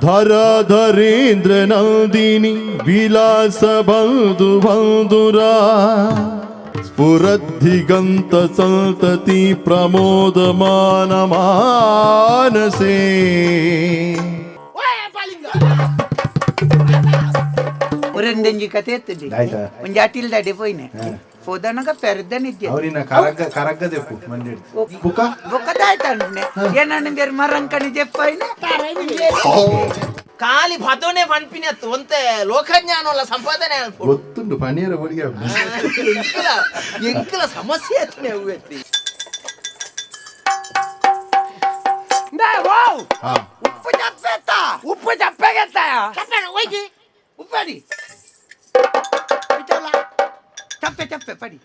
ಧರಾಧರೇಂದ್ರ ನಂದಿನಿ ವಿಲಾಸ ಬಂಧು ಬಂಧುರಾ ಸ್ಫುರದ್ಧಿಗಂತ ಸಂತತಿ ಪ್ರಮೋದಮಾನ ಮಾನಸೇ. ಉರಂದಂಜಿ ಕತೆ ಎತ್ತುಜಿ. ಆಯ್ತಾ? ಒಂಜಿ ಅಟಿಲ್ ದಾಡೆ ಪೋಯ್ನೆ ಪೋದನಗ ಪೆರ್ದನಿದ್ದೆ. ಅವರಿನ ಕರಗ್ಗ ಕರಗ್ಗದೆಪ್ಪು ಮಂಡಿಡ್ತು ಬುಕ್ಕ. ಬೊಕ್ಕದಾಯ್ತಾಂಡ್ನೆ ಏನಂದೇರು ಮರಂಕಣಿ ಜೆಪ್ಪಾಯ್ನೆ. ಖಾಲಿ ಪದೋನೆ ಪನ್ಪಿನ ಒಂತೆ ಲೋಕಜ್ಞಾನವಲ್ಲ ಸಂಪಾದನೆ ಅನ್ಪು. ಗೊತ್ತುಂಟು ಪನೀರ ಬೊಡಿಗೆ. ಎಂಕಲ ಎಂಕಲ ಸಮಸ್ಯೆ ಆತನೆ ಅವು ಎತ್ತಿ. ಹಾ. ಉಪ್ಪು ಚಪ್ಪೆತ್ತ, ಉಪ್ಪು ಚಪ್ಪೆಗೆತ್ತ ಉಪ್ಪಡಿ ಚಪ್ಪೆ ಚಪ್ಪೆ ಪಡಿ.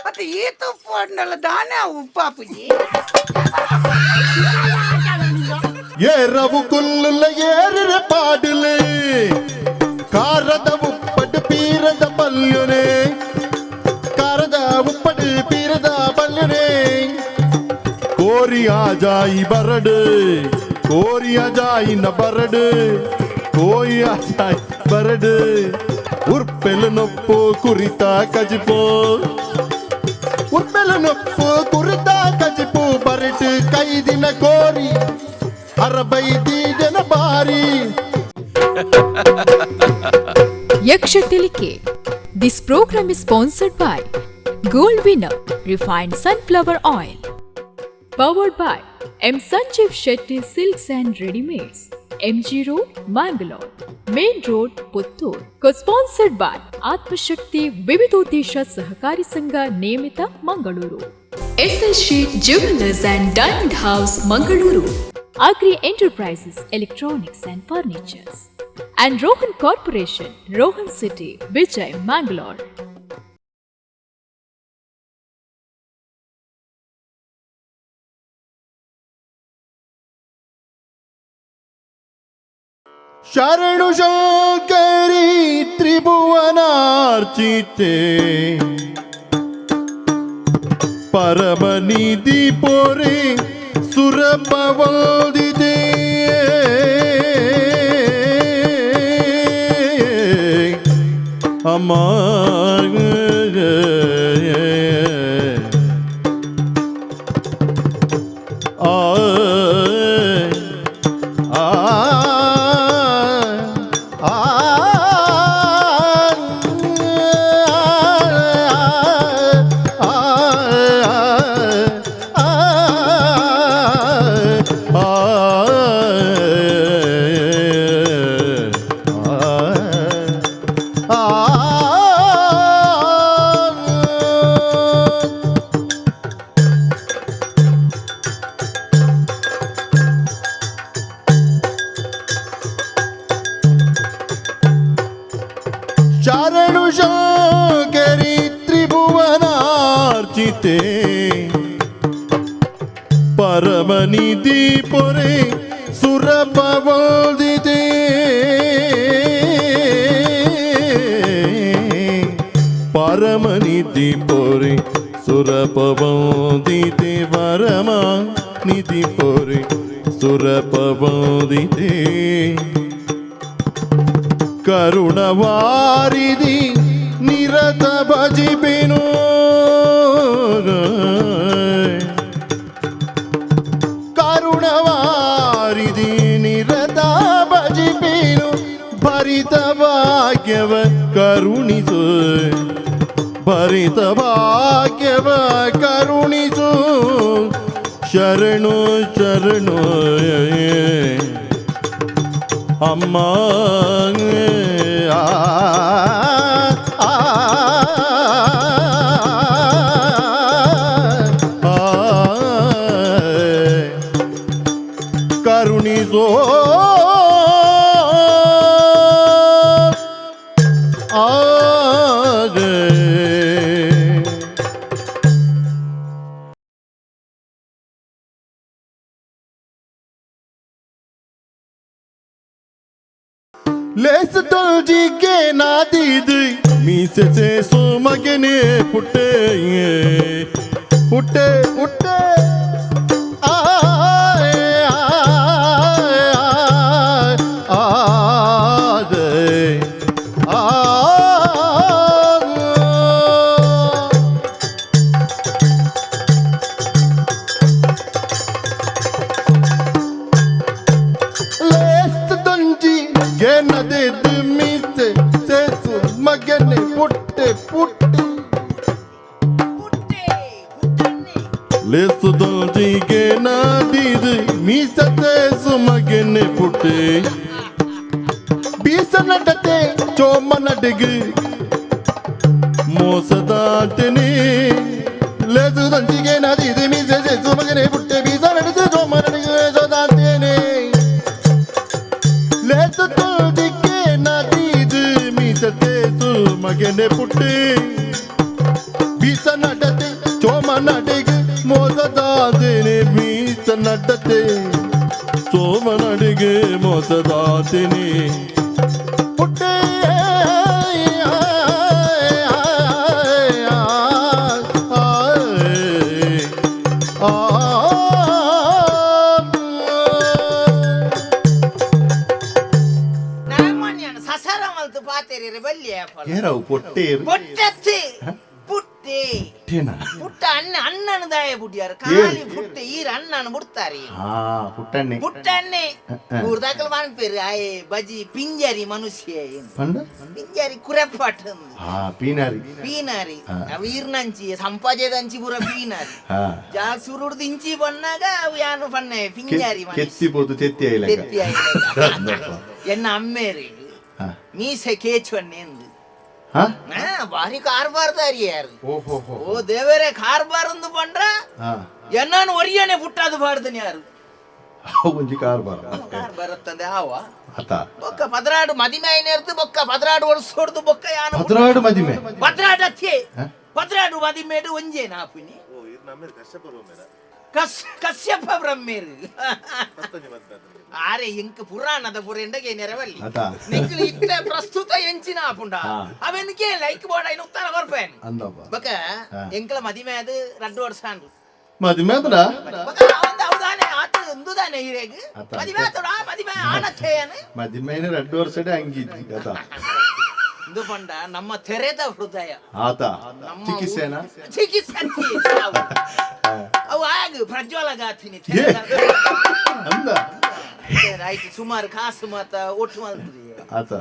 ಮತ್ತೆ ಈತ ಉಪ್ಪು ಅಂಡಲ್ಲ ದಾನೆ ಉಪ್ಪು ಆಪುಜಿ. ಏರವು ಕುಲ್ಲುಲ ಏರಿರ ಪಾಡುಲೆ ಕಾರದ ಉಪ್ಪಡು ಪೀರದ ಪಲ್ಯುನೆ, ಕಾರದ ಉಪ್ಪಡು ಪೀರದ ಪಲ್ಯುನೆ. ಕೋರಿಯ ಜಾಯಿ ಬರಡು, ಕೋರಿಯ ಜಾಯಿನ ಬರಡು, ಕೋರಿಯ ಜಾಯಿ ಬರಡು. ಉರ್ಪೆಲು ನೊಪ್ಪು ಕುರಿತ ಕಜಿಪೋ, ಉರ್ಪೆಲು ನೊಪ್ಪು ಕುರಿತ ಕಜಿಪು. ಬರಟು ಕೈದಿನ ಕೋರಿ ಅರಬೈದಿ ಜನ ಬಾರಿ. Yaksha Tilike. This program is sponsored by Gold Winner Refined Sunflower Oil. Powered by M. Sanjeev Shetty Silks and Readymades. MG Road, Mangalore. Main Road, Puttur. Co-sponsored by Atmashakti Vividodesha Sahakari Sangha Niyamita, Mangaluru. SL Sheet Jewelers and Diamond House, Mangaluru. Agri Enterprises, Electronics and Furnitures. And Rohan Corporation, Rohan City, Vijay, Mangalore. ಶರಣು ಶಂಕರಿ ತ್ರಿಭುವನಾರ್ಚಿತೆ ಪರಮನಿಧಿ ಪೊರೆ ಸುರಪವಂದಿತೆ. ಅಮ್ಮ ಆ ಆ ಆ ಶರಣು ಶಂಕರಿ ತ್ರಿಭುವನಾರ್ಚಿತೆ ಪರಮನಿಧಿ ಪೊರೆ ಸುರಪವಂದಿತೆ. ಪರಮನಿಧಿ ಪೊರೆ ಸುರಪವಂದಿತೆ, ಪರಮ ನಿಧಿ ಪೊರೆ ಸುರಪವಂದಿತೆ. ಕರುಣವಾರಿದಿ ನಿರತ ಭಜಿಪೆನು, ಕರುಣವಾರಿದಿ ನಿರತ ಭಜಿಪೆನು. ಭರಿತ ಭಾಗ್ಯವ ಕರುಣಿಸು, ಭರಿತ ಭಾಗ್ಯವ ಕರುಣಿಸು. ಶರಣು ಶರಣು ಅಮ್ಮ. ಆ ಆ ಆ ಕರುಣಿಸೋ ಆಗೆ. ಲೇಸ್ ತೊಲ್ಜಿಗೆ ನಾದಿದ್ ಮೀಸೆ ಸೋಮಗನೆ ಪುಟ್ಟೆ ಪುಟ್ಟೆ ಪುಟ್ಟೆ. ಆಯ್ ಆಯ್ ಗೆನದಿದ್ ಮೀಸೆ ಸೇಸು ಮಗನೆ ಪುಟ್ಟೆ ಪುಟ್ಟೆ. ಪುಟ್ಟೆ ಪುಟ್ಟಣ್ಣೆ. ಲೇಸು ದೊಂಜಿಗೆ ನಾದಿದು ಮೀಸ ಸೇಸು ಮಗನೆ ಪುಟ್ಟೆ, ಬೀಸ ನಡತೆ ಚೋಮ ನಡಿಗೆ ಮೋಸದಾಟನೆ. ಲೇಸು ದೊಂಜಿಗೆ ನಾದಿದು ಮೀಸೆ ಸೇಸು ಮಗನೆ ಪುಟ್ಟೆ, ಬೀಸ ನಡತೆ ಚೋಮ ನಡಿಗೆ ಮೋಸದಾಟನೆ. ಲೇಸು ದೊಂಜಿಗೆ ನಾದಿದು ಮೀಸ ಸೇಸು ಮಗನೆ ಪುಟ್ಟೆ, ಬೀಸ ನಡತೆ ಚೋಮ ನಡಿಗೆ ಮೋಸದಾತೇನೆ. ಬೀಸ ನಡತೆ ಚೋಮ ನಡಿಗೆ ಮೋಸದಾತೇನೆ ಪುಟ್ಟೆ. ನಾಮಣ್ಯನ ಸಸರ ಮಲ್ತು ಪಾತೆರೆ ಬಲ್ಯ. ಏರವು ಪೊಟ್ಟೆ? ಪೊಟ್ಟತ್ತಿ, ಪುಟ್ಟೆ. ಪುಟ್ಟೆನಾ? ಪುಟ್ಟ ಅಣ್ಣ, ಅಣ್ಣನ ದಾಯ ಬುಡಿಯಾರ ಖಾಲಿ ಪುಟ್ಟೆ. ಈರ ಅಣ್ಣನ ಬಿಡ್ತಾರೆ. ಹಾ, ಪುಟ್ಟಣ್ಣೆ. ಪುಟ್ಟಣ್ಣೆ ಊರ್ದಾಕಲ್ ಪನ್ಪೇರು, ಆಯೆ ಬಜಿ ಪಿಂಜರಿ ಮನುಷ್ಯ. ಪಂಡ? ಪಿಂಜರಿ ಕುರೆಪಾಟ್. ಹಾ, ಪೀನಾರಿ. ಪೀನಾರಿ. ಅವು ಈರ್ನಂಚಿ ಸಂಪಾಜೆದಂಚಿ ಪೂರ ಪೀನಾರಿ. ಜಾ ಸುರುಡ್ದು ಇಂಚಿ ಬನ್ನಾಗ ಅವು ಯಾನು ಪನ್ನೆ ಪಿಂಜಾರಿ ಮನುಷ್ಯ. ಕೆತ್ತಿ ಪೋತು ತೆತ್ತಿ ಆಯ್ಲಕ. ತೆತ್ತಿ ಆಯ್ಲಕ. ಎನ್ನ ಅಮ್ಮೇರಿ ಮೀಸೆ ಕೇಚುವನ್ನೆ ಎಂದು. ಹಾ. ಬಾರಿ ಕಾರ್ಬಾರ್ದಾರಿ ಯಾರು. ಓಹೋ ಹೋ. ಓ ದೇವರೇ, ಕಾರ್ಬಾರ್ ಒಂದು ಪಂಡ್ರ ಎನ್ನಾನು ಒರಿಯನೆ ಪುಟ್ಟಾದು ಬಾರ್ದನ್ ಯಾರು. ಅವು ಒಂಜಿ ಕಾರ್ಬಾರ. ಕಾರ್ಬಾರ್ ಅತ್ತಂದೆ ಆವ. ಆತ. ಬೊಕ್ಕ 12 ಮದಿಮೆ ಆಯ್ನೇರ್ದು ಬೊಕ್ಕ 12 ವರ್ಷ ಬೊಕ್ಕ ಯಾನು. 12 ಮದಿಮೆ? 12 ಅತ್ಯೆ, 12 ಮದಿಮೇಡು ಒಂಜೇ ನಾಪುನಿ. ಕಶ್ಯಪ ಬ್ರಹ್ಮೇರು ಆರೆ ಇಂಕ್ ಪುರಾಣದ ಪುರೆಂಡಗೆ ನೆರವಲ್ಲಿ. ಆತ. ನಿಕ್ಲು ಇತ್ತೆ ಪ್ರಸ್ತುತ ಎಂಚಿನ ಆಪುಂಡ ಅವೆನ್ಕೆ ಲೈಕ್ ಬೋರ್ಡ್ ಐನು ಉತ್ತರ ಕೊರ್ಪೇನ್. ಅಂದಪ್ಪ. ಬೊಕ ಎಂಕಲ ಮದಿಮೆ ಅದು 2 ವರ್ಷ ಆಂಡು. ಮದಿಮೆ ಆತಡ? ಬೊಕ ಅವಂದ ಹೌದಾನೆ ಆತ ಉಂದುದಾನೆ ಹಿರೇಗ್. ಆತ. ಮದಿಮೆ ಆತಡ, ಮದಿಮೆ ಆನಥೇಯನ್. ಮದಿಮೆನ 2 ವರ್ಷಡೆ ಅಂಗಿಜ್ಜಿ ಆತ. ಇಂದು ಪಂಡ ನಮ್ಮ ತೆರೆದ ಹೃದಯ. ಆತ. ನಮ್ಮ ಚಿಕಿತ್ಸೆನಾ? ಚಿಕಿತ್ಸೆ ಅತ್ತಿ ಅವು. ಅವು ಆಗ ಪ್ರಜ್ವಲ ಗಾಥಿನಿ. ಅಂದ. ಆಯ್ತು, ಸುಮಾರು ಕಾಸು ಮಾತ ಒಟ್ಟು ಮಲ್ತದೆ. ಆತ.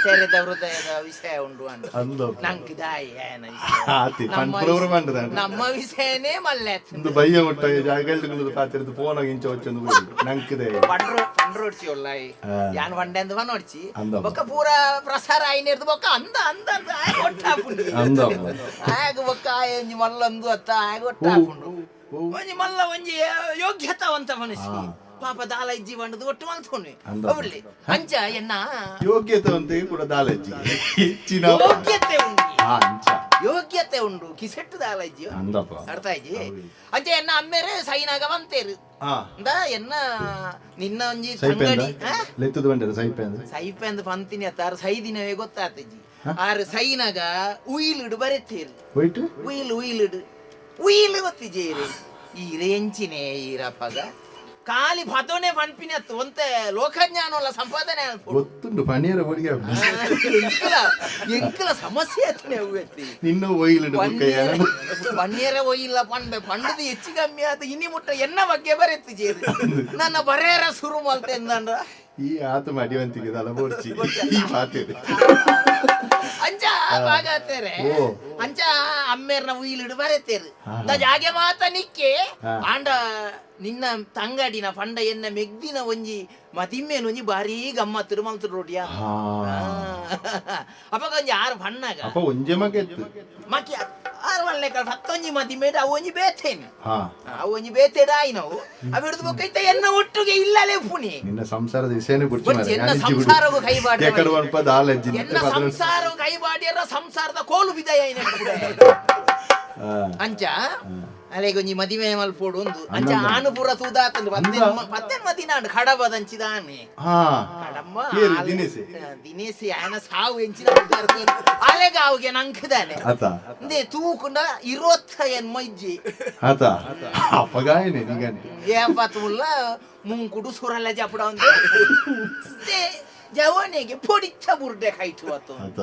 ತೆರೆದ ಹೃದಯದ ವಿಷಯ ಉಂಡು ಅಂತ. ಅಂದಪ್ಪ. ನಂಗೆ ದಾಯಿ ಏನ ವಿಷಯ. ಆತಿ. ನಮ್ಮ ಪಂಪುರವ್ರ ಪಂಡದ. ನಮ್ಮ ವಿಷಯನೇ ಮಲ್ಲೆ. ಇಂದು ಬಯ್ಯ ಮುಟ್ಟ ಜಾಗಲ್ದುಗಳು ಪಾತಿರದು ಪೋನಾಗ ಇಂಚ ವಚ್ಚೊಂದು ನಂಕದೆ. ಪಂಡ್ರೋ ಪಂಡ್ರೋಡ್ಚಿ ಒಲ್ಲಾಯಿ. ಯಾನ್ ವಂಡೆಂದು ಪನೋಡ್ಚಿ. ಅಂದಪ್ಪ. ಬೊಕ್ಕ ಪೂರ ಪ್ರಸಾರ ಆಯ್ನೇರ್ದು ಬೊಕ್ಕ ಅಂದ ಅಂದ ಅಂದ ಆಯ್ ಒಟ್ಟಾಪುಂಡು. ಅಂದಪ್ಪ. ಆಗ ಬೊಕ್ಕ ಆಯ್ ಒಂಜಿ ಮಲ್ಲೊಂದು ಅತ್ತ ಆಗ ಒಟ್ಟಾಪುಂಡು. ಒಂಜಿ ಮಲ್ಲ ಒಂಜಿ ಯೋಗ್ಯತಾವಂತ ಮನುಷ್ಯ ಪಾಪ ದಾಲ ಇಜ್ಜಿ ಬಂಡದು ಒಟ್ಟು ಮಲ್ತೊಂಡು. ಅಂದಪ್ಪ. ಅವಳ್ಳಿ ಅಂಚ ಎನ್ನ ಯೋಗ್ಯತೆ ಒಂತೆ ಕೂಡ ದಾಲಜ್ಜಿ ಹೆಚ್ಚಿನ. ಯೋಗ್ಯತೆ ಉಂಡು. ಹಾ, ಅಂಚ. ಯೋಗ್ಯತೆ ಉಂಡು, ಕಿಸೆಟ್ಟು ದಾಲ ಇಜ್ಜಿ. ಅಂದಪ್ಪ. ಅರ್ಥ ಆಯ್ಜಿ? ಅಂಚ ಎನ್ನ ಅಮ್ಮೇರೆ ಸೈನಾಗ ಬಂತೇರು. ಅಂದ ಎನ್ನ ನಿನ್ನ ಒಂಜಿ ಸೈಪೆಂದ? ತಂಗಡಿ ಆ? ಲೆತ್ತದ ಬಂಡರ ಸೈಪೆಂದ? ಸೈಪೆಂದು ಪಂತಿನಿ ಅತ್ತ, ಆರು ಸೈ ದಿನವೇ ಗೊತ್ತಾತಜ್ಜಿ. ಆರು ಸೈನಾಗ ಉಯಿಲಿಡು ಬರೆತೇರು. ಹೋಯ್ತು. ಉಯಿಲು, ಉಯಿಲಿಡು, ಉಯಿಲು ಗೊತ್ತಿಜೇರಿ ಈರೆ ಎಂಚಿನೇ ಈರಪ್ಪಗ ಖಾಲಿ ಪದೋನೆ ಪನ್ಪಿನಿ ಅತ್ತು ಒಂತೆ ಲೋಕಜ್ಞಾನವಲ್ಲ ಸಂಪಾದನೆ ಅನ್ಪು. ಗೊತ್ತುಂಡು ಪಣಿಯರ ಬಡಿಗೆ. ಎಂಕಲ ಎಂಕಲ ಸಮಸ್ಯೆ ಆತನೆ ಅವು ಎತ್ತಿ. ನಿನ್ನ ಒಯ್ಲಿಡು ಬುಕ್ಕಯ್ಯ. ಪನ್ನೀರ ಒಯ್ಯಿಲ್ಲ ಪಂಡೆ ಪಂಡದು ಹೆಚ್ಚು ಕಮ್ಮಿ ಆದ ಇನಿ ಮುಟ್ಟ ಎನ್ನ ಬಗ್ಗೆ ಬರೆತ್ತು ಜೇರು ನನ್ನ ಬರೇರ ಶುರು ಮಲ್ತೆ ಎಂದಂದ್ರ. ಈ ಆತ ಮಡಿವಂತಿಗೆ ದಲ ಬೋಡ್ಚಿ ಈ ಪಾತಿದೆ. ಅಂಚ ಬಾಗಾತೇರೆ. ಓ. ಅಂಚ ಅಮ್ಮೇರ್ನ ಉಯಿಲಿಡು ಬರೆತೇರು the ಜಾಗೆ ಮಾತ ನಿಕ್ಕೆ. ಆಂಡ ನಿನ್ನ ತಂಗಡಿನ ಪಂಡ ಎನ್ನ ಮೆಗ್ದಿನ ಒಂಜಿ ಮದಿಮ್ಮೇನ ಒಂಜಿ ಬಾರೀ ಗಮ್ಮತ್ತಿರು ಮಲ್ತು ರೋಡಿಯ. ಅಪಗ ಒಂಜಿ ಆರು ಪಣ್ಣಾಗ. ಅಪ್ಪ ಒಂಜೆ ಮಗ ಇತ್ತು. ಮಕ್ಕಿ ಆರು ಒಳ್ಳೆ ಕಲ್ ಹತ್ತೊಂಜಿ ಮದಿಮೇಡ ಅವು ಒಂಜಿ ಬೇತೇನೆ. ಅವು ಒಂಜಿ ಬೇತೇಡ ಆಯ್ನವು ಅವು ಹಿಡಿದು ಬೊಕ್ಕ ಎನ್ನ ಒಟ್ಟಿಗೆ ಇಲ್ಲಲೇ ಪುಣಿ. ನಿನ್ನ ಸಂಸಾರದ ವಿಷಯನೇ ಬಿಡ್ಚಿ. ಬೊಡ್ಚಿ, ಎನ್ನ ಸಂಸಾರವು ಕೈಬಾಡಿ. ಎಕಡೆ ಒಲ್ಪ ದಾಲಜ್ಜಿ. ಎನ್ನ ಸಂಸಾರ ಕೈಬಾಡಿಯರ ಸಂಸಾರದ ಕೋಲು ಬಿದಯ. ಅಂಚ ಅಲೆಗ್ ಒಂಜಿ ಮದಿಮೆ ಮಲ್ಪೋಡು ಒಂದು ಅಂಚ ಆನು ಪೂರ ತೂದಾತಂದು ಪತ್ತೆನ್ ಮದಿನಾಂಡ್ ಕಡಬದಂಚಿದಾನೆ. ಕಡಮ್ಮ. ಏರು ದಿನೇಶೆ? ದಿನೇಶಿ ಆಯನ ಸಾವು ಎಂಚಿನ ಅಲೆಗ ಅವುಗೆ ನಂಕದಾನೆ. ಆತ. ಇಂದೆ ತೂಕುಂಡ 20 ಎನ್ಮ ಇಜ್ಜಿ. ಆತ ಅಪ್ಪಗಾಯನೆ ನಿಗನೆ. ಏಪತ್ ಮುಲ್ಲ ಮುಂಕುಡು ಸುರಲ್ಲ ಜಪಡ ಒಂದು ಜವನಿಗೆ ಪೊಡಿಚ್ಚ ಬುರ್ಡೆ ಖಾಯ್ತು ಆತು. ಆತ.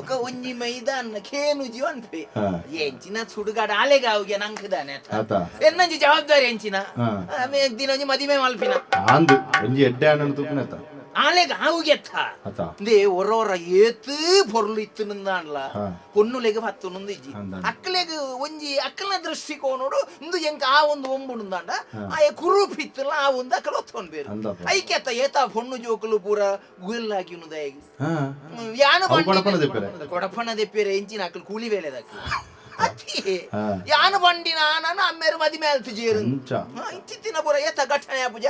ఒక ಒಂಜಿ ಮೈದಾನ ಖೇನು ಜೀವನ್ಪೆ. ಎಂಚಿನ ಸುಡುಗಾಡ ಆಲೆಗ ಅವುಗೆ ನಂಕದಾನೆ. ಆತ. ಎನ್ನಂಜಿ ಜವಾಬ್ದಾರಿ ಎಂಚಿನ ದಿನ ಒಂಜಿ ಮದಿಮೆ ಮಲ್ಪಿನ. ಆಂದು ಒಂಜಿ ಎಡ್ಡೆ ಅಣ್ಣನ ತೂಪಿನತ. ಆಲೆಗ್ ಆವುಗೆತ್ತ ಅತ್ತ. ಇಂದೇ ಒರ ಒರ ಏತ್ ಪೊರ್ಲು ಇತ್ತುಂದಾನ್ಲ ಪೊನ್ನುಲೆಗ್ ಪತ್ತುನುಂದು ಇಜ್ಜಿ. ಅಂದ. ಅಕ್ಲೆಗ್ ಒಂಜಿ ಅಕ್ಲ್ನ ದೃಷ್ಟಿಕೋನೋಡು ಇಂದು ಎಂಕ್ ಆ ಒಂದು ಒಂಬುಂಡಾಂಡ ಆಯೆ ಕುರೂಪ್ ಇತ್ತಲ್ಲ ಆ ಒಂದು ಅಕಲ್ ಒತ್ತೊಂಬೇರು. ಅಂದಪ್ಪ. ಐಕೆತ್ತ ಏತ ಪೊಣ್ಣು ಜೋಕುಲು ಪೂರ ಗುಲ್ಲಾಗಿನುದಾಯಗ್ ಯಾನು ಅವು ಕೊಡಪನ ದೆಪ್ಪೆರೆ. ಕೊಡಪನ ದೆಪ್ಪೆರೆ ಎಂಚಿನ ಅಕಲ್ ಕೂಲಿ ವೇಲೆದಕ್ ಅತ್ತಿ ಯಾನು ಬಂಡಿನ ನಾನು ಅಮ್ಮೇರು ಮದಿ ಮೇಲ್ತು ಜೇರು. ಅಂಚ. ಇಂಚಿತ್ತಿನ ಪೂರ ಏತ ಘಟನೆ ಪೂಜ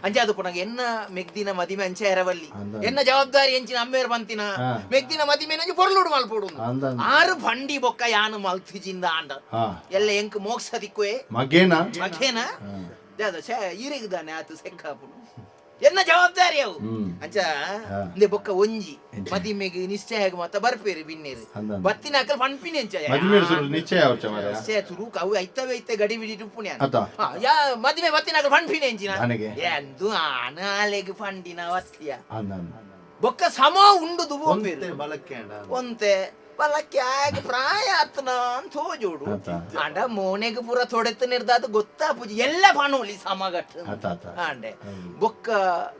ಅಂಚಾದ ಪುನಗ ಎನ್ನ ಮೆಗ್ದಿನ ಮದಿಮೆ ಅಂಚೆ ಎರವಲ್ಲಿ. ಅಂದ. ಎನ್ನ ಜವಾಬ್ದಾರಿ ಎಂಚಿನ ಅಮ್ಮೇರು ಬಂತಿನ ಮೆಗ್ದಿನ ಮದಿಮೆ ನಂಜಿ ಪೊರ್ಲುಡು ಮಲ್ಪೊಡು. ಅಂದ, ಅಂದ. ಆರು ಬಂಡಿ ಬೊಕ್ಕ ಯಾನು ಮಲ್ತಿಜಿಂದ ಆಂಡ ಎಲ್ಲ ಎಂಕ್ ಮೋಕ್ಷ ದಿಕ್ಕುವೆ. ಮಗೇನ. ಮಖೇನ ದಾದ ಛೇ ಈರೆಗ್ದಾನೆ ಆತು ಸೆಕ್ಕಾಪುನು ಎನ್ನ ಜವಾಬ್ದಾರಿ ಅವು. ಅಂಚ ಇಂದೆ ಬೊಕ್ಕ ಒಂಜಿ ಮದಿಮೆಗ್ ನಿಶ್ಚಯ ಮಾತ ಬರ್ಪೇರು ಬಿನ್ನೇರು. ಅಂದ, ಅಂದ. ಬತ್ತಿನ ಅಕಲ್ ಪನ್ಪಿನಿ ಅಂಚ. ಮದಿಮೆ ಸುರು ನಿಶ್ಚಯ ಅವರ್ಚ ಮಾರ್ರೆ. ನಿಶ್ಚಯ ಸುರುಕ್ ಅವು ಐತವೆ ಐತೆ ಗಡಿ ಬಿಡಿ ಉಪ್ಪುನೆ. ಅತ್ತ. ಯಾ ಮದಿಮೆ ಬತ್ತಿನ ಅಕಲ್ ಪನ್ಪಿನಿ ಅಂಚಿನ. ನನಗೆ? ಎಂದು ಆನಾಲೆಗ್ ಪಂಡಿನ ವತ್ತಿಯ. ಅಂದ, ಅಂದ. ಬೊಕ್ಕ ಸಮ ಉಂಡುದು ಪೋಪೇರು. ಒಂತೆ ಬಲಕ್ಕೆ ಆಗ ಪ್ರಾಯ ಆತನ ಅಂತ ಹೋಜೋಡು. ಆತ. ಆಂಡ ಮೋನೆಗ್ ಪೂರ ತೊಡೆತ ನಿರ್ದಾದ ಗೊತ್ತಾ ಪೂಜೆ ಎಲ್ಲ ಪಣೋಲಿ ಸಮಗಟ್ಟು. ಆತ, ಆತ. ಆಂಡೆ ಬೊಕ್ಕ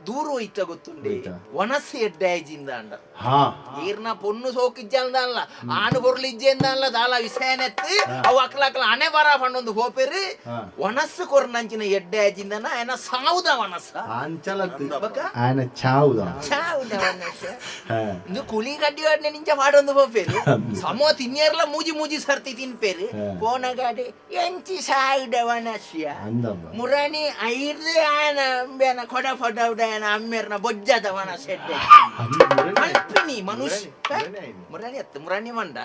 ದೂರ ಹೋಯ್ತ ಗೊತ್ತುಂಡೆ. ಹೋಯ್ತ. ಒಣಸು ಎಡ್ಡಾಯ್ಜಿಂದ ಅಂಡ ಈರ್ನ ಪೊಣ್ಣು ಸೋಕಿಜ್ಜಲ್ದಲ್ಲ ಆನು ಬೊರ್ಲು ಇಜ್ಜೆಂದಲ್ಲ ದಾಲ ವಿಷಯನೆತ್ತಿ ಅವು ಅಕ್ಲ ಅಕ್ಲ ಅಣೆ ಬರ ಪಣ್ಣೊಂದು ಹೋಪೆರಿ. ಒಣಸು ಕೊರ್ನಂಚಿನ ಎಡ್ಡಾಯ್ಜಿಂದನ ಆಯನ ಸಾವುದ ಒಣಸ. ಅಂಚಲತ್ತು. ಬೊಕ್ಕ ಆಯನ ಚಾವುದ. ಚಾವುದ ಒಣಸ. ಇಂದು ಕುಲಿ ಕಡ್ಡಿ ವಾಡ್ನೆ ನಿಂಚ ಪಾಡೊಂದು ಪೋಪೇರು ಸಮೋ ತಿನ್ನಿಯರ್ಲ ಮೂಜಿ ಮೂಜಿ ಸರ್ತಿ ತಿನ್ಪೇರು. ಪೋನಗಾಡಿ ಎಂಚಿ ಸಾಯುಡ ವನಸ್ಯ. ಅಂದಪ್ಪ. ಮುರಣಿ ಐರ್ದೆ ಆಯನ ಬೇನ ಕೊಡ ಫಡೌಡ ಆಯನ ಅಮ್ಮೇರ್ನ ಬೊಜ್ಜದ ವನಸೆಡ್ಡೆ ಅಲ್ಪಿನಿ ಮನುಷ್ಯ ಮುರಣಿ ಅತ್ತು ಮುರಣಿ ಮಂಡ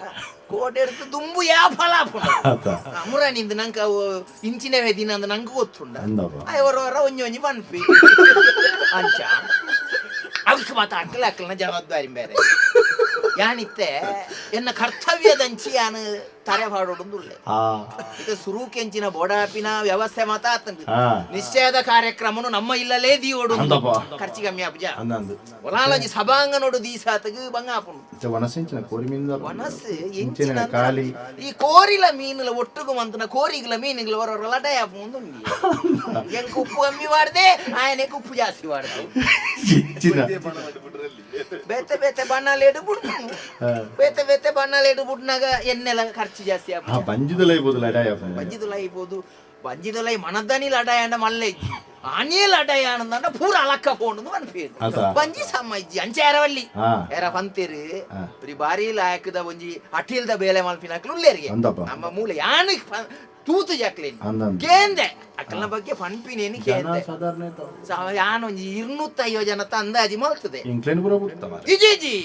ಕೋಟೆಡ್ದು ದುಂಬು ಯಾ ಫಲ ಆತ. ಮುರಣಿಂದ ನಂಗೆ ಅವು ಇಂಚಿನವೇ ದಿನ ಅಂದ್ ನಂಗೆ ಗೊತ್ತುಂಡ. ಅಂದಪ್ಪ. ಆಯ್ ಹೊರ ಹೊರ ಒಂಜಿ ಒಂಜಿ ಪನ್ಪಿ ಅಂಚ ಅವಕ್ಕೆ ಮಾತ ಅಕ್ಕಲ ಅಕ್ಕಲ್ನ ಜವಾಬ್ದಾರಿ ಬೇರೆ ಯಾನಿತ್ತೆ ಎನ್ನ ಕರ್ತವ್ಯದಂಚಿ ಯಾನು ತರೆ ಪಾಡೋಡುಂದುಲ್ಲೆ. ಇದು ಸುರುಕೆಂಚಿನ ಬೋಡಾಪಿನ ವ್ಯವಸ್ಥೆ ಮಾತ ಆತಂದು. ನಿಶ್ಚಯದ ಕಾರ್ಯಕ್ರಮನು ನಮ್ಮ ಇಲ್ಲಲೇ ದಿಯೋಡು. ಅಂದಪ್ಪ. ಖರ್ಚು ಕಮ್ಮಿ ಆಪುಜ. ಅಂದ ಅಂದು. ಒಲಾಲಂಜಿ ಸಭಾಂಗ ನೋಡು ದೀಸಾತಗ್ ಬಂಗ ಆಪುಂಡು. ಇತ್ತೆ ವನಸೆಂಚಿನ ಕೋರಿ ಮೀನು ವನಸ್ಸು ಇಂಚಿನ ಎಂಚಿನ ಕಾಲಿ. ಈ ಕೋರಿಲ ಮೀನುಲ ಒಟ್ಟುಗು ಮಂತನ ಕೋರಿಗ್ಲ ಮೀನುಗಳ ಹೊರ ಲಡಾಯ ಆಪುಂಡು. ಎಂಕ್ ಉಪ್ಪು ಕಮ್ಮಿ ವಾಡ್ದೆ ಆಯನೆಕ್ ಉಪ್ಪು ಜಾಸ್ತಿ ವಾಡ್ದೆ. ಇಂಚಿನ. ಬೇತೆ ಬೇತೆ ಬಣ್ಣಲೇಡು ಬುಡ್ನು. ಬೇತೆ ಬೇತೆ ಬಣ್ಣಲೇಡು ಬುಡ್ನಾಗ ಎನ್ನೆಲ ಖರ್ಚು ಜಾಸ್ತಿ ಆಪುಂಡು. ಬಂಜಿದಲ ಇರ್ಬೋದು ಲಡಾಯಿ ಆಪುಂಡು. ಬಂಜಿದುಲ ಇರ್ಬೋದು ಬಂಜಿದುಲ ಮನದನಿ ಲಡಾಯ ಅಂಡ ಮಲ್ಲ ಇಜ್ಜಿ ಆನೇ ಲಡಾಯ ಅಂದಂಡ ಪೂರ ಅಲಕ್ಕ ಪೋಂಡು ಅನ್ಪೇರು. ಅತ. ಬಂಜಿ ಸಮ ಇಜ್ಜಿ ಅಂಚೆ ಎರವಲ್ಲಿ ಎರ ಪಂತೇರು ಒರಿ ಬಾರಿ ಲಾಯಕದ ಒಂಜಿ ಅಟಿಲ್ದ ಬೇಲೆ ಮಲ್ಪಿನಕ್ಲು ಉಲ್ಲೇರಿಗೆ. ಅಂದಪ್ಪ. ನಮ್ಮ ಮೂಲೆ ಯಾನು ತೂತು ಜಾಕ್ಲೇನಿ. ಅಂದ, ಅಂದ. ಕೇಂದೆ ಅಕ್ಕಲ್ನ ಬಗ್ಗೆ ಪನ್ಪಿನೇನು ಜನ ಕೇಂದೆ. ಸಾಧಾರಣ ಯಾನು ಒಂಜಿ 250 ಜನತ ಅಂದಾಜಿ ಮಲ್ತದೆ. ಇಂಕ್ಲೇನ್ ಪೂರ ಬಿಡ್ತ ಮಾರ್ರೆ. ಇಜಿ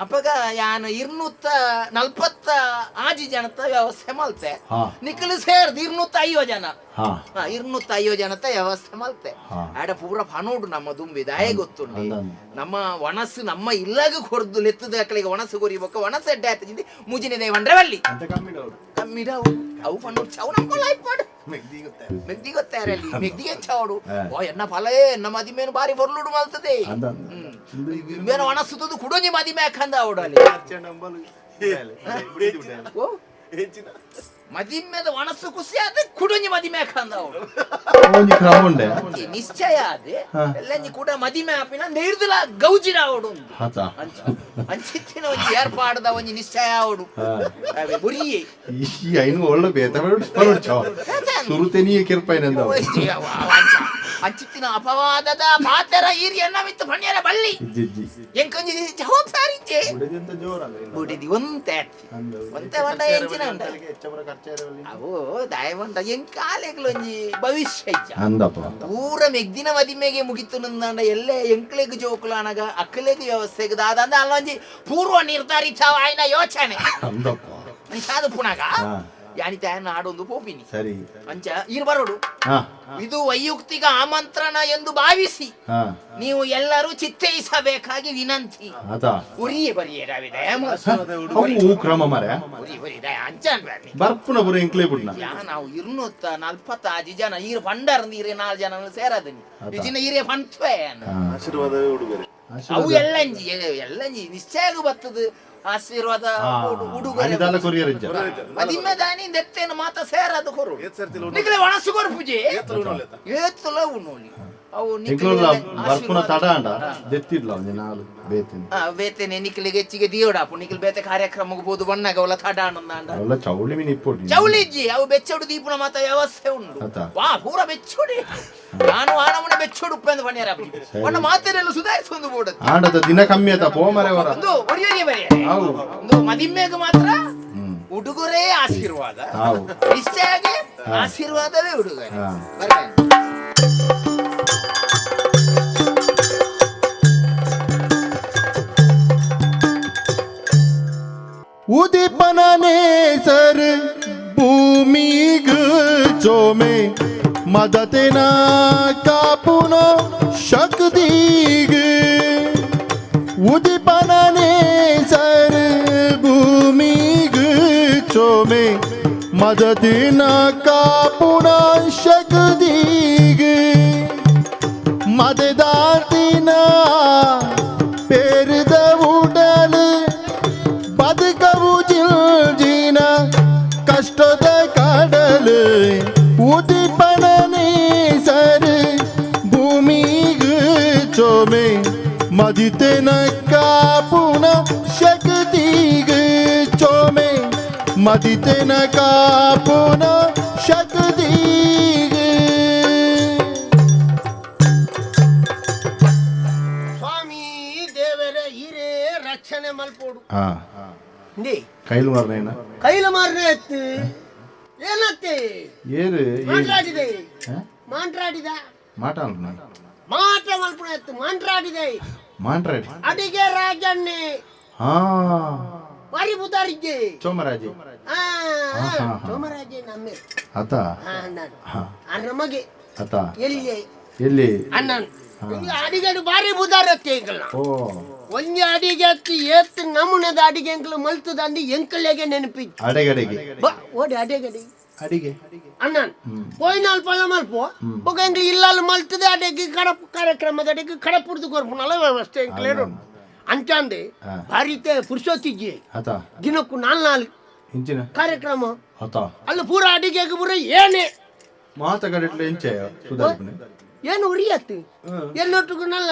ಅಪಗ ಯಾನು 246 ಜನತ ವ್ಯವಸ್ಥೆ ಮಲ್ತೆ. ನಿಖಲು ಸೇರ್ದು 250 ಜನ. 250 ಜನತ ವ್ಯವಸ್ಥೆ ಮಲ್ತೆ. ಆಡ ಪೂರ ಪನೋಡು ನಮ್ಮ ದುಂಬಿ ದಾಯ ಗೊತ್ತುಂಡು. ಅಂದ, ಅಂದ. ನಮ್ಮ ಒಣಸು ನಮ್ಮ ಇಲ್ಲಾಗ ಕೊರ್ದು ಲೆತ್ತದ ಅಕ್ಕಳಿಗೆ ಒಣಸು ಕೊರಿಬೊಕ್ಕ ಒಣಸು ಎಡ್ಡೆ ಆಯ್ತು ಮುಜಿನ ದೇವಂಡ್ರೆ ವಲ್ಲಿ. ಅಂತ ಕಮ್ಮಿ ಅವ್ರು. ಕಮ್ಮಿಡ ಅವು ಅವು ಪಣ್ಣು ಅವು ನಮ್ಮ ಲೈಫ್ ಪಾಡು ಮೆಗ್ದಿ ಗೊತ್ತಾರಲ್ಲಿ ಮೆಗ್ದಿ ಎಂಚಾವಡು. ಓ ಎನ್ನ ಫಲಯೇ ಎನ್ನ ಮದಿಮೇನು ಬಾರಿ ಪೊರ್ಲುಡು ಮಲ್ತದೆ. ಅಂದ, ಅಂದ. ಬೇರೆ ಒಣಸುತ್ತದು ಕುಡೊಂಜಿ ಮದಿಮೆ ಹಾಕಂದ ಅವಡಲ್ಲಿ. ಓ ಮದಿಮೆದ ಒಣಸು ಖುಷಿ ಆದ ಕುಡೊಂಜಿ ಮದಿಮೆ ಹಾಕಂದ ಅವಡು. ಒಂಜಿ ಕ್ರಮ ಉಂಡೆ. ನಿಶ್ಚಯ ಆದೆ ಎಲ್ಲಂಜಿ ಕೂಡ ಮದಿಮೆ ಆಪಿನ ನೇರ್ದಲ ಗೌಜಿನ ಅವಡು. ಆತ. ಅಂಚಿತ್ತಿನ ಒಂಜಿ ಏರ್ಪಾಡದ ಒಂಜಿ ನಿಶ್ಚಯ ಅವಡು ಅವೇ ಬುರಿಯೇ. ಈ ಐನು ಒಳ್ಳೆ ಬೇತ ಸುರುತೆನಿಯೇ ಕಿರ್ಪಾಯಿನಂದ. ಅಂಚಿತ್ತಿನ ಅಪವಾದದ ಪಾತೆರ ಈರಿ ಎನ್ನ ಮಿತ್ತು ಪಣ್ಯರ ಬಳ್ಳಿ. ಇಜ್ಜಿ. ಎಂಕೊಂಜಿ ಜವಾಬ್ದಾರಿ ಇಜ್ಜೆ. ಬುಡದಂತ ಜೋರ ಅಂದ್ರೆ ಬುಡಿದಿ ಒಂತೆ ಒಂತೆ వంట ಎಂಚಿನ ಅಂಡ ಅವು ದಾಯವಂಟ ಎಂಕಾಲೆಗ್ಲೊಂಜಿ ಭವಿಷ್ಯ ಇಜ್ಜ. ಅಂದಪ್ಪ. ಪೂರ ಮೆಗ್ದಿನ ಮದಿಮೆಗೆ ಮುಗಿತು ನಂದಾಂಡ ಎಲ್ಲೇ ಎಂಕ್ಲೆಗ್ ಜೋಕುಲಾನಗ ಅಕ್ಕಲೆಗ್ ವ್ಯವಸ್ಥೆಗ್ ದಾದಂದ ಅಲ್ಲೊಂಜಿ ಪೂರ್ವ ನಿರ್ಧಾರಿತ ಆಯ್ನ ಯೋಚನೆ. ಅಂದಪ್ಪ. ಅಂಚಾದ ಪುನಗ ಯಾನಿತ ನಾಡೊಂದು ಪೋಪಿನಿ. ಸರಿ. ಅಂಚ ಈರ್ ಬರೋಡು. ಇದು ವೈಯಕ್ತಿಕ ಆಮಂತ್ರಣ ಎಂದು ಭಾವಿಸಿ ನೀವು ಎಲ್ಲರೂ ಚಿತ್ತೈಸಬೇಕಾಗಿ ವಿನಂತಿ. ಆತ. ಉರಿಯೇ ಬರಿಯೇ ರಾವಿದ. ಅವು ಕ್ರಮ ಮರೆ. ಉರಿ ಉರಿ ಅಂಚ ಅನ್ಬೇಡಿ. ಬರ್ಪುನ ಪುರ ಎಂಕ್ಲೇ ಬುಡ್ನ. ಯಾ ನಾವು 246 ಜನ ಈರ್ ಪಂಡರ್ ಈರೆ 4 ಜನ ಸೇರದನಿ ಇಜಿನ ಈರೆ ಪಂತ್ವೆ. ಆಶೀರ್ವಾದವೇ ಉಡುಗೊರೆ. ಅವು ಎಲ್ಲಂಜಿ ಎಲ್ಲಂಜಿ ನಿಶ್ಚಯ ಬರ್ತದೆ ಆಶೀರ್ವಾದ ಉಡುಗೊರೆ. ಅನಿದಾಲ ಕೊರಿಯರ್ ಇಜ್ಜ. ಮದಿಮೆ ದಾನಿ ದೆತ್ತೇನು ಮಾತ ಸೇರದು ಕೊರು. ಏತ್ ಸರ್ತಿ ನಿಕ್ಲೆ ಒಣಸು ಕೊರು ಪೂಜೆ ಏತ್ತುಲ ಉಣ್ಣೋಲಿ. ಅವು ಎಂಕ್ಲುಲ ಬರ್ಪುನ ತಡ ಅಂಡ ದೆತ್ತಿಡ್ಲ ಒಂಜಿ ನಾಲ್ ಬೇತಿನ ಬೇತೆನೆ ನಿಕ್ಲಿಗೆ ಹೆಚ್ಚಿಗೆ ದಿಯೋಡಾಪು ನಿಕ್ಲು ಬೇತೆ ಕಾರ್ಯಕ್ರಮಕ್ಕೆ ಬೋದು ಬಣ್ಣಾಗ ಅವಲ ತಡ ಅಂಡ ಅವಲ ಚೌಳಿ ಮೀನ್ ಇಪ್ಪೊಡಿ ಚೌಳಿಜ್ಜಿ ಅವು ಬೆಚ್ಚೋಡು ದೀಪುನ ಮಾತ ವ್ಯವಸ್ಥೆ ಉಂಡು ಅತ್ತ. ವಾ ಪೂರ ಬೆಚ್ಚೋಡಿ ನಾನು ಆನಮನೆ ಬೆಚ್ಚೋಡು ಉಪ್ಪೆಂದು ಪಣಿಯರ ಒಣ್ಣ ಮಾತೆರೆಲ್ಲ ಸುಧಾರಿಸೊಂದು ಬೋಡದು ಆಂಡದ ದಿನ ಕಮ್ಮಿ ಆತ ಪೋ ಮರೆ ವರ ಒಂದು ಒರಿಯೊರಿಯ ಬರೆಯ ಅವು ಒಂದು ಮದಿಮ್ಮೆಗೆ ಮಾತ್ರ ಉಡುಗೊರೆ ಆಶೀರ್ವಾದ ಅವು ನಿಶ್ಚಯಗೆ ಆಶೀರ್ವಾದವೇ ಉಡುಗೊರೆ ಹಾ. ಬರ್ಬೇನೆ. ಉದಿಪನನೇ ಸರ್ ಭೂಮಿಗ್ ಚೋಮೆ ಮದತೆನ ಕಾಪುನ ಶಕ್ತಿಗ್ ಉದಿಪನನೇ ಸರ್ ಭೂಮಿಗ್ ಚೋಮೆ ಮದತಿನ ಕಾಪುನ ಶಕ್ತಿಗ್ ಮದದಾತಿನ ಪೇರಿದ ಉಡಲ್ ಬದುಕವು ಜಿಲ್ಜಿನ ಕಷ್ಟದ ಕಡಲು ಉದಿಪನನೇ ಸರ್ ಭೂಮಿಗ್ ಚೋಮೆ ಮದಿತೆನ ಕಾಪುನ ಶಕ್ತಿಗ್ ಚೋಮೆ ಮದಿತೆನ ಕಾಪುನ ಶಕ್ತಿಗ್. ಸ್ವಾಮಿ ದೇವರ ಹಿರೇ ರಕ್ಷಣೆ ಮಲ್ಪೋಡು. ಹಾ. ಇಂದೇ. ಕೈಲು ಮಾರ್ನೇನ? ಕೈಲ ಮಾರನೆ ಅತ್ತು ಏನತ್ತೆ? ಏರು? ಮಾಂಟ್ರಾಡಿದೆ ಮಾಂಟ್ರಾಡಿದ. ಮಾಟ ಅನ್ಪುನ? ಮಾಟ ಮಲ್ಪುಣ ಎತ್ತು ಮಾಂಟ್ರಾಡಿದೆ. ಮಾಂಟ್ರಾಡಿ. ಅಡಿಗೆ ರಾಜನ್ನೇ. ಹಾ. ಬಾರಿ ಬುದಾರಿದ್ದೆ. ಚೋಮರಾಜಿ. ಆ. ಹಾ, ಹಾ. ಸೋಮರಾಜೆ ನಮ್ಮೆ. ಆತ. ಹಾ ನಾನು. ಹಾ. ಆ ನಮಗೆ. ಆತ. ಎಲ್ಲಿ? ಎಲ್ಲಿ? ಅಣ್ಣನ್ ಅಡಿಗೆ ಬಾರಿ ಬುದಾರತ್ತೆ ಎಂಕಲ್ನ. ಓ. ಒಂಜಿ ಅಡಿಗೆ ಅತ್ತಿ ಏತ್ ನಮೂನೆದ ಅಡಿಗೆ ಎಂಕಲ್ ಮಲ್ತದ ಅಂದು ಎಂಕಲ್ಲೆಗೆ ನೆನಪಿತ್ತು. ಅಡೆಗಡೆಗೆ. ಓಡಿ ಅಡಿಗೆ. ಅಡಿಗೆ. ಅಣ್ಣನ್ ಪೋಯಿನಾಲ್ ಪಲ್ಲ ಮಲ್ಪ ಬೊಕ ಎಂಕ್ಲು ಇಲ್ಲಾಲ್ ಮಲ್ತದೆ ಅಡಿಗೆ ಕಡಪ್ ಕಾರ್ಯಕ್ರಮದ ಅಡಿಗೆ ಕಡಪುಡ್ದು ಕೊರ್ಪುನಲ್ಲ ವ್ಯವಸ್ಥೆ ಎಂಕ್ಲೇರು ಅಂಚಾಂದೆ. ಹಾ. ಭಾರಿತೆ ಪುರುಷೋತ್ತಿಜ್ಜಿ. ಆತ. ದಿನಕ್ಕೂ ನಾಲ್ ನಾಲ್ ಇಂಚಿನ ಕಾರ್ಯಕ್ರಮ. ಆತ. ಅಲ್ಲಿ ಪೂರ ಅಡಿಗೆಗೆ ಪೂರ ಏನೇ. ಮಾತ ಕಡೆಟ್ಲೆ ಇಂಚೆ ಸುಧಾರಿಪುನೆ. ಏನು ಉರಿಯತ್ತು ಎನ್ನೊಟ್ಟಿಗೂ ನಲ್ಲ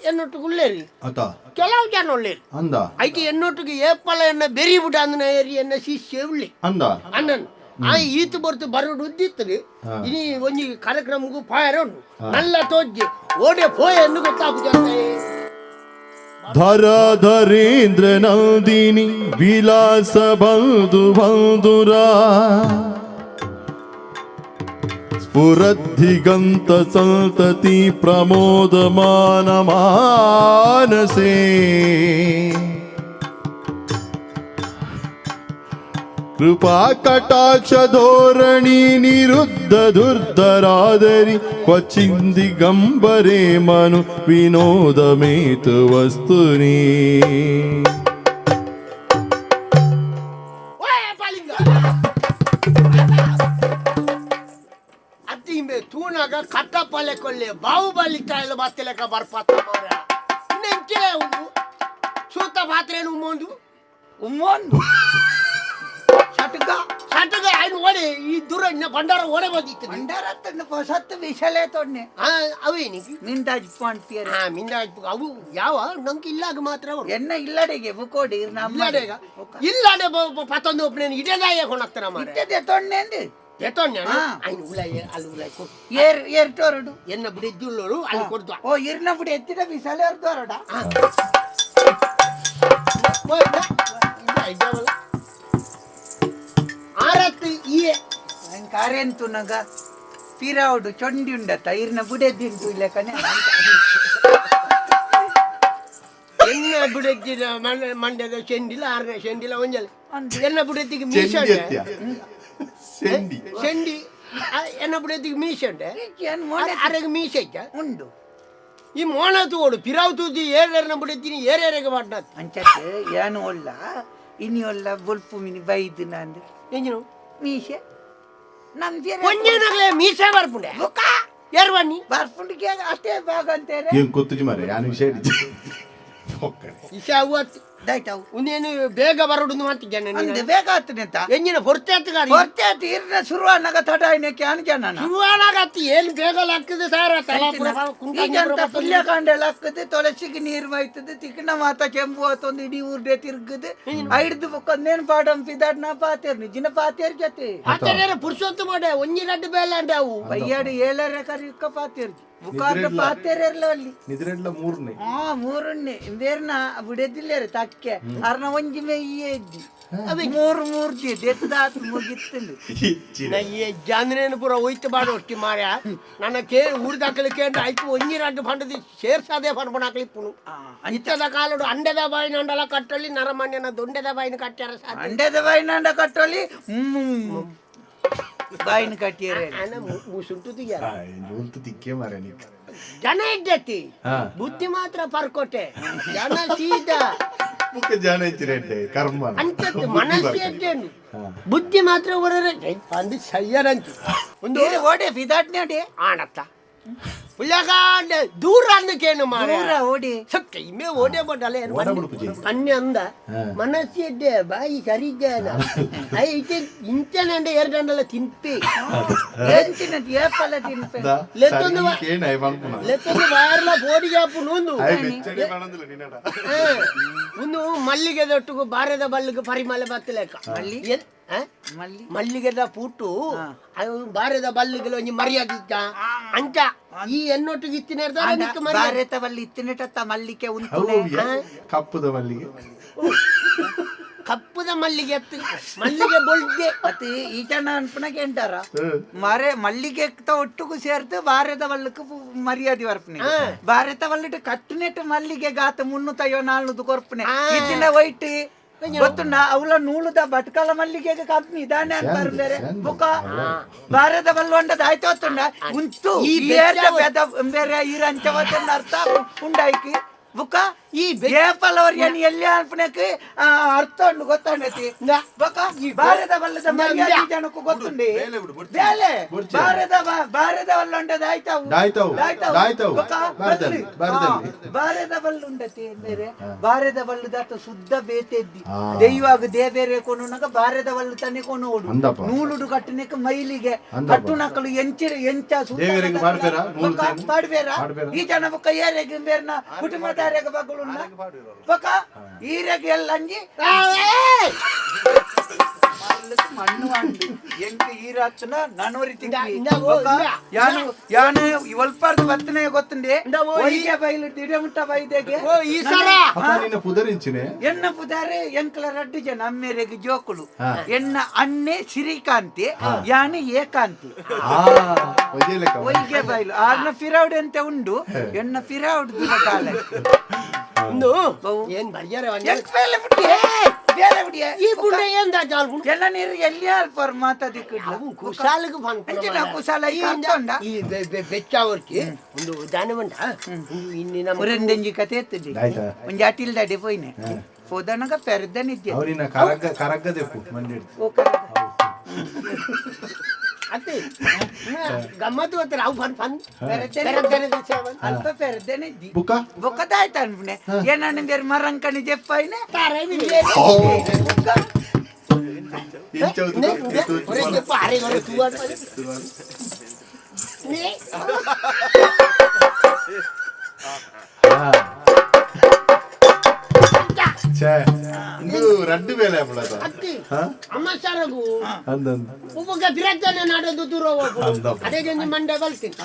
ಎನ್ನೊಟ್ಟಿಗೂ ಉಳ್ಳೇರಿ. ಆತ. ಕೆಲವು ಜನ ಉಳ್ಳೇರಿ. ಅಂದ. ಐಕೆ ಎನ್ನೊಟ್ಟಿಗೆ ಏಪಲ ಎನ್ನ ಬೆರಿ ಬಿಡ ಅಂದನ ಏರಿ ಎನ್ನ ಶಿಷ್ಯ ಉಳ್ಳಿ. ಅಂದ. ಅಣ್ಣನ್ ಆ ಈತ ಬರ್ತು ಬರೋಡು ಉದ್ದಿತ್ತದು. ಹಾ. ಇನಿ ಒಂಜಿ ಕಾರ್ಯಕ್ರಮಕ್ಕೂ ಪಾಯರ ಉಂಟು ನಲ್ಲ ತೋಜ್ಜಿ ಓಡೆ ಪೋಯ ಎಂದು ಗೊತ್ತಾಪುಜಿ ಅಂತ. ಧರಾಧರೇಂದ್ರ ನಂದಿನಿ ವಿಲಾಸ ಬಂಧು ಬಂಧುರ ಸ್ಫುರದ್ಧಿಗಂತ ಸಂತತಿ ಪ್ರಮೋದಮಾನ ಮಾನಸೇ ಕೃಪಾ ಕಟಾಕ್ಷ ಧೋರಣಿ ನಿರುದ್ಧ ದುರ್ಧರಾದರಿ ಕ್ವಚಿಂದಿಗಂಬರೇ ಮನು ವಿನೋದ ಮೇತು ವಸ್ತುನಿ. ಓಯ್ ಪಾಲಿಂಗ ಅತ್ತಿ ಇಂಬೆ ತೂನಾಗ ಕಟ್ಟಪಾಲೆ ಕೊಲ್ಲೆ ಬಾಹುಬಲಿ ತಾಯಿಲು ಬತ್ತಲೆಕ ಬರ್ಪಾತ ಮಾರ ನೆಂಚೆ ಉಂಡು ಸೂತ ಪಾತ್ರೇನು ಉಮ್ಮೊಂದು. ಉಮ್ಮೊಂದು ಸಟ್ಗ. ಸಟಗ ಆಯ್ನು ಓಡೆ ಈ ದೂರ ಇನ್ನ ಭಂಡಾರ ಓಡೆ ಬಂದಿತ್ತು. ಭಂಡಾರ ತಂದು ಹೊಸತ್ತು ವಿಶಾಲೆ ತೊಡ್ನೆ. ಆ ಅವೇನಿಗೆ? ಮಿಂದಾಜ್ ಪಂಪಿಯರ್. ಹಾ ಮಿಂದ ಅವು ಯಾವ ನಂಗೆ ಇಲ್ಲಾಗ ಮಾತ್ರ ಅವರು. ಎನ್ನ ಇಲ್ಲಡೆಗೆ ಬುಕೋಡಿ ನಮ್ಮ. ಇಲ್ಲಾಡೆಗ ಇಲ್ಲಾಡೆ ಪತ್ತೊಂದು ಒಪ್ಪನೇನು ಇಡೇದಾಯ ಕೊಣಕ್ತಾರ ಮಾರ. ಇಟ್ಟದೆ ತೊಣ್ಣೆ ಅಂದು. ಎತ್ತೊಣ್ಣ. ಹಾ. ಆಯ್ನು ಉಲಾಯ ಅಲ್ಲಿ ಉಲಾಯ್ ಕೊಡು. ಏರ್ ಏರ್ ಟೋರಡು. ಎನ್ನ ಬಿಡಿದ್ದುಳ್ಳೋರು ಅಲ್ಲಿ ಕೊಡ್ದು. ಓ ಇರ್ನ ಬಿಡಿ ಎತ್ತಿದ ವಿಶಾಲೆ ಅವ್ರ ದೋರಡ. ಆರತ್ತು ಈ. ಕಾರೆಂತು ನಗ ಪಿರಾವುಡು ಚೊಂಡಿ ಉಂಡತ್ತ ಇರ್ನ ಬುಡೆದಿಂಟು ಇಲ್ಲ ಕಣೆ. ಎನ್ನ ಬಿಡದ್ದಿನ ಮಂಡ್ಯದ ಚೆಂಡಿಲ ಆರನೇ ಚೆಂಡಿಲ ಒಂಜಲ ಎನ್ನ ಬುಡತ್ತಿಗೆ ಮೀಸೆ. ಚೆಂಡಿ ಅತ್ಯ ಸೆಂಡಿ. ಚೆಂಡಿ ಎನ್ನ ಬುಡತ್ತಿಗೆ ಮೀಸೆ ಉಂಡೆ. ಏನ್ ಮೋನೆ? ಅರೆಗೆ ಮೀಸೆ ಇಜ್ಜ? ಉಂಡು. ಈ ಮೋಣ ತೂಡು ಪಿರಾವ್ ತೂದಿ ಏರೇರ್ನ ಬುಡತ್ತೀನಿ ಏರೇರೆಗೆ ಮಾಡ್ನಾತ್. ಅಂಚತ್ ಏನು ಒಲ್ಲ ಇನಿ ಒಲ್ಲ ಬೊಲ್ಪು ಮಿನಿ ಬೈದು ನಂದು. ಎಂಜಿನು? ಮೀಸೆ ನಮ್ ಒಂಜೇನಾಗ್ಲೇ ಮೀಸೆ ಬರ್ಪುಂಡೆ ಏರ್ವಣ್ಣಿ. ಬರ್ಪುಂಡಿಗೆ ಅಷ್ಟೇ ಭಾಗ ಅಂತಾರೆ. ಏನ್ ಗೊತ್ತುಜಿ ಮಾರೆ ಯಾನು ವಿಷಯ ಹಿಡಿಜಿ. ಇಶಾ ಅವತ್ತು ದಾಯ್ತಾವು. ಉಂದೇನು ಬೇಗ ಬರೋಡು ಅಂತ. ಅಂದೆ ಬೇಗ ಆತನೆಂತ. ಎಂಜಿನ ಹೊರ್ತೆ ಆತಗಾರಿ. ಹೊರ್ತೆ ಆತು ಇರ್ನ ಶುರುವಾನಾಗ ತಡ ಐನಕ್ಕೆ ಅನ್ಜನ. ಶುರುವಾನಾಗತ್ತಿ ಏನ್ ಬೇಗ ಲಾಗ್ತದೆ ಸಾರ ತಲಾಪುರ. ಈಗಂತ ಪುಲ್ಯಕಾಂಡೆಲ್ಲ ಹಾಕದೆ, ತುಳಸಿಗೆ ನೀರು ಬೈತದೆ, ತಿಕ್ಕಣ ಮಾತ ಕೆಂಪು ಆತೊಂದು ಇಡೀ ಊರ್ಡೆ ತಿರ್ಗದೆ ಐಡ್ದು ಬೊಕ್ಕೊಂದೇನು ಪಾಡಂ ಪಿದಾಡ್ ನಾ ಪಾತೇರ್ ನಿಜಿನ ಪಾತೇರ್ ಜೊತೆ. ಆತನೇರ ಪುರುಷೋತ್ತಮ ಮಾಡೆ ಒಂಜಿ ರಡ್ಡು ಬೇಲೆ ಅಂಡೆ ಅವು. ಬಯ್ಯಾಡು ಏಳರ ಕರಿಕ್ಕ ಪಾತೇರ್ ಬುಕ್ಕಾರ್ನ ಪಾತೇರ್ ಇರ್ಲ ಅಲ್ಲಿ. ನಿದ್ರೆಡ್ಲ ಮೂರನೇ. ಹಾ, ಮೂರುಣ್ಣೆ ಬೇರ್ನ ಬಿಡದಿಲ್ಲೇರ ತಕ್ಕೆ ಅರ್ನ ಒಂಜಿ ಮೇಯ್ಯೇ ಇದ್ದಿ ಮೂರು ಮೂರು ದೆತ್ತಾತ್ ಮುಗಿತ್ತಂದು. ಜಾಂದ್ರೇನು ಪೂರ ಒಯ್ತು ಬಾಡ ಒಟ್ಟಿ ಮಾರ್ಯ ನನ್ನ ಕೇ ಊರ್ದಾಕಲಿ ಕೇಂದ್ರ ಆಯ್ತು ಒಂಜಿ ರಡ್ಡು ಪಂಡದಿ ಸೇರ್ಸಾದೆ ಪನ್ಪಣಾಕಲಿ ಇಪ್ಪುನು. ಇತ್ತದ ಕಾಲಡು ಅಂಡೆದ ಬಾಯಿನ ಅಂಡಲ ಕಟ್ಟಲ್ಲಿ ನರಮಾನ್ಯನ ದೊಂಡೆದ ಬಾಯಿನ ಕಟ್ಟಾರ ಸಾಧ್ಯ. ಅಂಡೆದ ಬಾಯಿನ ಅಂಡ ಕಟ್ಟೋಲಿ, ಬಾಯಿನ ಕಟ್ಟಿಯರೆ. ಆನ ಮುಸುಂಟು ತಿಗ್ಯಾರ. ಉಂತು ತಿಕ್ಕೆ ಮಾರ ನೀಕ್. ಜನ ಇದ್ದತಿ. ಹಾ. ಬುದ್ಧಿ ಮಾತ್ರ ಪರ್ಕೊಟ್ಟೆ ಜನ ಸೀದಾ. ಬುಕ್ಕ ಜಾನ ಇಚ್ಚಿರೆಡ್ಡೆ ಕರ್ಮ. ಅಂತದ್ದು ಮನಸ್ಸು ಎಡ್ಡೇನು ಬುದ್ಧಿ ಮಾತ್ರ ಹೊರರೆ ಅಂದು ಸಯ್ಯರಂಚು ಒಂದು. ಓಡೆ ಫಿದಾಟ್ನೆ ಓಡೆ. ಆಣತ್ತ ಪುಲ್ಯಕಾಂಡೆ ದೂರ ಅಂದಕೇನು ಮಾರ. ದೂರ ಓಡಿ. ಸಕ್ಕ ಇಮ್ಮೆ ಓಡೆ ಬಡ್ಡಲೆ. ಓಡ ಬಿಡು ಪೂಜೆ. ಕನ್ಯೆ ಅಂದ. ಹಾ. ಮನಸ್ಸು ಎಡ್ಡೆ ಬಾಯಿ ಸರಿದ್ದಾನ ಐತೆ ಇಂಚನಂಡೆ ಎರಡಂಡಲ ತಿಂಪಿ. ಎಂಚಿನ ಏಪಲ ತಿನ್ಪೆ. ಲೆತ್ತೊಂದು ಕೇಣ ಪನ್ಪುನ. ಲೆತ್ತೊಂದು ವಾರ್ಲ ಪೋಡಿಗೆ ನೂಂದು. ಆಯ್ ಬೆಚ್ಚಡಿ ಪಣಂದಿಲ್ಲ ನಿನ್ನಡ. ಒಂದು ಮಲ್ಲಿಗೆ ದೊಟ್ಟುಗು ಬಾರದ ಬಲ್ಲಿಗೆ ಪರಿಮಳ ಬತ್ತಲೆಕ್ಕ ಮಲ್ಲಿ? ಆ? ಮಲ್ಲಿ. ಮಲ್ಲಿಗೆದ ಪೂಟು ಅದು ಬಾರದ ಬಲ್ಲಿಗೆ ಒಂಜಿ ಮರ್ಯಾದೆ ಇತ್ತ ಅಂಚ ಈ ಎನ್ನೊಟ್ಟಿಗೆ ಇತ್ತಿನ ಮರ್ಯಾದೆ. ಭಾರತವಲ್ಲಿ ಇತ್ತಿನಟತ್ತ ಮಲ್ಲಿಗೆ ಉಂಟು. ಅವು ಕಪ್ಪುದ ಮಲ್ಲಿಗೆ. ಕಪ್ಪುದ ಮಲ್ಲಿಗೆ ಎತ್ತು ಮಲ್ಲಿಗೆ ಬೊಲ್ದೆ. ಮತ್ತೆ ಈ ಜನ ಅನ್ಪನಕ್ಕೆ ಎಂಟಾರ ಮರೆ ಮಲ್ಲಿಗೆ ಒಟ್ಟುಗು ಸೇರ್ತು ಭಾರತ ವಲ್ಲಕ್ಕೆ ಮರ್ಯಾದೆ ವರ್ಪನೆ. ಭಾರತ ವಲ್ಲಿಟ್ಟು ಕಟ್ಟುನೆಟ್ಟು ಮಲ್ಲಿಗೆ ಗಾತ ಮುನ್ನೂತೈವ ನಾಲ್ನೂದು ಕೊರ್ಪನೆ. ಇತ್ತಿನ ವೈಟ್ ಗೊತ್ತುಂಡ ಅವಳ ನೂಲುದ ಬಟ್ಕಲ ಮಲ್ಲಿಗೆ ಕಮ್ಮಿ ದಾನೆ ಅಂತಾರೆ ಬೇರೆ. ಬುಕ್ಕ ಭಾರತ ಬಲ್ವಂಡದ ಆಯ್ತು ಗೊತ್ತುಂಡ ಉಂತು ಈ ಈ ಬೆದ ಬೇರೆ ಈ ರಂಚವತನ್ನ ಅರ್ಥ ಉಂಡಾಯ್ಕಿ ಬುಕ್ಕ ಈ ಏಪಲವರ್ ಏನ್ ಎಲ್ಲಿ ಅನ್ಪನಕ್ಕೆ ಅರ್ಥ ಉಂಡು ಗೊತ್ತಾಂಡತಿ. ಬೊಕ್ಕ ಭಾರತ ಬಲ್ಲದ ಮರ್ಯಾದೆ ಜನಕ್ಕೂ ಗೊತ್ತುಂಡಿ ಬೇಲೆ ಭಾರತ ಭಾರತ ಬಲ್ಲುಂಡದ ಆಯ್ತಾವು. ದಾಯ್ತಾವು. ದಾಯ್ತಾವು. ಬೊಕ್ಕ ಭಾರತದಲ್ಲಿ, ಬಲ್ಲು. ಭಾರತದಲ್ಲಿ. ಹಾ, ಭಾರತ ಬಲ್ಲುಂಡತಿ ಬೇರೆ ಭಾರತ ಬಲ್ಲುದಾತ ಶುದ್ಧ ಬೇತೆದ್ದಿ. ಆ. ದೈವಾಗ ದೇಬೇರೆ ಕೊನುನಗ ಭಾರತ ಬಲ್ಲು ತನೆ ಕೊನೋಡು. ಅಂದಪ್ಪ. ನೂಲುಡು ಕಟ್ಟುನೆಕ್ ಮೈಲಿಗೆ. ಅಂದಪ್ಪ. ಕಟ್ಟು ನಕಲು ಎಂಚ ಎಂಚ ಸೂತ ದೇವರಿಗೆ ಪಾಡ್ಬೇರಾ? ನೂಲು ಬೊಕ್ಕ ತೇನು? ಪಾಡ್ಬೇರಾ? ಪಾಡ್ಬೇರಾ? ಈ ಜನ ಬೊಕ್ಕ ಏರೆಗ್ ಬೇರ್ನ ಕುಟುಂಬದಾರೆಗ ಬಗ್ಳುನ್ನ ಬೊಕ್ಕ ಈರೆಗ್ ಎಲ್ಲ ಅಂಜಿ ಮಲ್ಲುಕ್ ಮಣ್ಣು ಅಂಡು ಎಂಕ್ ಈರಾಚನ ನನೊರಿ ತಿಂಗಿ. ಇಂದ ಓ, ಬೊಕ್ಕ ಇಂದ. ಯಾನು ಯಾನು ಒಲ್ಪಾರ್ದು ಬತ್ತನೆ ಗೊತ್ತುಂಡೆ. ಇಂದ ಓ, ಈ- ಒಯ್ಗೆ ಬೈಲು ದಿಡಮುಟ್ಟ ಬೈದೆಗೆ. ಓ ಈ ಸರ. ಅಪ್ಪ ನಿನ್ನ ಪುದರಿಂಚಿನೆ. ಎನ್ನ ಪುದಾರೆ ಎಂಕಲ ರಡ್ಡು ಜನ ಅಮ್ಮೇರೆಗ್ ಜೋಕುಲು. ಹಾ. ಎನ್ನ ಅಣ್ಣೆ ಸಿರಿಕಾಂತಿ, ಯಾನು ಏಕಾಂತಿ. ಆ ಒಜೆ ಲೆಕ್ಕ. ಒಯ್ಗೆ ಬೈಲು ಆರ್ನ ಫಿರೌಡ್ ಅಂತ ಉಂಡು ಎನ್ನ ಫಿರೌಡ್ ಕಾಲ. ಒಂದು ಏನ್ ಬರ್ಯಾರ. ಎಂಕ್ ಬೇಲೆ ಬಿಟ್ಟಿಯೇ ಬೇಲೆ ಬಿಟ್ಟಿಯೇ. ಈ ಪುಂಡೆ ಏನ್ ದಾಜಾಲ್. ಎಲ್ಲ ನೀರು ಎಲ್ಲಿ ಅಲ್ಪರ್ ಮಾತಾದಿಕ್ಕಿಡ್ಲ. ಅವು ಕುಶಾಲಿಗೆ ಪನ್ಪುನ. ಅಂಚಿನ ಕುಶಾಲ ಈ ಅರ್ಥ. ಈ ಬೆಚ್ಚಾವರ್ಕಿ ಒಂದು ದಾನವಂಡ ಇನ್ನಿನ. ಉರಂದೆಂಜಿ ಕತೆ ಎತ್ತುಜಿ. ಆಯ್ತಾ? ಒಂಜಿ ಅಟಿಲ್ದಾಡೆ ಪೋಯ್ನೆ ಪೋದನಗ ಪೆರ್ದನಿದ್ದೆ. ಅವನಿನ ಕರಗ್ಗ ಕರಗ್ಗ ದೆಪ್ಪು ಮಂಡಿ. ಓ ಕರಗ. ಅತ್ತೆ ಗಮ್ಮತ್ತು ಗೊತ್ತಿಲ್ಲ ಅವು ಫನ್ ಫನ್. ಪೆರ್ದನೆ. ಪೆರ್ದನೆ. ಅಲ್ಪ ಪೆರ್ದನಿದ್ದಿ. ಬುಕ್ಕ. ಬೊಕ್ಕದಾಯ್ತ ಅನ್ಪುನೆ ಏನಣ್ಣ ಬೇರೆ ಮರಂಕಣಿ ಜೆಪ್ಪಾಯ್ನೆ. ಬುಕ್ಕ. ಇಂಚ ಅರೆ ಛೇ ಇಂದು ರಡ್ಡು ಬೇಲೆ ಅಪ್ಪಳದ. ಅತ್ತಿ. ಹಾ? ಅಮ್ಮ ಸರಗು. ಅಂದಂದು. ಒಬ್ಬ ಬಿರತ್ತನೆ ನಾಡೋದು ದೂರ ಹೋಗು. ಅಂದಪ್ಪ. ಅದೇ ಜಂಜಿ ಮಂಡೆ ಬಲ್ತೀನಿ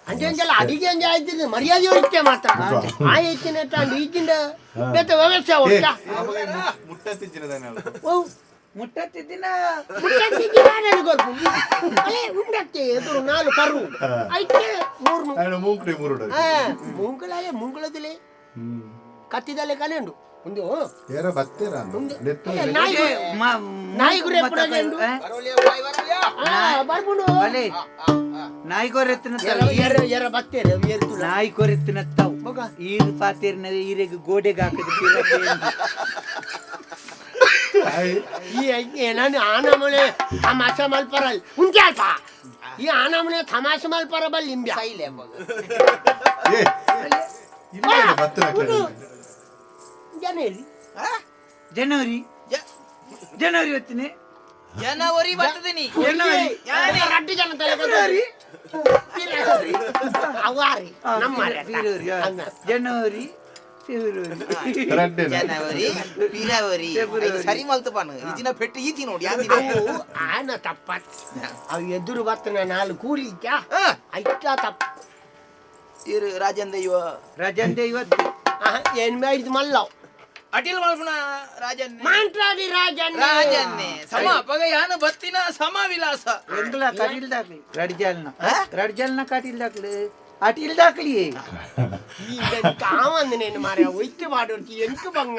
ಅಂಚೆ ಅಡಿಗೆ ಅಂಜೆ ಆಯ್ತಿದ್ದು ಮರ್ಯಾದೆ ಒಳಿಕೆ ಮಾತ್ರ ಆ ಹೆಚ್ಚಿನ ತಾಂಡು ಈಚಿಂದ ಬೇತೆ ವ್ಯವಸ್ಥೆ ಒಟ್ಟ. ಮುಟ್ಟ ತಿಂಚಿನ. ಓ. ಮುಟ್ಟತ್ತಿದ್ದಿನ. ಮುಟ್ಟತ್ತಿದ್ದಿ ನಾನೇನು ಗೊತ್ತು ಅಲೇ ಉಂಡತ್ತೆ ಎದುರು ನಾಲು ಕರು ಐತೆ ಮೂರು. ಮೂಂಕಡೆ ಮುರುಡ. ಹಾ ಮುಂಗುಳಲೆ ಮುಂಗುಳದಿಲೆ ಕತ್ತಿದಲೆ ಕಲೆಂಡು ಒಂದು. ಏರ ಬತ್ತೇರ. ಅಲ್ಲ, ನಾಯಿ ನಾಯಿ ಗುರಿ ಎಪ್ಪುಡಗೆ ಉಂಡು. ಬರ್ಬುಂಡು. ಬಲೆ ನಾಯಿ ಕೊರೆತ್ತಿನ. ಎರ ಎರ ಬತ್ತೇರೆ ಏರು ತುಲ. ನಾಯಿ ಕೊರೆತ್ತಿನ ತಾವು ಈರು ಪಾತೇರಿನ ಈರೆಗ್ ಗೋಡೆಗೆ ಹಾಕಿದ. ಈ ನಾನು ಆನಮನೆ ತಮಾಷೆ ಮಲ್ಪರಲ್ ಉಂಟೆ ಅಲ್ಪ ಈ ಆನಮನೆ ತಮಾಷೆ ಮಲ್ಪರ ಬಲ್ ಇಂಬ್ಯ. ಏ ಇಲ್ಲ ಬತ್ತಿನ. ಜರ ಜನವರಿ. ಜನವರಿ. ಜನವರಿ ಹೊತ್ತಿನಿ. ಜನವರಿ ಬರ್ತದಿನಿ. ಜನವರಿ. ರಡ್ಡು ಜನ. ಫೆಬ್ರವರಿ. ಅವಾರಿ ನಮ್ಮ. ಫೆಬ್ರವರಿ, ಆ. ಜನವರಿ, ಫೆಬ್ರವರಿ. ರಡ್ಡೆನ? ಜನವರಿ, ಫೆಬ್ರವರಿ. ಫೆಬ್ರವರಿ. ಐದು ಸರಿ ಮಲ್ತು ಪಾನು ಇಜಿನ ಪೆಟ್ಟು ಈತಿ ನೋಡಿ ಯಾಂದಿನ. ಅವು ಆನ ತಪ್ಪ, ಅವು ಎದುರು ಬತ್ತನ ನಾಲ್ ಕೂಲಿ ಐಟ ತಪ್ಪ. ಇರು ರಾಜಂದ ಇವ. ರಜಂದೆ ಇವತ್ತು. ಏನ್ ಇದು ಮಲ್ಲವ್. ಅಟಿಲ್ ಮಲ್ಪುನ ರಾಜನ್. ಮಾಂಟ್ರಾಡಿ ರಾಜಣ್ಣ. ರಾಜನ್ನೇ ಸಮ ಅಪಗ ಯಾನು ಬತ್ತಿನ ಸಮ ವಿಲಾಸ. ಎಂಗ್ಲ ಕಟೀಲ್ ದಾಕ್ಲಿ ರಡ್ಜಲ್ನ, ರಡ್ಜಲ್ನ ಕಟೀಲ್ ದಾಕ್ಲಿ, ಅಟಿಲ್ ದಾಕ್ಲಿ. ಕಾವಂದನೇನು ಮಾರ್ಯ, ಒಯ್ತು ಮಾಡೋರ್ತಿ ಎಂಟು ಬಂಗ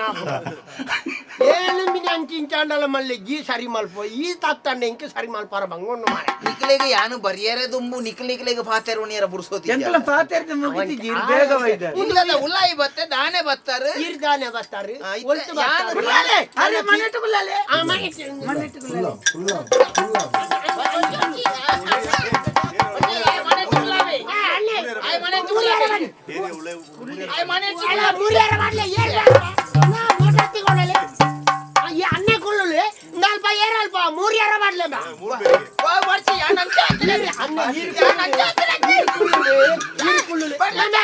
ಏಳು ಮಿನಿ ಅಂಚಿಂಚಾಂಡಲ ಮಲ್ಲೆ ಗೀ ಸರಿ ಮಲ್ಪ ಈ ತತ್ತಂಡ ಎಂಕ್ ಸರಿ ಮಲ್ಪಾರ ಬಂಗೊಂಡು ಮಾರ. ನಿಕ್ಲೆಗ ಯಾನು ಬರಿಯರೆ ದುಂಬು ನಿಕ್ಲ್ ನಿಕ್ಲೆಗ ಪಾತೆರುಣಿಯರ ಬುಡ್ಸೋತಿ. ಎಂತಲ ಪಾತೆರ್ದ ಮುಗಿತಿಜಿ, ಬೇಗ ಒಯ್ದ. ಉಲ್ಲದ ಉಲ್ಲಾಯಿ ಬತ್ತೆ ದಾನೆ ಬತ್ತಾರೆ. ಇರ್ದಾನೆ ಬರ್ತಾರೆ. ಆ, ಇತ್ತೆ ಒಲ್ತು ಯಾನು ಬರ್ತಾರೆ. ಕುಲ್ಲಾಲೆ, ಅರೆ ಮನೆಟ್ಟು ಕುಲ್ಲಾಲೆ. ಆ, ಮನೆ. ಮನೆಟ್ಟು ಕುಲ್ಲಾಲೆ. ಆ, ಅಲ್ಲೇ. ಮೂರ್ಯಾರ ಬನ್ನಿ. ಅಲ್ಲ, ಮೂರ್ಯಾರ ಮಾಡ್ಲೆ, ಏರ್ ಅಲ್ಪ. ನಾ ಮೋಟಾತಿಗೊಳ್ಳಲೆ. ಆ, ಈ ಅನ್ನ ಕೊಳ್ಳಲೆ, ನಾಲ್ಪ ಏರಲ್ಪ, ಮೂರ್ಯಾರ ಮಾಡ್ಲೆ ಬಾ. ಅನ್ನ ನೀರು ನೀರು ಕುಳ್ಳುಲೆ. ಆಂಡ,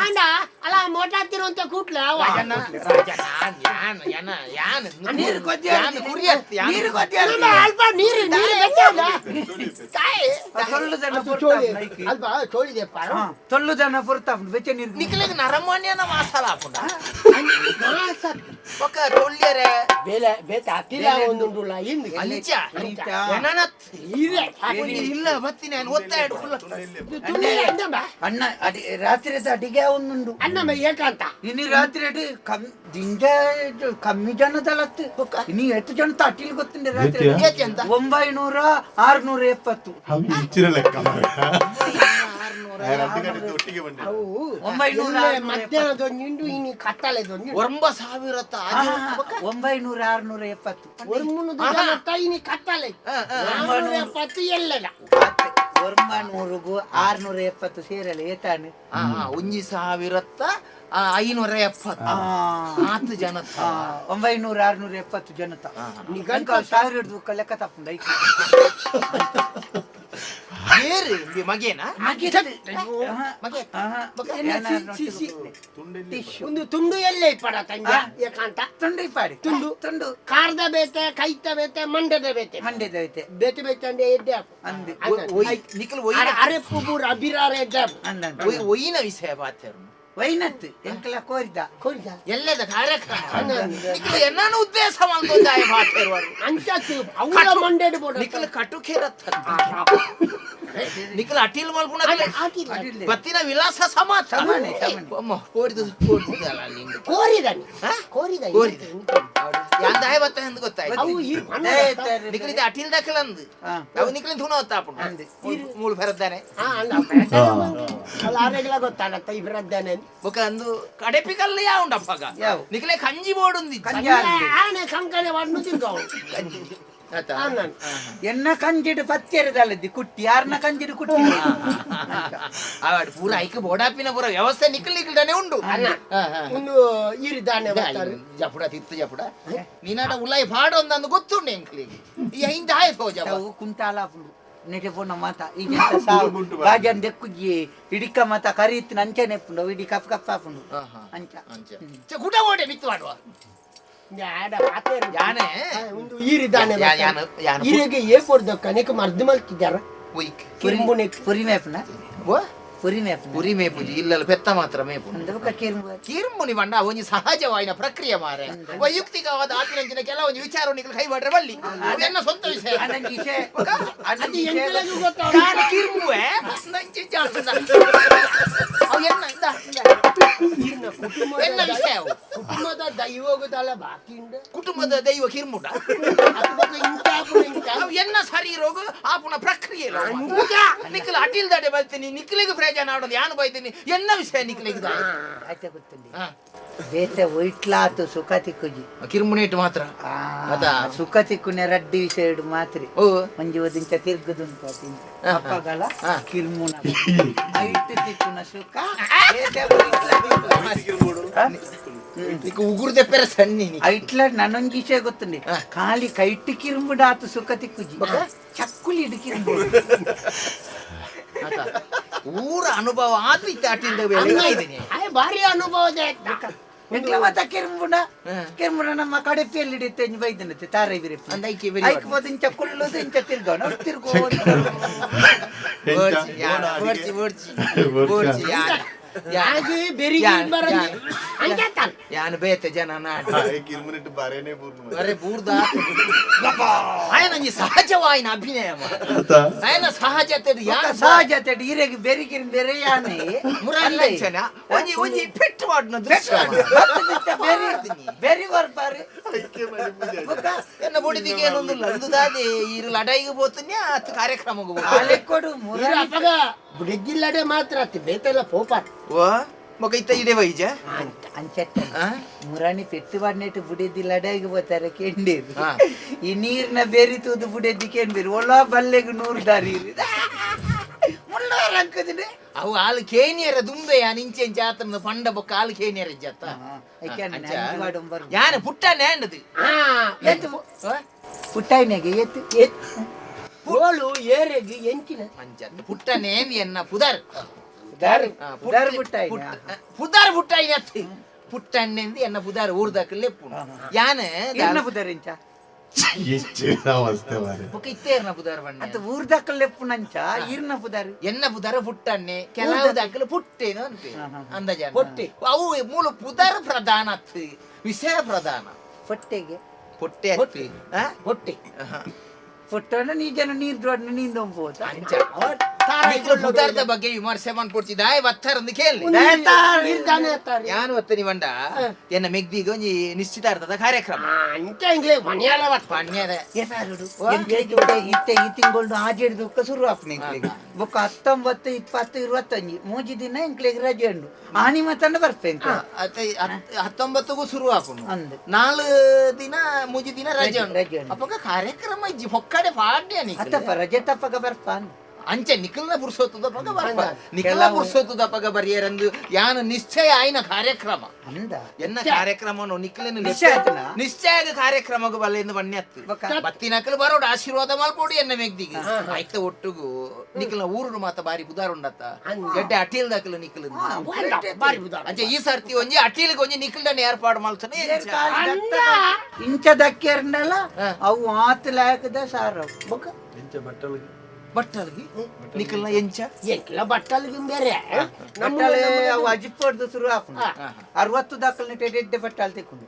ಆಂಡ, ಅಲ್ಲ ಮೋಟಾತಿರುವಂತ ಕೂಟ್ಲೆ ಅವ. ನೀರು ಕೊದ್ದೆ. ಯಾನು ಕುರಿಯತ್ ಯಾನು. ನೀರು ಕೊದ್ದೆ. ನಮ್ಮ ಅಲ್ಪ ನೀರು ನೀರು ಬೆಚ್ಚ ಅಲ್ಲ? ತೊಳ್ಳು ಜನ. ಅದು ಚೋಳಿ ಅಲ್ಪ ಚೋಳಿದೆಪ್ಪ. ತೊಳ್ಳು ಜನ ಪುರ್ತಾಪ್ ಬೆಚ್ಚ ನೀರು. ನಿಕ್ಲೆಗ್ ನರಮಾನ್ಯನ ಮಾಸಾಲ ಹಾಪುಂಡ ಬೊಕ ತೊಳ್ಯರೆ. ಬೇಲೆ ಬೇತೆ ಅತಿಲ ಒಂದುಂಡುಲ್ಲ ಇಂದು. ಅಂಚ. ಅಂಚ. ಎನನತ್. ಇದೆ. ಇಲ್ಲ ಬತ್ತಿನ ಒತ್ತಾಯ ಫುಲ್. ತುಂಡು ಅಂದಮ್ಮ. ಅಣ್ಣ, ಅಡಿ ರಾತ್ರಿದ ಅಡಿಗೆ ಒಂದುಂಡು. ಅನ್ನಮ್ಮ ಏಕಾಂತ. ಇನ್ನು ರಾತ್ರಿ ಅಡಿ ಕಮ್ ದಿಂಜ ಕಮ್ಮಿ ಜನದಲತ್ತು, ಇನ್ನು ಎಷ್ಟು ಜನ ಅಟಿಲ್ ಗೊತ್ತುಂಡೆ ರಾತ್ರಿ? ಏತ್ಯಾ? ಏತಿ ಅಂತ? 900, 670. ಅವು ಇಂಚಿನ ಲೆಕ್ಕ ಮಾರ್ರೆ. ರಡ್ಡು ಕಡೆದ್ದು ಒಟ್ಟಿಗೆ ಬಂದೆ. ಅವು 900, ಎಲ್ಲೆ 670. ಮಧ್ಯಾಹ್ನದೊಂದುಂಡು, ಇನ್ನು ಕತ್ತಲೆದೊಂದು. ಒಂಬ ಸಾವಿರತ್ತ. 900, 670. ಒಂದು ಮುನ್ನೂರು ಜನ ಇನ್ನು ಕತ್ತಲೆ, 470 ಎಲ್ಲದ. ಒಂಬೈನೂರಿಗೂ 670 ಸೇರಲ್ಲ ಏತಾನೆ? ಒಂಜಿ ಸಾವಿರತ್ತ 570 ಆತು ಜನ. 900, 670 ಜನತ. ನಿಘಂಟು. ಸಾವಿರ ಹಿಡಿದು ಲೆಕ್ಕ ತಪ್ಪುಂಡ. ಏರು ಮಗೇನಾ? ಮಗೆ. ಒಂದು ತುಂಡು ಎಲ್ಲೆ ಇಪ್ಪಡ ತಂಜ ಏಕಾಂತ. ತುಂಡು ಇಪ್ಪಾಡಿ. ತುಂಡು. ತುಂಡು. ಕಾರ್ದ ಬೇತೆ, ಕೈತ ಬೇತೆ, ಮಂಡದ ಬೇತೆ. ಮಂಡ್ಯದ ಐತೆ. ಬೇತೆ ಬೇತೆ ಅಂದ್ರೆ ಎಡ್ಡೆ ಹಾಕು. ಅಂದೆ. ನಿಖಲ್ ಒಯ್ಯಿನ ಅರೆಪ್ಪು ಪೂರ ಅಬಿರಾರ ಎಡ್ಡೆ ಹಾಕು. ಅಂದಂತ. ಒಯ್ಯಿನ ವಿಷಯ ಪಾತೆರು. ವೈನತ್ ಎಂಕಲ ಕೋರಿದ. ಕೋರಿದ. ಎಲ್ಲದ ಕಾರ್ಯಕ್ರಮ ನಿಖಲ್ ಎನ್ನನು ಉದ್ದೇಶ ಮಾಡ್ಕೊಂಡಾಯ ಪಾತೆರುವರು. ಅಂಚತ್ತು ಅವರ ಮಂಡೆಡ್ ಬೋಡ. ನಿಖಲ್ ಕಟುಕೇರತ್ತ ನಿಖಲ್ ಅಟಿಲ್ ಮಲ್ಪುನ. ಹಾಕಿಲ್ಲ. ಬತ್ತಿನ ವಿಲಾಸ ಸಮ. ಸಮಾನೆ, ಸಮಾನೆ. ಕೋರಿದ ಕೋರಿದಲ್ಲ ಅಲ್ಲಿ. ಕೋರಿದಾನೆ. ಹಾ? ಕೋರಿದ. ಕೋರಿದ. ಯಾಂದಾಯ ಬತ್ತ ಎಂದು ಗೊತ್ತಾಯ್ತು. ಅವು ಈ ನಿಖಲಿದ ಅಟಿಲ್ ದಖಲಂದು. ಅವು ನಿಖಲಿನ ತುಣ ಹೊತ್ತಾಪುಂಡು ಮೂಳು ಫೆರದ್ದಾನೆ. ಹಾ, ಅಲ್ಲ ಅಲ್ಲ, ಆರೆಗ್ಲ ಗೊತ್ತಾಗತ್ತ ಇಬ್ಬರದ್ದಾನೆ. ಬೊಕ ಅಂದು ಕಡೆಪಿಕಲ್ಲ ಯಾವುಂಡಪ್ಪಗ. ಯಾವು? ನಿಖಲೆ ಕಂಜಿ ಬೋಡುಂದಿ. ಕಂಜಿ. ಆನೆ ಕಂಕಣೆ ವನ್ನು ತಿರ್ಗವು. ಆತಾ? ಎನ್ನ ಕಂಜಿಡು ಪತ್ತೆರದಲ್ಲದಿ ಕುಟ್ಟಿ, ಯಾರನ್ನ ಕಂಜಿಡು ಕುಟ್ಟಿ. ಆವಾಡ್ ಪೂರ ಐಕ್ ಬೋಡಾಪಿನ ಪೂರ ವ್ಯವಸ್ಥೆ ನಿಖಲ್ ನಿಖಲ್ದಾನೆ ಉಂಡು. ಹಾ, ಹಾ. ಒಂದು ಈರಿದ್ದಾನೆ ಬರ್ತಾರೆ. ಜಪುಡ ತಿತ್ತು ಜಪುಡ ನೀನಾಡ ಉಲಾಯಿ ಫಾಡ ಒಂದಂದು ಗೊತ್ತುಂಡು ಎಂಕ್ಲಿಗೆ ಈ ಹಿಂದೆ ಆಯ್ತು ಜಪ. ಅವು ಕುಂಟಾಲ ಆಪುಂಡು ನೆಟೆ ಪೋಣ ಮಾತ ಈಗ ಎಂತ ಸಾವು ಬಾಜನ್ ದೆಕ್ಕುಜಿ ಇಡಿಕ ಮಾತ ಕರೀತಿನ ಅಂಚನೆ ಎಪ್ಪುಂಡು, ಅವು ಇಡೀ ಕಪ್ ಕಪ್ ಆಪುಂಡು. ಅಂಚ. ಅಂಚ ಕುಟ ಓಡೆ ಮಿತ್ತು ಮಾಡುವ. ಆಡ ಪಾತೇರು. ಯಾನೆ. ಒಂದು ಈರಿದ್ದಾನೆ. ಯಾನು ಈರಿಗೆ ಏ ಕೊಡ್ದಕ್ಕ ಅನೇಕ ಮರ್ದು ಮಲ್ತಿದ್ದಾರ. ಒಯ್ಕ್. ಕಿರುಂಬುನೆ. ಪುರಿ ಮೇಪುನ. ಓ? ಪುರಿ ಮೇಪುನ. ಪುರಿ ಮೇಪುಜಿ, ಇಲ್ಲಲ್ಲ ಪೆತ್ತ ಮಾತ್ರ ಮೇಪು. ಅಂದ ಬೊಕ ಕಿರುಂಬು. ಕಿರುಂಬುನಿ ಬಂಡ ಒಂಜಿ ಸಹಜವಾಯಿನ ಪ್ರಕ್ರಿಯೆ ಮಾರೆ. ವೈಯಕ್ತಿಕವಾದ ಆಪಿನಂಚಿನ ಕೆಲವೊಂದು ವಿಚಾರ ನಿಖಲ್ ಕೈ ಮಾಡ್ರೆ ಬಲ್ಲಿ, ಅವೆನ್ನ ಸ್ವಂತ ವಿಷಯ. ಅನಂಜಿ ವಿಷಯ. ಅದು ಎಂಕಲೆಗೂ ಗೊತ್ತಾಗ. ಯಾರು ಕಿರುಂಬುವೆ ನಂಚಿ ಜಾಸ್ತಿ ಅವು ಎನ್ನ ಇಂದ ಇಂದ. ಈರ್ನ ಕುಟುಂಬದ ಎನ್ನ ವಿಷಯ ಅವು? ಕುಟುಂಬದ ದೈವಗುದಲ ಬಾಕಿ ಉಂಡು. ಕುಟುಂಬದ ದೈವ ಕಿರುಂಬುಡ. ಅದು ಬೊಕ ಇಂತ ಆಪುನ ಇಂತ. ಅವು ಎನ್ನ ಶರೀರೋಗು ಆಪುನ ಪ್ರಕ್ರಿಯೆ. ಅಂಚ. ನಿಖಲ್ ಅಟಿಲ್ ದಾಡೆ ಬರ್ತೀನಿ, ನಿಖಲಿಗೆ ಪ್ರಯೋಜನ ಆಡೋದು ಯಾನು ಬೈತೀನಿ, ಎನ್ನ ವಿಷಯ ನಿಖಲಿಗೆ. ಆಯ್ತಾ ಗೊತ್ತುಂಡಿ ಬೇತೆ ಒಯ್ಟ್ಲಾತು ಸುಖ ತಿಕ್ಕುಜಿ. ಕಿರುಮುನೇಟು ಮಾತ್ರ. ಆ, ಅದಾ? ಸುಖ ತಿಕ್ಕುನೆ ರಡ್ಡಿ ವಿಷಯ ಮಾತ್ರಿ. ಓ. ಒಂಜಿ ಒದಿಂಚ ತಿರ್ಗುದುಂಟು ಅದಿಂಚ ಅಪ್ಪಗಲ ಕಿರ್ಮುನ ಐಟ್ ತಿಕ್ಕುನ ಸುಖ ಬೇತೆ ಒಯ್ಟ್ಲ ತಿಕ್ಕುಜಿ. ಇಕ್ಕ ಉಗುರ್ದೆ ಪೆರ ಸಣ್ಣಿ ನೀ. ಐಟ್ಲ ನನೊಂಜಿ ವಿಷಯ ಗೊತ್ತುಂಡಿ, ಖಾಲಿ ಕೈಟ್ ಕಿರುಂಬುಡ ಆತು ಸುಖ ತಿಕ್ಕುಜಿ, ಚಕ್ಕುಲಿ ಇಡು ಕಿರುಂಬು. ಆತ. ಊರ ಅನುಭವ ಆದ್ರೂ ಇತ್ತ ಅಟಿಲ್ದ ಬೇಲೆ ಇದ್ದೀನಿ. ಆಯ್ ಭಾರಿ ಅನುಭವದ. ಎಂಕ್ಲ ಮಾತ ಕಿರುಂಬುಡ ಕಿರುಂಬುಡ ನಮ್ಮ ಕಡೆಪಿಯಲ್ಲಿ ಹಿಡಿತೆ ಬೈದನತೆ ತಾರೆ ಬಿರಿಪು. ಅಂದ್ ಐಕೆ ಬೆರಿ. ಐಕ್ ಹೋದ ಇಂಚ ಕುಳ್ಳುದು ಇಂಚ ತಿರ್ಗೋಣ ತಿರ್ಗೋ. ಓಡ್ಸಿ, ಯಾನ, ಓಡ್ಸಿ, ಓಡ್ಸಿ. ಓಡ್ಸಿ, ಯಾನ. ಯಾನ. ಆಗಿ ಬೆರಿಗೆ ಯಾನ್, ಬರಂದಿ ಯಾನ್. ಅಂಚಾತಾನ. ಯಾನ್ ಬೇತೆ ಜನ ನಾಡು. ಕಿರುಮುನಿಟ್ಟು ಬಾರೇನೆ ಪೂರ್ಣ. ಅರೆ ಬೂರ್ದ ಆಯನ ಸಹಜವಾಯಿನ ಅಭಿನಯ ಆಯನ ಸಹಜತೆ ಯಾನ್. ಸಹಜತೆ ಈರೆಗ್ ಬೆರಿಗಿರ್ ಬೇರೆ ಯಾನೆ. ಮುರಾರಿ ಒಂಜಿ ಒಂಜಿ ಪೆಟ್ಟು ಮಾಡ್ನ ದೃಶ್ಯ. ಬೆರಿ ಬೆರಿ ಬರ್ಪಾರೆ. ಎನ್ನ ಬೊಡಿದಿಗೆ ಏನೊಂದಿಲ್ಲ ಒಂದು ದಾದೆ ಇರು ಲಡಾಯಿಗೆ ಪೋತನ್ಯ ಅತ್ ಕಾರ್ಯಕ್ರಮಕ್ಕೆ ಪೋತು. ಅಲೆಕೊಡು ಇರು ಮುರಾರಿ. ಅಪಗ ಬುಡಿಜಿಲ್ಲಡೆ ಮಾತ್ರ ಅತ್ತಿ ಬೇತೆಲ್ಲ ಪೋಪಾಟ್. ಓ ಮೊಕ ಇತ್ತ ಇಡೆ ವೈಜ. ಅಂಚತ್ತ ಆ? ಮುರಾಣಿ ಪೆಟ್ಟು ಬಾಡ್ನೆಟ್ಟು ಬುಡಿದಿ ಲಡಾಯಿಗೆ పోತಾರೆ ಕೆಂಡೇರು. ಹಾ. ಈ ನೀರ್ನ ಬೇರಿ ತೂದು ಬುಡೆದಿ ಕೆಂಡೇರು ಒಳ ಬಲ್ಲೆಗ್ ನೂರು ದಾರಿ ಮುಳ್ಳಾರ ಅಂಕದಿದೆ. ಅವು ಆಲು ಕೇನಿಯರ ದುಂಬೆ ಯಾನ್ ಇಂಚೆ ಇಂಚೆ ಆತನ ಪಂಡ ಬೊಕ್ಕ ಆಲು ಕೇನಿಯರ ಇಜ್ಜತ್ತ. ಯಾನ ಪುಟ್ಟ ನೇಂಡದು. ಹಾ. ಎತ್ತು ಪುಟ್ಟಾಯಿನಾಗೆ ಎತ್ತು ಎತ್ತು. ಗೋಳು ಏರೆಗ್ ಎಂಚಿನ. ಅಂಚ ಪುಟ್ಟ ನೇಂದಿ ಎನ್ನ ಪುದರ್. ದಾರು ಆ, ದಾರು ಪುಟ್ಟಾಯಿನ. ಪುದಾರ್ ಪುಟ್ಟಾಯಿನ ಅತ್ತು ಪುಟ್ಟಣ್ಣೆಂದು ಎನ್ನ ಪುದಾರ್ ಊರ್ದಕ್ಕಲ್ಲೇ ಯಾನ. ಎನ್ನ ಪುದರ್ ಇಂಚ? ಎಷ್ಟು ಅವಸ್ಥೆ ಮಾರ್ರೆ. ಬೊಕ್ಕ ಇತ್ತೇ ಎನ್ನ ಪುದಾರ್ ಬಣ್ಣ. ಅಂತ ಊರ್ದಕ್ಕಲ್ಲೆಪ್ಪುನಂಚ ಈರ್ನ ಪುದಾರು? ಎನ್ನ ಪುದರ ಪುಟ್ಟಣ್ಣೆ, ಕೆಲವು ದಾಖಲೆ ಪುಟ್ಟೇನು ಅಂತ ಅಂದಾಜ. ಪೊಟ್ಟೆ. ಅವು ಮೂಲ ಪುದರ್ ಪ್ರಧಾನ ಅತ್ತು, ವಿಷಯ ಪ್ರಧಾನ. ಹೊಟ್ಟೆಗೆ ಪೊಟ್ಟೆ ಅತ್ತು. ಆ? ಹೊಟ್ಟೆ. ಪುಟ್ಟಣ್ಣ ನೀ ಜನ ನೀರ್ ದೊಡ್ಡ ನೀಂದೊಂಬೋತ. ಅಂಚ ನಿಕ್ಲು ಪುದರ್ದ ಬಗ್ಗೆ ವಿಮರ್ಶೆ ಮಾಡ್ಕೊಡ್ತಿದ್ದ ಬತ್ತಾರಂದು ಕೇಳಿ. ಇರ್ದಾನೆ ಅತ್ತಾರೆ. ಯಾನು ಒತ್ತನಿ ಬಂಡ ಎನ್ನ ಮೆಗ್ದಿಗೆ ಒಂಜಿ ನಿಶ್ಚಿತಾರ್ಥದ ಕಾರ್ಯಕ್ರಮ. ಅಂಚ ಇಂಗ್ಲೆ ಮನೆಯಲ್ಲ ಬತ್ತ. ಪಣ್ಯದ ಇತ್ತೆ ಈ ತಿಂಗಳು ಆಜೆಡ್ ದುಃಖ ಶುರು ಆಪುನ ಎಂಕ್ಲೆಗ್. ಬೊಕ್ಕ 19, 20, 25 ಮೂಜಿ ದಿನ ಎಂಕ್ಲೆಗ್ ರಜೆ ಉಂಡು. ಆಣಿ ಮಾತಂಡ ಬರ್ಪೆ ಎಂಕ್ಲೆ. 19ಗೂ ಶುರು ಆಪುನು. ಅಂದ್. 4 ದಿನ ಮೂಜಿ ದಿನ ರಜೆ ರಜೆ ಉಂಡು. ಉಂಡು. ಅಪಗ ಕಾರ್ಯಕ್ರಮ ಇಜ್ಜಿ ಹೊಕ್ಕಡೆ ಪಾಡ್ಯ ನಿಕ್ಲು. ಅತ್ತಪ್ಪ ರಜೆ ತಪ್ಪಗ ಬರ್ಪ ಅಂದ್. ಅಂಚೆ ನಿಖಲ್ನ ಪುರುಷೋತ್ತದ ಪಗ ಬರ್ಪ, ನಿಖಲ್ನ ಕೆಲವು- ಪುರುಷೋತ್ತದ ಪಗ ಬರಿಯರಂದು ಯಾನು ನಿಶ್ಚಯ ಆಯ್ನ ಕಾರ್ಯಕ್ರಮ. ಅಂದ. ಎನ್ನ ಕಾರ್ಯಕ್ರಮ ನಿಖಲಿನ ನಿಶ್ಚಯ ಆಯ್ತನಾ? ನಿಶ್ಚಯ ಕಾರ್ಯಕ್ರಮಕ್ಕೆ ಬಲ್ಲೆಂದು ಬಣ್ಣತ್ತು. ಬೊಕ್ಕ? ಬತ್ತಿನಕಲು ಬರೋಡು ಆಶೀರ್ವಾದ ಮಲ್ಪೋಡು ಎನ್ನ ಮೆಗ್ದಿಗೆ ಆಯ್ತ ಒಟ್ಟುಗು. ನಿಖಲ್ನ ಊರುಡು ಮಾತ ಬಾರಿ ಪುದಾರ್ ಉಂಡತ್ತ, ಎಡ್ಡೆ ಅಟೀಲ್ ದಾಕಲು ನಿಖಲ್. ಬಾರಿ ಬುದಾರ. ಅಂಚೆ ಈ ಸರ್ತಿ ಒಂಜಿ ಅಟೀಲ್ಗೆ ಒಂಜಿ ನಿಖಲ್ಡನ್ನ ಏರ್ಪಾಡು ಮಲ್ತನೆ. ಇಂಚ ದಕ್ಕೆರ್ನಲ್ಲ ಅವು ಆತ್ ಲಾಯಕದ ಸಾರ. ಬೊಕ್ಕ ಎಂಚ ಬಟ್ಟಲ್ಗೆ? ಬಟ್ಟಲ್ಗಿ ನಿಖಲ್ನ ಎಂಚ? ಎಂಕ್ಲ ಬಟ್ಟಲ್ಗೆ ಬೇರೆ ನಮ್ಮ ಬಟ್ಟಾಳೆ ಅವು ಅಜಿಪ್ಪೋಡ್ದು ಶುರು ಆಪುಂಡು. 60 ದಾಖಲೆ ಎಡ್ಡೆ ಬಟ್ಟಾಲ್ ತಿಕ್ಕೊಂಡು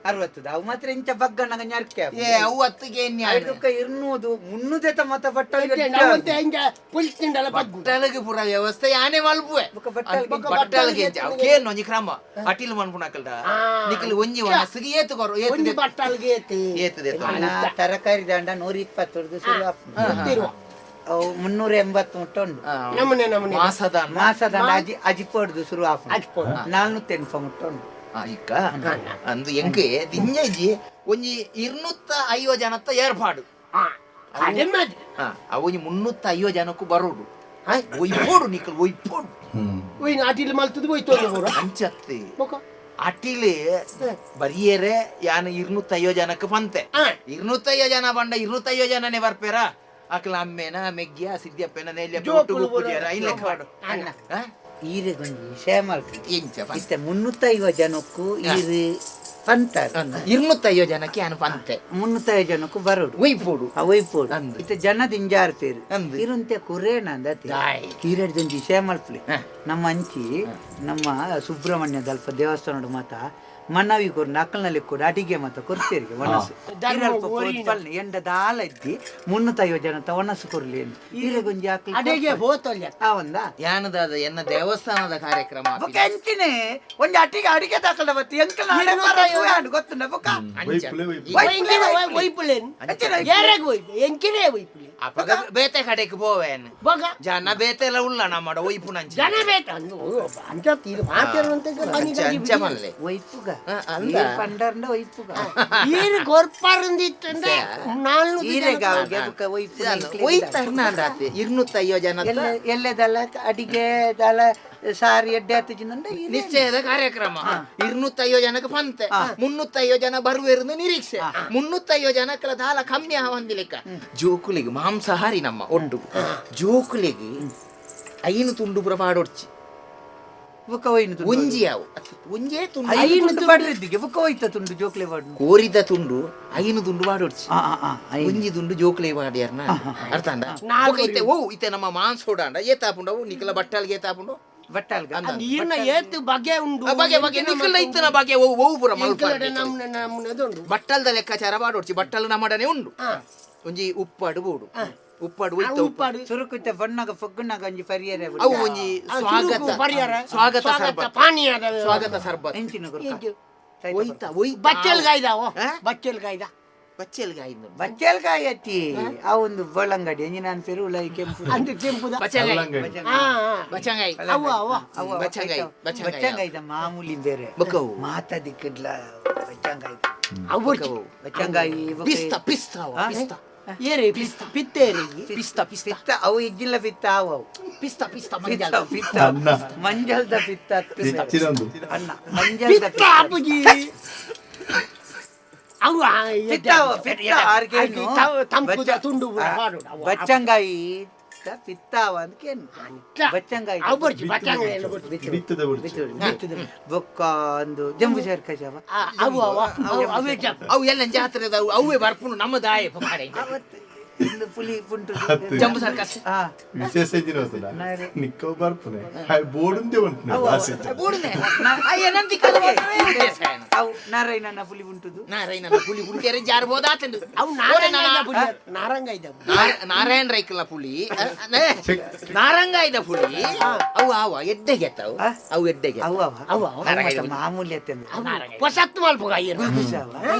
60 ಅವು ಮಾತ್ರ ಇಂಚ ಬಗ್ಗಣ್ಣಗညರ್ಕೆ. ಏ ಅವು ಹತ್ತಿಗೆ ಐದಕ್ಕ 200 300 ಮತ ಬಟ್ಟಾಲ್. ನಮ್ಮಂತೆ ಹಿಂಗ ಪುಲ್ ತಿಂಡಲ ಬಗ್ಗು. ಬಟ್ಟಲ್ಗೆ ಪೂರ ವ್ಯವಸ್ಥೆ ಯಾನೆ ಮಲ್ಪುವೆ. ಬೊಕ್ಕ ಬಟ್ಟಲ್ಗೆ ಬಟ್ಟಲ್ಗೆ ಎಂಚ ಅವು ಕೇನ್ ಒಂಜಿ ಕ್ರಮ ಅಟಿಲ್ ಮನ್ಪುನಕಲ್ಡ ನಿಖಲ್ ಒಂಜಿ ಒಣಸಿಗೆ ಏತು ಕೊರು ಏತು ಒಂಜಿ ಬಟ್ಟಲ್ಗೆ ಏತಿ. ಏತು ದೇತು. ಅಣ್ಣ, ತರಕಾರಿ ದಂಡ 120 ಶುರು ಆಪುಂಡು. ಗೊತ್ತಿರುವ. ಅವು 380 ಮುಟ್ಟ ಉಂಡು. ನಮೂನೆ ನಮೂನೆ. ಮಾಸದ ಮಾಸದ ಅಜಿ ಅಜಿಪೋಡ್ದು ಶುರು ಆಪುಂಡು. ಅಜಿಪೋಡು. 480 ಮುಟ್ಟ ಉಂಡು. ಇಕ್ಕ ಅಂದು ಎಂಕ್ ದಿഞ്ഞಜಿ ಒಂಜಿ 250 ಜನತ್ತ ಏರ್ಪಾಡು. ಹಾ, ಕಡಿಮೆ ಅದು. ಅವು ಒಂಜಿ 350 ಜನಕ್ಕೂ ಬರೋಡು ಒಯ್ಪೋಡು ನಿಖಲ್ ಒಯ್ಪೋಡು. ಒಯ್ಯಿನ ಅಟಿಲ್ ಮಲ್ತದ್ದು ಒಯ್ತು ಒಂದು ಪೂರ. ಅಂಚತ್ತಿ. ಬೊಕ್ಕ? ಅಟಿಲಿ ಬರಿಯರೆ ಯಾನ 250 ಜನಕ್ಕೆ ಪಂತೆ. 250 ಜನ ಬಂಡ 250 ಜನನೇ ಬರ್ಪೇರ ಅಕ್ಲ ಅಮ್ಮೇನ ಮೆಗ್ಗಿಯ ಸಿದ್ಯಪ್ಪನ ನೇಲ್ಯಪ್ಪ ಜೋಕುಲು ಒಟ್ಟು ಗುಪ್ಪುಜಿಯರ ಇಲ್ಲ ಕಾಡು. ಅಣ್ಣ, ಆ? ಈರೆಗೊಂಜಿ ವಿಷಯ ಮಲ್ಪು. ಎಂಚ ಪಂತೆ? ಇತ್ತೆ 350 ಜನಕ್ಕೂ ಈರು ಪಂತಾರೆ. 250 ಜನಕ್ಕೆ ಯಾನು ಪಂತೆ. 350 ಜನಕ್ಕೂ ಬರೋಡು. ಒಯ್ಪೋಡು. ಒಯ್ಪೋಡು. ಅಂದ್. ಇತ್ತೆ ಜನ ದಿಂಜಾರ್ ಪೇರು. ಅಂದ್. ಇರುಂತೆ ಕುರೇನ ಅಂದತಿ. ದಾಯ್. ಈರೆಡ್ದೊಂಜಿ ವಿಷಯ ಮಲ್ಪಲಿ. ನಮ್ಮ ಅಂಚಿ ನಮ್ಮ ಸುಬ್ರಹ್ಮಣ್ಯದ ಅಲ್ಪ ದೇವಸ್ಥಾನದ ಮಾತ ಮನವಿ ಕೊರ್ ನಕಲ್ನಲ್ಲಿ ಕೂಡ ಅಡಿಗೆ ಮಾತ ಕೊರ್ತೀರಿಗೆ ಒಣಸು. ಧರ್ಮ ಈರಲ್ಪ ಓರಿನ. ಪಲ್ನೆ ಎಂಡ ದಾಲ ಇದ್ದಿ 350 ಜನತ ಒಣಸು ಕೊರ್ಲಿ ಎಂದು ಈರೆಗೊಂಜಿ ಆಕಲ್. ಅಡೆಗೆ ಹೋತೊಲ್ಯ. ಆ ಒಂದಾ ಯಾನದಾದ ಎನ್ನ ದೇವಸ್ಥಾನದ ಕಾರ್ಯಕ್ರಮ. ಬೊಕ್ಕ ಎಂಚಿನೆ ಒಂಜಿ ಅಟಿಗೆ ಅಡಿಗೆ ದಾಖಲ ಬತ್ತಿ ಎಂಕಲ್ ಗೊತ್ತುಂಡ ಬೊಕ್ಕ. ಒಯ್ಪುಲೆ ಒಯ್ಪುಲೆ. ಒಯ್ಪಿನ ಒಯ್ಪುಲೇನ್ ಏರೆಗ್ ಒಯ್ಪು ಎಂಕಿನೇ ಒಯ್ಪುಲೆ. ಅಪಗ ಬೇತೆ ಕಡೆಗೆ ಪೋವೇನ್. ಬೊಗ? ಜನ ಬೇತೆ ಎಲ್ಲ ಉಲ್ಲ ನಮ್ಮಡ ಒಯ್ಪುನಂಚ. ಜನ ಬೇತ ಅಂದು ಅಂಚ ತೀರು ಮಾತೇರುವಂತ. ಅಂಚ ಅಂಚ ಮಲ್ಲೆ. ಒಯ್ಪುಗ. ಅಂದ. ಈರ್ ಪಂಡರ್ಂಡ ಒಯ್ಪುಗ. ಈರು ಕೊರ್ಪಾರಂದಿತ್ತಂದ್ರೆ 400 ಜನ. ಈರೆಗ ಅವ್ಗೆ ಬೊಕ್ಕ ಒಯ್ಪು. ಒಯ್ತಾರ 250 ಜನ. ಎಲ್ಲೆದಲ್ಲ ಅಡಿಗೆ ದಲ ಸಾರಿ ಎಡ್ಡೆ ಆತಿಜಿಂದ. ನಿಶ್ಚಯದ ಕಾರ್ಯಕ್ರಮ 250 ಜನಕ್ಕೆ ಪಂತೆ, 350 ಜನ ಬರುವೆರ್ದು ನಿರೀಕ್ಷೆ. 350 ಜನಕ್ಕಲ ದಾಲ ಕಮ್ಮಿ ಹೊಂದಿಲೆಕ್ಕ. ಜೋಕುಲಿಗೆ ಮಾಂಸಾಹಾರಿ ನಮ್ಮ ಒಟ್ಟು ಜೋಕುಲಿಗೆ 5 ತುಂಡು ಪುರ ಪಾಡೊಡ್ಚಿ. ಬುಕ್ಕ ಒಯ್ನು ತುಂಡು. ಒಂಜಿ ಅವು ಒಂಜೇ ತುಂಡು. 5 ತುಂಡು ಪಾಡ್ರಿದ್ದಿಗೆ ಬುಕ್ಕ ಒಯ್ತ ತುಂಡು ಜೋಕ್ಲೆ ಪಾಡು. ಕೋರಿದ ತುಂಡು 5 ತುಂಡು ಪಾಡೊಡ್ಚಿ. ಆ ಆ ಆ 5. ಒಂಜಿ ತುಂಡು ಜೋಕ್ಲೆ ಪಾಡ್ಯಾರ್ನ ಅರ್ಥ ಅಂಡ. ಬೊಕ್ಕ ಇತ್ತೆ ಓ ಇತ್ತೆ ನಮ್ಮ ಮಾಂಸೋಡಾಂಡ ಏತಾಪುಂಡವು ನಿಕಲ ಬಟ್ಟಾಲ್ಗೆ ಏತಾಪುಂಡು. ಬಟ್ಟಾಲ್ಗ. ಈರ್ನ ಏತ್ ಬಗೆ ಉಂಡು. ಬಗೆ ಬಗೆ ನಿಕಲ್ನ ಇತ್ತನ ಬಗೆ ಓ ಓ ಪುರ ಮಲ್ಪ. ಎಂಕಲಡ ನಮ್ನ ನಮ್ನದುಂಡು. ಬಟ್ಟಲ್ದ ಲೆಕ್ಕಾಚಾರ ಪಾಡೊಡ್ಚಿ. ಬಟ್ಟಲು ನಮ್ಮಡನೆ ಉಂಡು. ಒಂಜಿ ಉಪ್ಪಾಡು ಬೋಡು ಉಪ್ಪಾಡು ಒಯ್ತ ಉಪ್ಪಾಡು. ಉಪ್ಪಾಡು. ಸುರುಕುತ್ತ ಬಣ್ಣಗ ಫೊಗ್ಗುನಾಗ ಒಂಜಿ ಪರಿಯರೆ. ಅವು ಒಂಜಿ ಸ್ವಾಗತ ಸುರುಕು ಪರಿಯರ. ಸ್ವಾಗತ ಸ್ವಾಗತ ಸರ್ಬತ್. ಪಾನೀಯದ ಸ್ವಾಗತ ಸರ್ಬತ್. ಎಂಚಿನ ಗುರ್ಕ? ಒಯ್ತ ಒಯ್ತ ಬಚ್ಚಲ್ ಗಾಯ್ದಾವೋ. ಆ? ಬಚ್ಚಲ್ ಗಾಯ್ದ. ಬಚ್ಚಲ್ಗಾಯಿ ಉಂಡು. ಬಚ್ಚಲ್ಕಾಯಿ ಅತ್ತಿ ಆ ಒಂದು ಬಳ್ಳಂಗಡಿ ಎಂಜಿನ ಅನ್ಪೇರು ಉಲೈ ಕೆಂಪು. ಅಂದು ಕೆಂಪುದ. ಬಚ್ಚಂಗಾಯಿ. ಕಲ್ಲಂಗಡಿ. ಆ ಆ. ಬಚ್ಚಂಗಾಯಿ. ಅವ್ವ ಅವ್ವ. ಅವ್ವ, ಬಚ್ಚಂಗಾಯಿ, ಬಚ್ಚಂಗಾಯಿ. ಬಚ್ಚಂಗಾಯ್ದ ಮಾಮೂಲಿ ಬೇರೆ. ಬೊಕ್ಕವು. ಮಾತ ದಿಕ್ಕಡ್ಲ ಬಚ್ಚಂಗಾಯಿ. ಅವು ಬಚ್ಚಂಗಾಯಿ ಬೊಕ್ಕ ಪಿಸ್ತಾ ಪಿಸ್ತಾ ಅವ, ಆ? ಪಿಸ್ತಾ. ಏರಿ ಪಿತ್ತೇರಿ. ಪಿಸ್ತಾ ಪಿಸ್ತಾ. ಪಿತ್ತ ಅವು ಇಜ್ಜಿಲ್ಲ ಪಿತ್ತ ಅವು ಅವು. ಪಿಸ್ತಾ ಪಿಸ್ತಾ ಪಿತ್ತ ಮಂಜಲ್. ಪಿತ್ತ ಅನ್ನ. ಮಂಜಲ್ದ ಪಿತ್ತ ಅತ್ತು. ಹೆಚ್ಚಿನೊಂದು. ಅನ್ನ ಮಂಜಲ್ದ ಪಿತ್ತ ಪಿತ್ತ. ಅಪ್ಪುಜಿ ಅವು ಪಿತ್ತ ಅವ, ಪಿತ್ತ ಆರ್ಗೇನು? ತಂಪುದ ತುಂಡು ಪೂರ ಪಾಡುಡು. ಅವು. ಬಚ್ಚಂಗಾಯಿ ಪಿತ್ತ ಅವ ಅಂದ್ಕೇನು ಬಚ್ಚಂಗಾಯಿ. ಅವು ಬರ್ಚಿ ಬಚ್ಚಂಗಾಯಿ ಎಲ್ಲ ಬರ್ಚಿ. ಬಿತ್ತದ ಬುಡ್ಚಿ. ಬೊಕ್ಕ ಒಂದು ಜಂಬು ಸೇರ್ಕಜವ. ಆ, ಅವು ಅವ ಅವು ಅವೇ ಜಪ್. ಅವು ಎಲ್ಲ ಜಾತ್ರೆದ ಅವು ಅವೇ ಬರ್ಪುಂಡು ನಮ್ಮ ದಾಯ ಪಾಡೆ. ಅವತ್ತು ಇಂದು ಪುಲಿ ಪುಂಟು. ಅತ್ತು. ಜಂಬು ಸರ್ಕಸ್. ಆ ವಿಶೇಷ ಇದ್ದಿನ ಹೊತ್ತಲ್ಲ. ನಿಕ್ಕ ಬರ್ಪುನೆ ಹಾಯ್ ಬೋಡುಂದೆ ಉಂಟು ಆಸೆ. ಬೂಡುನೆ ಅಯ್ಯ ನಂದಿ ಕಲ್ಗೆ. ಅವು ನಾರಾಯಣನ ಪುಲಿ ಉಂಟುದು. ನಾರಾಯಣ ಪುಲಿ ಹುಡುಕಿಯರೆ ಜಾರ್ಬೋದಾತಂಡು. ಅವು ನಾರಂಗ ಪುಲಿ ನಾರಂಗ ಇದ್ದಾವೆ. ನಾರಾಯಣ ರೈಕಲ್ನ ಪುಲಿ, ನಾರಂಗಾಯ್ದ ಪುಲಿ ಅವು ಆವ ಎಡ್ಡೆಗೆ ಅವು. ಆ? ಅವು ಎಡ್ಡೆಗೆ. ಅವು ಅವ ಅವು ಅವ. ಅವು ಮಾತ್ರ ಮಾಮೂಲಿ ಅತ್ತೆ ಅಂದ್ರೆ. ಹೊಸತ್ತು ಮಲ್ಪುಗ ಅಯ್ಯರು. ಗುಸು ಅವ.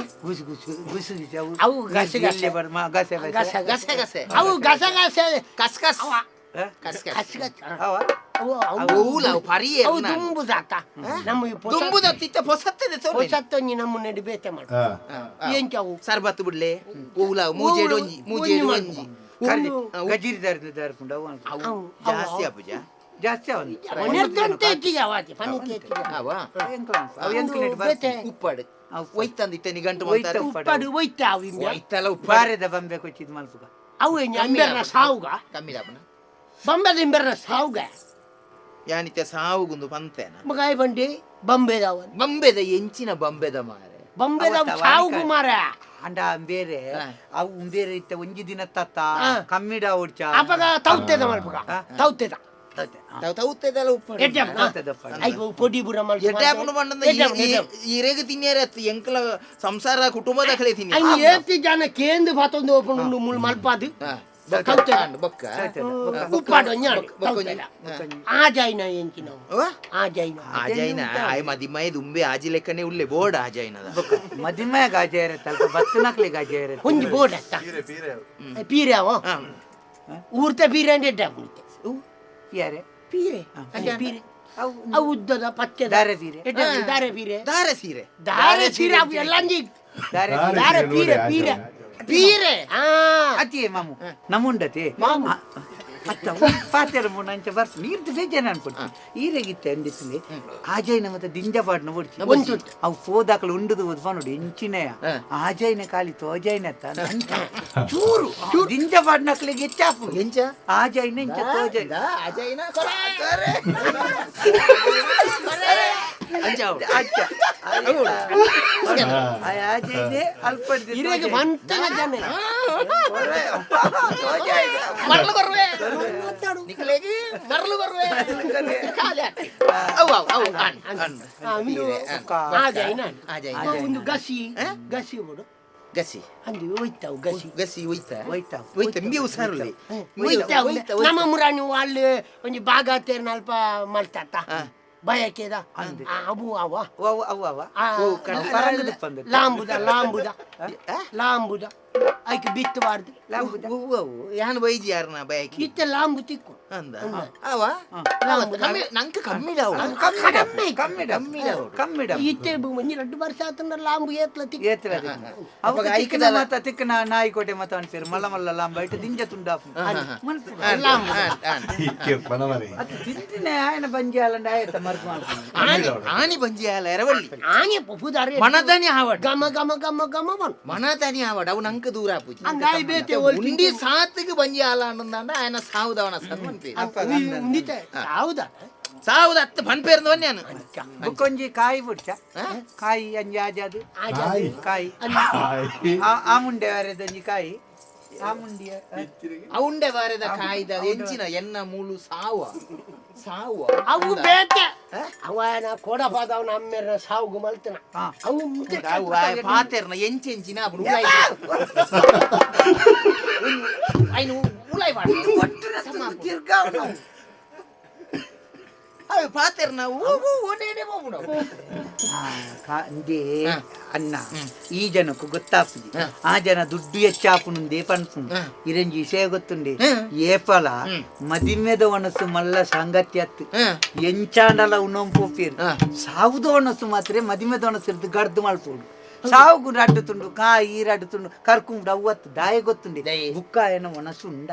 ಗುಸು ಗುಸು ಗುಸು ಗುಸು ಅವು. ಅವು ಗಸೆ ಗಸೆ. ಎಲ್ಲೆ ಗಸೆ ಗಸೆ. ಗಸ ಗಸೆ ಗಸೆ. ಅವು ಗಸಗಸೆ. ಕಸ್ ಕಸ್. ಅವ. ಆ? ಕಸ್ ಕಸ್. ಕಸ್ ಕಸ್. ಅವ ಅವು ಅವು ಓಲ ಅವು ಪರಿಯೇ. ಅವು ದುಂಬುದಾತ ನಮ್ಮ ಈ ಪೊಸ ದುಂಬುದ ತಿತ್ತ ಪೊಸತ್ತದೆ ತೋಲೆ. ಪೊಸತ್ತೊಂಜಿ ನಮ್ಮ ನಡಿ ಬೇತೆ ಮಾಡು. ಹಾ. ಎಂಚ ಅವು? ಸರ್ಬತ್ತು ಬಿಡ್ಲೆ ಓಲ ಮೂಜೇಡು ಒಂಜಿ ಮೂಜೇಡು ಒಂಜಿ. ಗಜೀರಿ ದಾರಿ ದಾರ್ಪುಂಡು ಅವು ಅನ್ಸುತ್ತೆ. ಅವು ಅವು, ಜಾಸ್ತಿ ಅಪ್ಪುಜ. ಜಾಸ್ತಿ ಅವನು. ಪನಿರ್ತಂತೆ ಹೆಚ್ಚಿಗೆ ಅವಾತಿ ಪನಿಕೆ ಹೆಚ್ಚಿಗೆ. ಅವ ಎಂಕ್ಲ ಅವು ಎಂಕ್ಲೆಟ್ ಬೇತೆ. ಬರ್ಪುಂಡು. ಉಪ್ಪಾಡು. ಅವು ಉಪ್ಪಾಡು. ಒಯ್ತಂದು ಇತ್ತೆ ನಿಗಂಟು ಒಯ್ತ ಮಂತಾರೆ. ಉಪ್ಪಾಡು. ಉಪ್ಪಾಡು ಒಯ್ತ ಅವು ಇಂಬೆ. ಒಯ್ತಲ್ಲ ಉಪ್ಪಾಡು. ಬಾರೆದ ಬಂಬೆ ಕೊಚ್ಚಿದ್ ಮಲ್ಪುಗ. ಅವು ಎಂಜ ಅಂಬೆರ್ನ ಸಾವುಗ. ಕಮ್ಮಿ ಲಾಪನ. ಬಂಬೆದ ಇಂಬೆರ್ನ ಸಾವುಗ. ಯಾನಿತ್ತೆ ಸಾವುಗುಂದು ಪಂತೇನ. ಮಗಾಯಿ ಬಂಡಿ ಬಂಬೆದವ. ಬಂಬೆದ ಎಂಚಿನ ಬಂಬೆದ ಮಾರೆ. ಬಂಬೆದ ಅವತ್ತ ಸಾವುಗು ಮಾರ. ಅಂಡ ಬೇರೆ ಅವು ಬೇರೆ ಇತ್ತ ಒಂಜಿ ದಿನ ತತ್ತ ಆ. ಕಮ್ಮಿಡ ಓಡ್ಚ. ಅಪಗ ತೌತೆದ ಮಲ್ಪುಗ ತೌತೆದ. ತಾವು ತೌತೆದಲ್ಲ ಉಪ್ಪಾಡು. ಎಡ್ಡೆ ತೌತೆದ ಉಪ್ಪಾಡು. ಐಕು ಪೊಡಿ ಬುರ ಮಲ್ಪ. ಎಡ್ಡೆ ಆಪುಂಡು ಪಂಡಂದ ಇರೆಗ್ ತಿನ್ನಿಯರೆ ಅತ್ತು ಎಂಕಲ ಸಂಸಾರ ಕುಟುಂಬದ ಕಲೆ ತಿನ್ನಿ. ಐನು ಏತಿ ಜನ ಕೇಂದು ಭಾತೊಂದು ಓಪನ್ ಉಂಡು ಮುಳ್ ಮಲ್ಪಾದು. ತೌತೆದ. ಬೊಕ್ಕ ಉಪ್ಪಾಡು ಒಂಜಾಂಡು ಬೊಕ್ಕ ಒಂಜಿ. ತೌತೆದ. ಆ ಜೈನ ಎಂಚಿನವು. ಅವ್ವ? ಆ ಜೈನ. ಆಜೈನ ಆಯ್ ಮದಿಮಯ ದುಂಬೆ ಆಜಿ ಲೆಕ್ಕನೆ ಉಲ್ಲೆ ಬೋರ್ಡ್ ಆಜೈನದ. ಮದಿಮಯ ಗಾಜ ಇರತ್ತೆ ಅಲ್ಪ ಬತ್ತನಕ್ಲೆ ಗಾಜ ಇರತ್ತೆ. ಒಂಜಿ ಬೋರ್ಡ್ ಅತ್ತ. ಪೀರೆ ಪೀರೆ. ಪೀರೆ ಅವ. ಊರ್ತ ಪೀರೆ ಅಂದ್ರೆ ಎಡ್ಡೆ ಆಪುಂಡು. ಯಾರೆ? ಪೀರೆ ಅದೇ ಪೀರೆ. ಅವು ಅವು ಉದ್ದದ ಪಚ್ಚೆದ. ದಾರೆ ಪೀರೆ. ಎಡ್ಡೆ ಆಪುಂಡು, ದಾರೆ ಪೀರೆ. ದಾರೆ ಸೀರೆ. ದಾರೆ ಸೀರೆ ಅವು ಎಲ್ಲಂಜಿ. ದಾರೆ ದಾರೆ ದಾರೆ ಸೀರೆ ಪೀರೆ ನೋಡಿ ಪೀರೆ. ಆಜೈನ. ಪೀರೆ. ಆ ಅತಿಯೇ ಮಾಮು ನಮ್ಮುಂಡತೆ ಮಾಮು. ಅತ್ತ ಪಾತೆರ ಮುನ್ನ ಅಂಚ ಬರ್ತು ನೀರ್ದು ಬೇಜಾನ ಅನ್ಕೊಡ್ತು ಈರೆಗಿತ್ತೆ ಅಂದಿತ್ತಲೆ ಆಜೈನ ಮತ್ತೆ ದಿಂಜ ಪಾಡ್ನ ಒಡ್ಚಿ. ಒಂಚು ಉಂಟು. ಅವು ಫೋದಾಕಲು ಉಂಡುದು ಓದ್ ನೋಡಿ ಎಂಚಿನಯ ಆಜೈನ ಖಾಲಿ ತೋಜೈನ ಅಂತ ಚೂರು ದಿಂಜ ಪಾಡ್ನಕ್ಲಿಗೆ ಹೆಚ್ಚಾಪು. ಎಂಚ? ಆಜೈನ ಎಂಚ ತೋಜೈನ. ಆಜೈನ ಕೊರೆ. ಅಂಚ ಅವು. ಅಚ್ಚ ಆಜೈನೆ ಅಲ್ಪ ಇರೆಗ್ ಬಂತನ ಜನ. ಮರಳು ಕೊರ್ವೆ ನಿಕಲೆಗ್ ಮರಳು ಕೊರ್ವೆ ಕಾಲೆ ಆತಿ. ಅವು ಅವು ಅವು ಅಣ್ ಅಣ್. ಆ, ಒಂದು ಆ ಜೈನ. ಆ ಜೈನ. ಒಂದು ಗಸಿ ಗಸಿ ಬಿಡು. ಗಸಿ. ಅಂದು ಒಯ್ತಾವು ಗಸಿ. ಗಸಿ ಒಯ್ತ. ಒಯ್ತಾವು. ಒಯ್ತ ಇಂಬಿ ಹುಷಾರುಳ್ಳಿ. ಒಯ್ತಾವು. ನಮ್ಮ ಮುರಾಣಿ ಅಲ್ಲಿ ಒಂಜಿ ಬಾಗ ತೇರ್ನ ಅಲ್ಪ ಮಲ್ತಾತ ಬಯಕೆದ ಆ, ಅವು ಅವ. ಅವು ಅವು ಅವ. ಆ, ಪರಂಗದ ಪಂದ. ಲಾಂಬುದ ಲಾಂಬುದ ಲಾಂಬುದ ಐಕ್ ಬಿತ್ತಬಾರ್ದು. ಲಾಂಬುದ. ಯಾನ್ ಬೈಜಿ ಯಾರನ ಬಯಕಿ. ಇತ್ತೆ ಲಾಂಬು ತಿಕ್ಕು. ಅಂದ ಅವ ಕಮ್ಮಿ ನಂಗೆ ಕಮ್ಮಿ ಕಮ್ಮಿ ಕಮ್ಮಿ ಕಮ್ಮಿ ಇತ್ತೆ ಒಂಜಿ ರಡ್ಡು ವರ್ಷ ಆತಂಡ ಲಾಂಬು ಏತ್ಲ ತಿಕ್ ಏತ್ರ ಅವಾಗ ಐಕದ ಮಾತ ತಿಕ್ಕನ ನಾಯಿ ಕೋಟೆ ಮಾತ ಅನ್ಪೇರು ಮಲ್ಲ ಮಲ್ಲ ಲಾಂಬ ಇಟ್ಟು ದಿಂಜ ತುಂಡಾಪು ಮನ್ಪು ಅದು ತಿಂದಿನ ಆಯನ ಬಂಜಿ ಆಲಂಡ ಆಯತ ಮರ್ದು ಮಾಡ್ಕೊಂಡು ಆನಿ ಬಂಜಿ ಆಲ ಎರವಳ್ಳಿ ಆನೆ ಪುದಾರೆ ಮನದನಿ ಆವಡ್ ಗಮ ಗಮ ಗಮ ಗಮ ಬನ್ ಮನದನಿ ಆವಡ್ ಅವು ನಂಗೆ ದೂರ ಆಪುಜಿ ಹಂಗಾಯಿ ಬೇತೆ ಓಲ್ ಉಂಡಿ ಸಾತಿಗೆ ಬಂಜಿ ಆಲ ಅನ್ನಂದಾಂಡ ಆಯನ ಸಾವುದವನ ಸರ್ ಮನ್ಪೇರು ಉಂಡಿತೆ ಹೌದಾ ಸಾವುದ ಅತ್ತ ಪನ್ಪೇರ್ದವನ್ ನಾನು ಬುಕ್ಕೊಂಜಿ ಕಾಯಿ ಬುಡ್ಚ ಕಾಯಿ ಅಂಜಿ ಆಜಾದು ಕಾಯಿ ಆ ಮುಂಡೆ ವಾರದಂಜಿ ಕಾಯಿ ಆ ಮುಂಡಿಯ ಅವುಂಡೆ ಬಾರದ ಕಾಯ್ದ ಎಂಚಿನ ಎನ್ನ ಮೂಲು ಸಾವ ಸಾವ ಅವು ಬೇತೆ ಅವನ ಕೋಡಪಾದವನ ಅಮ್ಮೆರ ಸಾವುಗು ಮಲ್ತನ ಅವು ಮುಂದೆ ಅವು ಪಾತೆರ್ನ ಎಂಚೆಂಚಿನ ಅವು ಉಲಾಯ್ ಐನು ಉಲಾಯ್ ಬಾಡ ತಿರ್ಗಾವ್ ಅವು ಪಾತೆರ್ನ ಓ ಓ ಓಡೇಡೆ ಹೋಗುಣ ಅಂದೇ ಅನ್ನ ಈ ಜನಕ್ಕೂ ಗೊತ್ತಾಪುಜಿ ಆ ಜನ ದುಡ್ಡು ಹೆಚ್ಚಾಪುನುಂದೇ ಪನ್ಪುಂಡು ಇರಂಜಿ ವಿಷಯ ಗೊತ್ತುಂಡೆ ಏಪಲ ಮದಿಮೆದ ಒಣಸು ಮಲ್ಲ ಸಾಂಗತ್ಯತ್ತು ಎಂಚಾಂಡಲ ಉಣಂಪೋಪೇರು ಸಾವುದ ಒಣಸು ಮಾತ್ರ ಮದಿಮೆದ ಒಣಸು ಇರ್ದು ಗಡ್ದು ಮಲ್ಪೋಡು ಸಾವುಗು ರಡ್ಡು ತುಂಡು ಕಾಯಿ ರಡ್ಡು ತುಂಡು ಕರ್ಕುಂಡು ಅವ್ವತ್ತು ದಾಯ ಗೊತ್ತುಂಡೆ ಬುಕ್ಕಾಯನ ಒಣಸು ಉಂಡ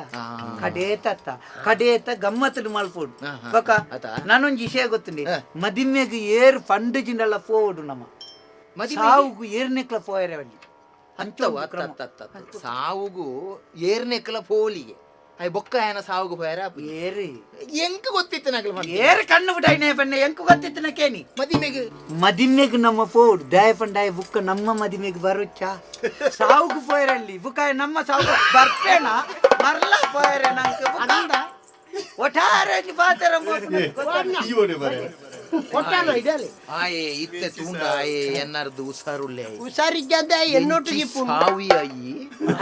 ಕಡೇತತ್ತ ಕಡೇತ ಗಮ್ಮತ್ತಡು ಮಲ್ಪೋಡು ಬೊಕ ನಾನೊಂಜಿ ವಿಷಯ ಗೊತ್ತುಂಡೆ ಮದಿಮೆಗ್ ಏರು ಫಂಡು ಜಿಂಡಲ್ಲ ಪೋವಡು ನಮ್ಮ ಸಾವುಗು ಏರ್ನೆಕ್ಲ ಪೋಯರವಲ್ಲಿ ಅಂತವ ಸಾವುಗು ಏರ್ನೆಕ್ಲ ಪೋಲಿಗೆ ಅಯ್ ಬೊಕ್ಕ ಏನ ಸಾವುಗು ಪೋಯರ ಏರು ಎಂಕ್ ಗೊತ್ತಿತ್ತು ನಗಲು ಏರು ಕಣ್ಣು ಬಿಡೈನೆ ಬಣ್ಣ ಎಂಕು ಗೊತ್ತಿತ್ತು ನಕೇನಿ ಮದಿಮೆಗ್ ಮದಿಮೆಗ್ ನಮ್ಮ ಪೋಡು ದಾಯ ಪಂಡಾಯ ಬುಕ್ಕ ನಮ್ಮ ಮದಿಮೆಗ್ ಬರುಚ್ಚ ಸಾವುಗು ಪೋಯರಲ್ಲಿ ಬುಕ್ಕ ನಮ್ಮ ಸಾವು ಬರ್ಪೇಣ ಮರ್ಲ ಪೋಯರೆ ನಂಗೆ ಬುಕ್ಕ ಒಟ್ಟಾರೆ ಪಾತ್ರ ಕೊಟ್ಟಾನ ಇದಲ್ಲಿ ಆಯೆ ಇತ್ತೆ ತೂಂಡ ಆಯೆ ಎನ್ನರ್ದು ಉಸಾರುಲ್ಲೆ ಹುಷಾರಿದ್ದ ಎನ್ನೊಟ್ಟಿಗೆ ಇಪ್ಪುಂಡು ಸಾವಿ ಅಯ್ಯಿ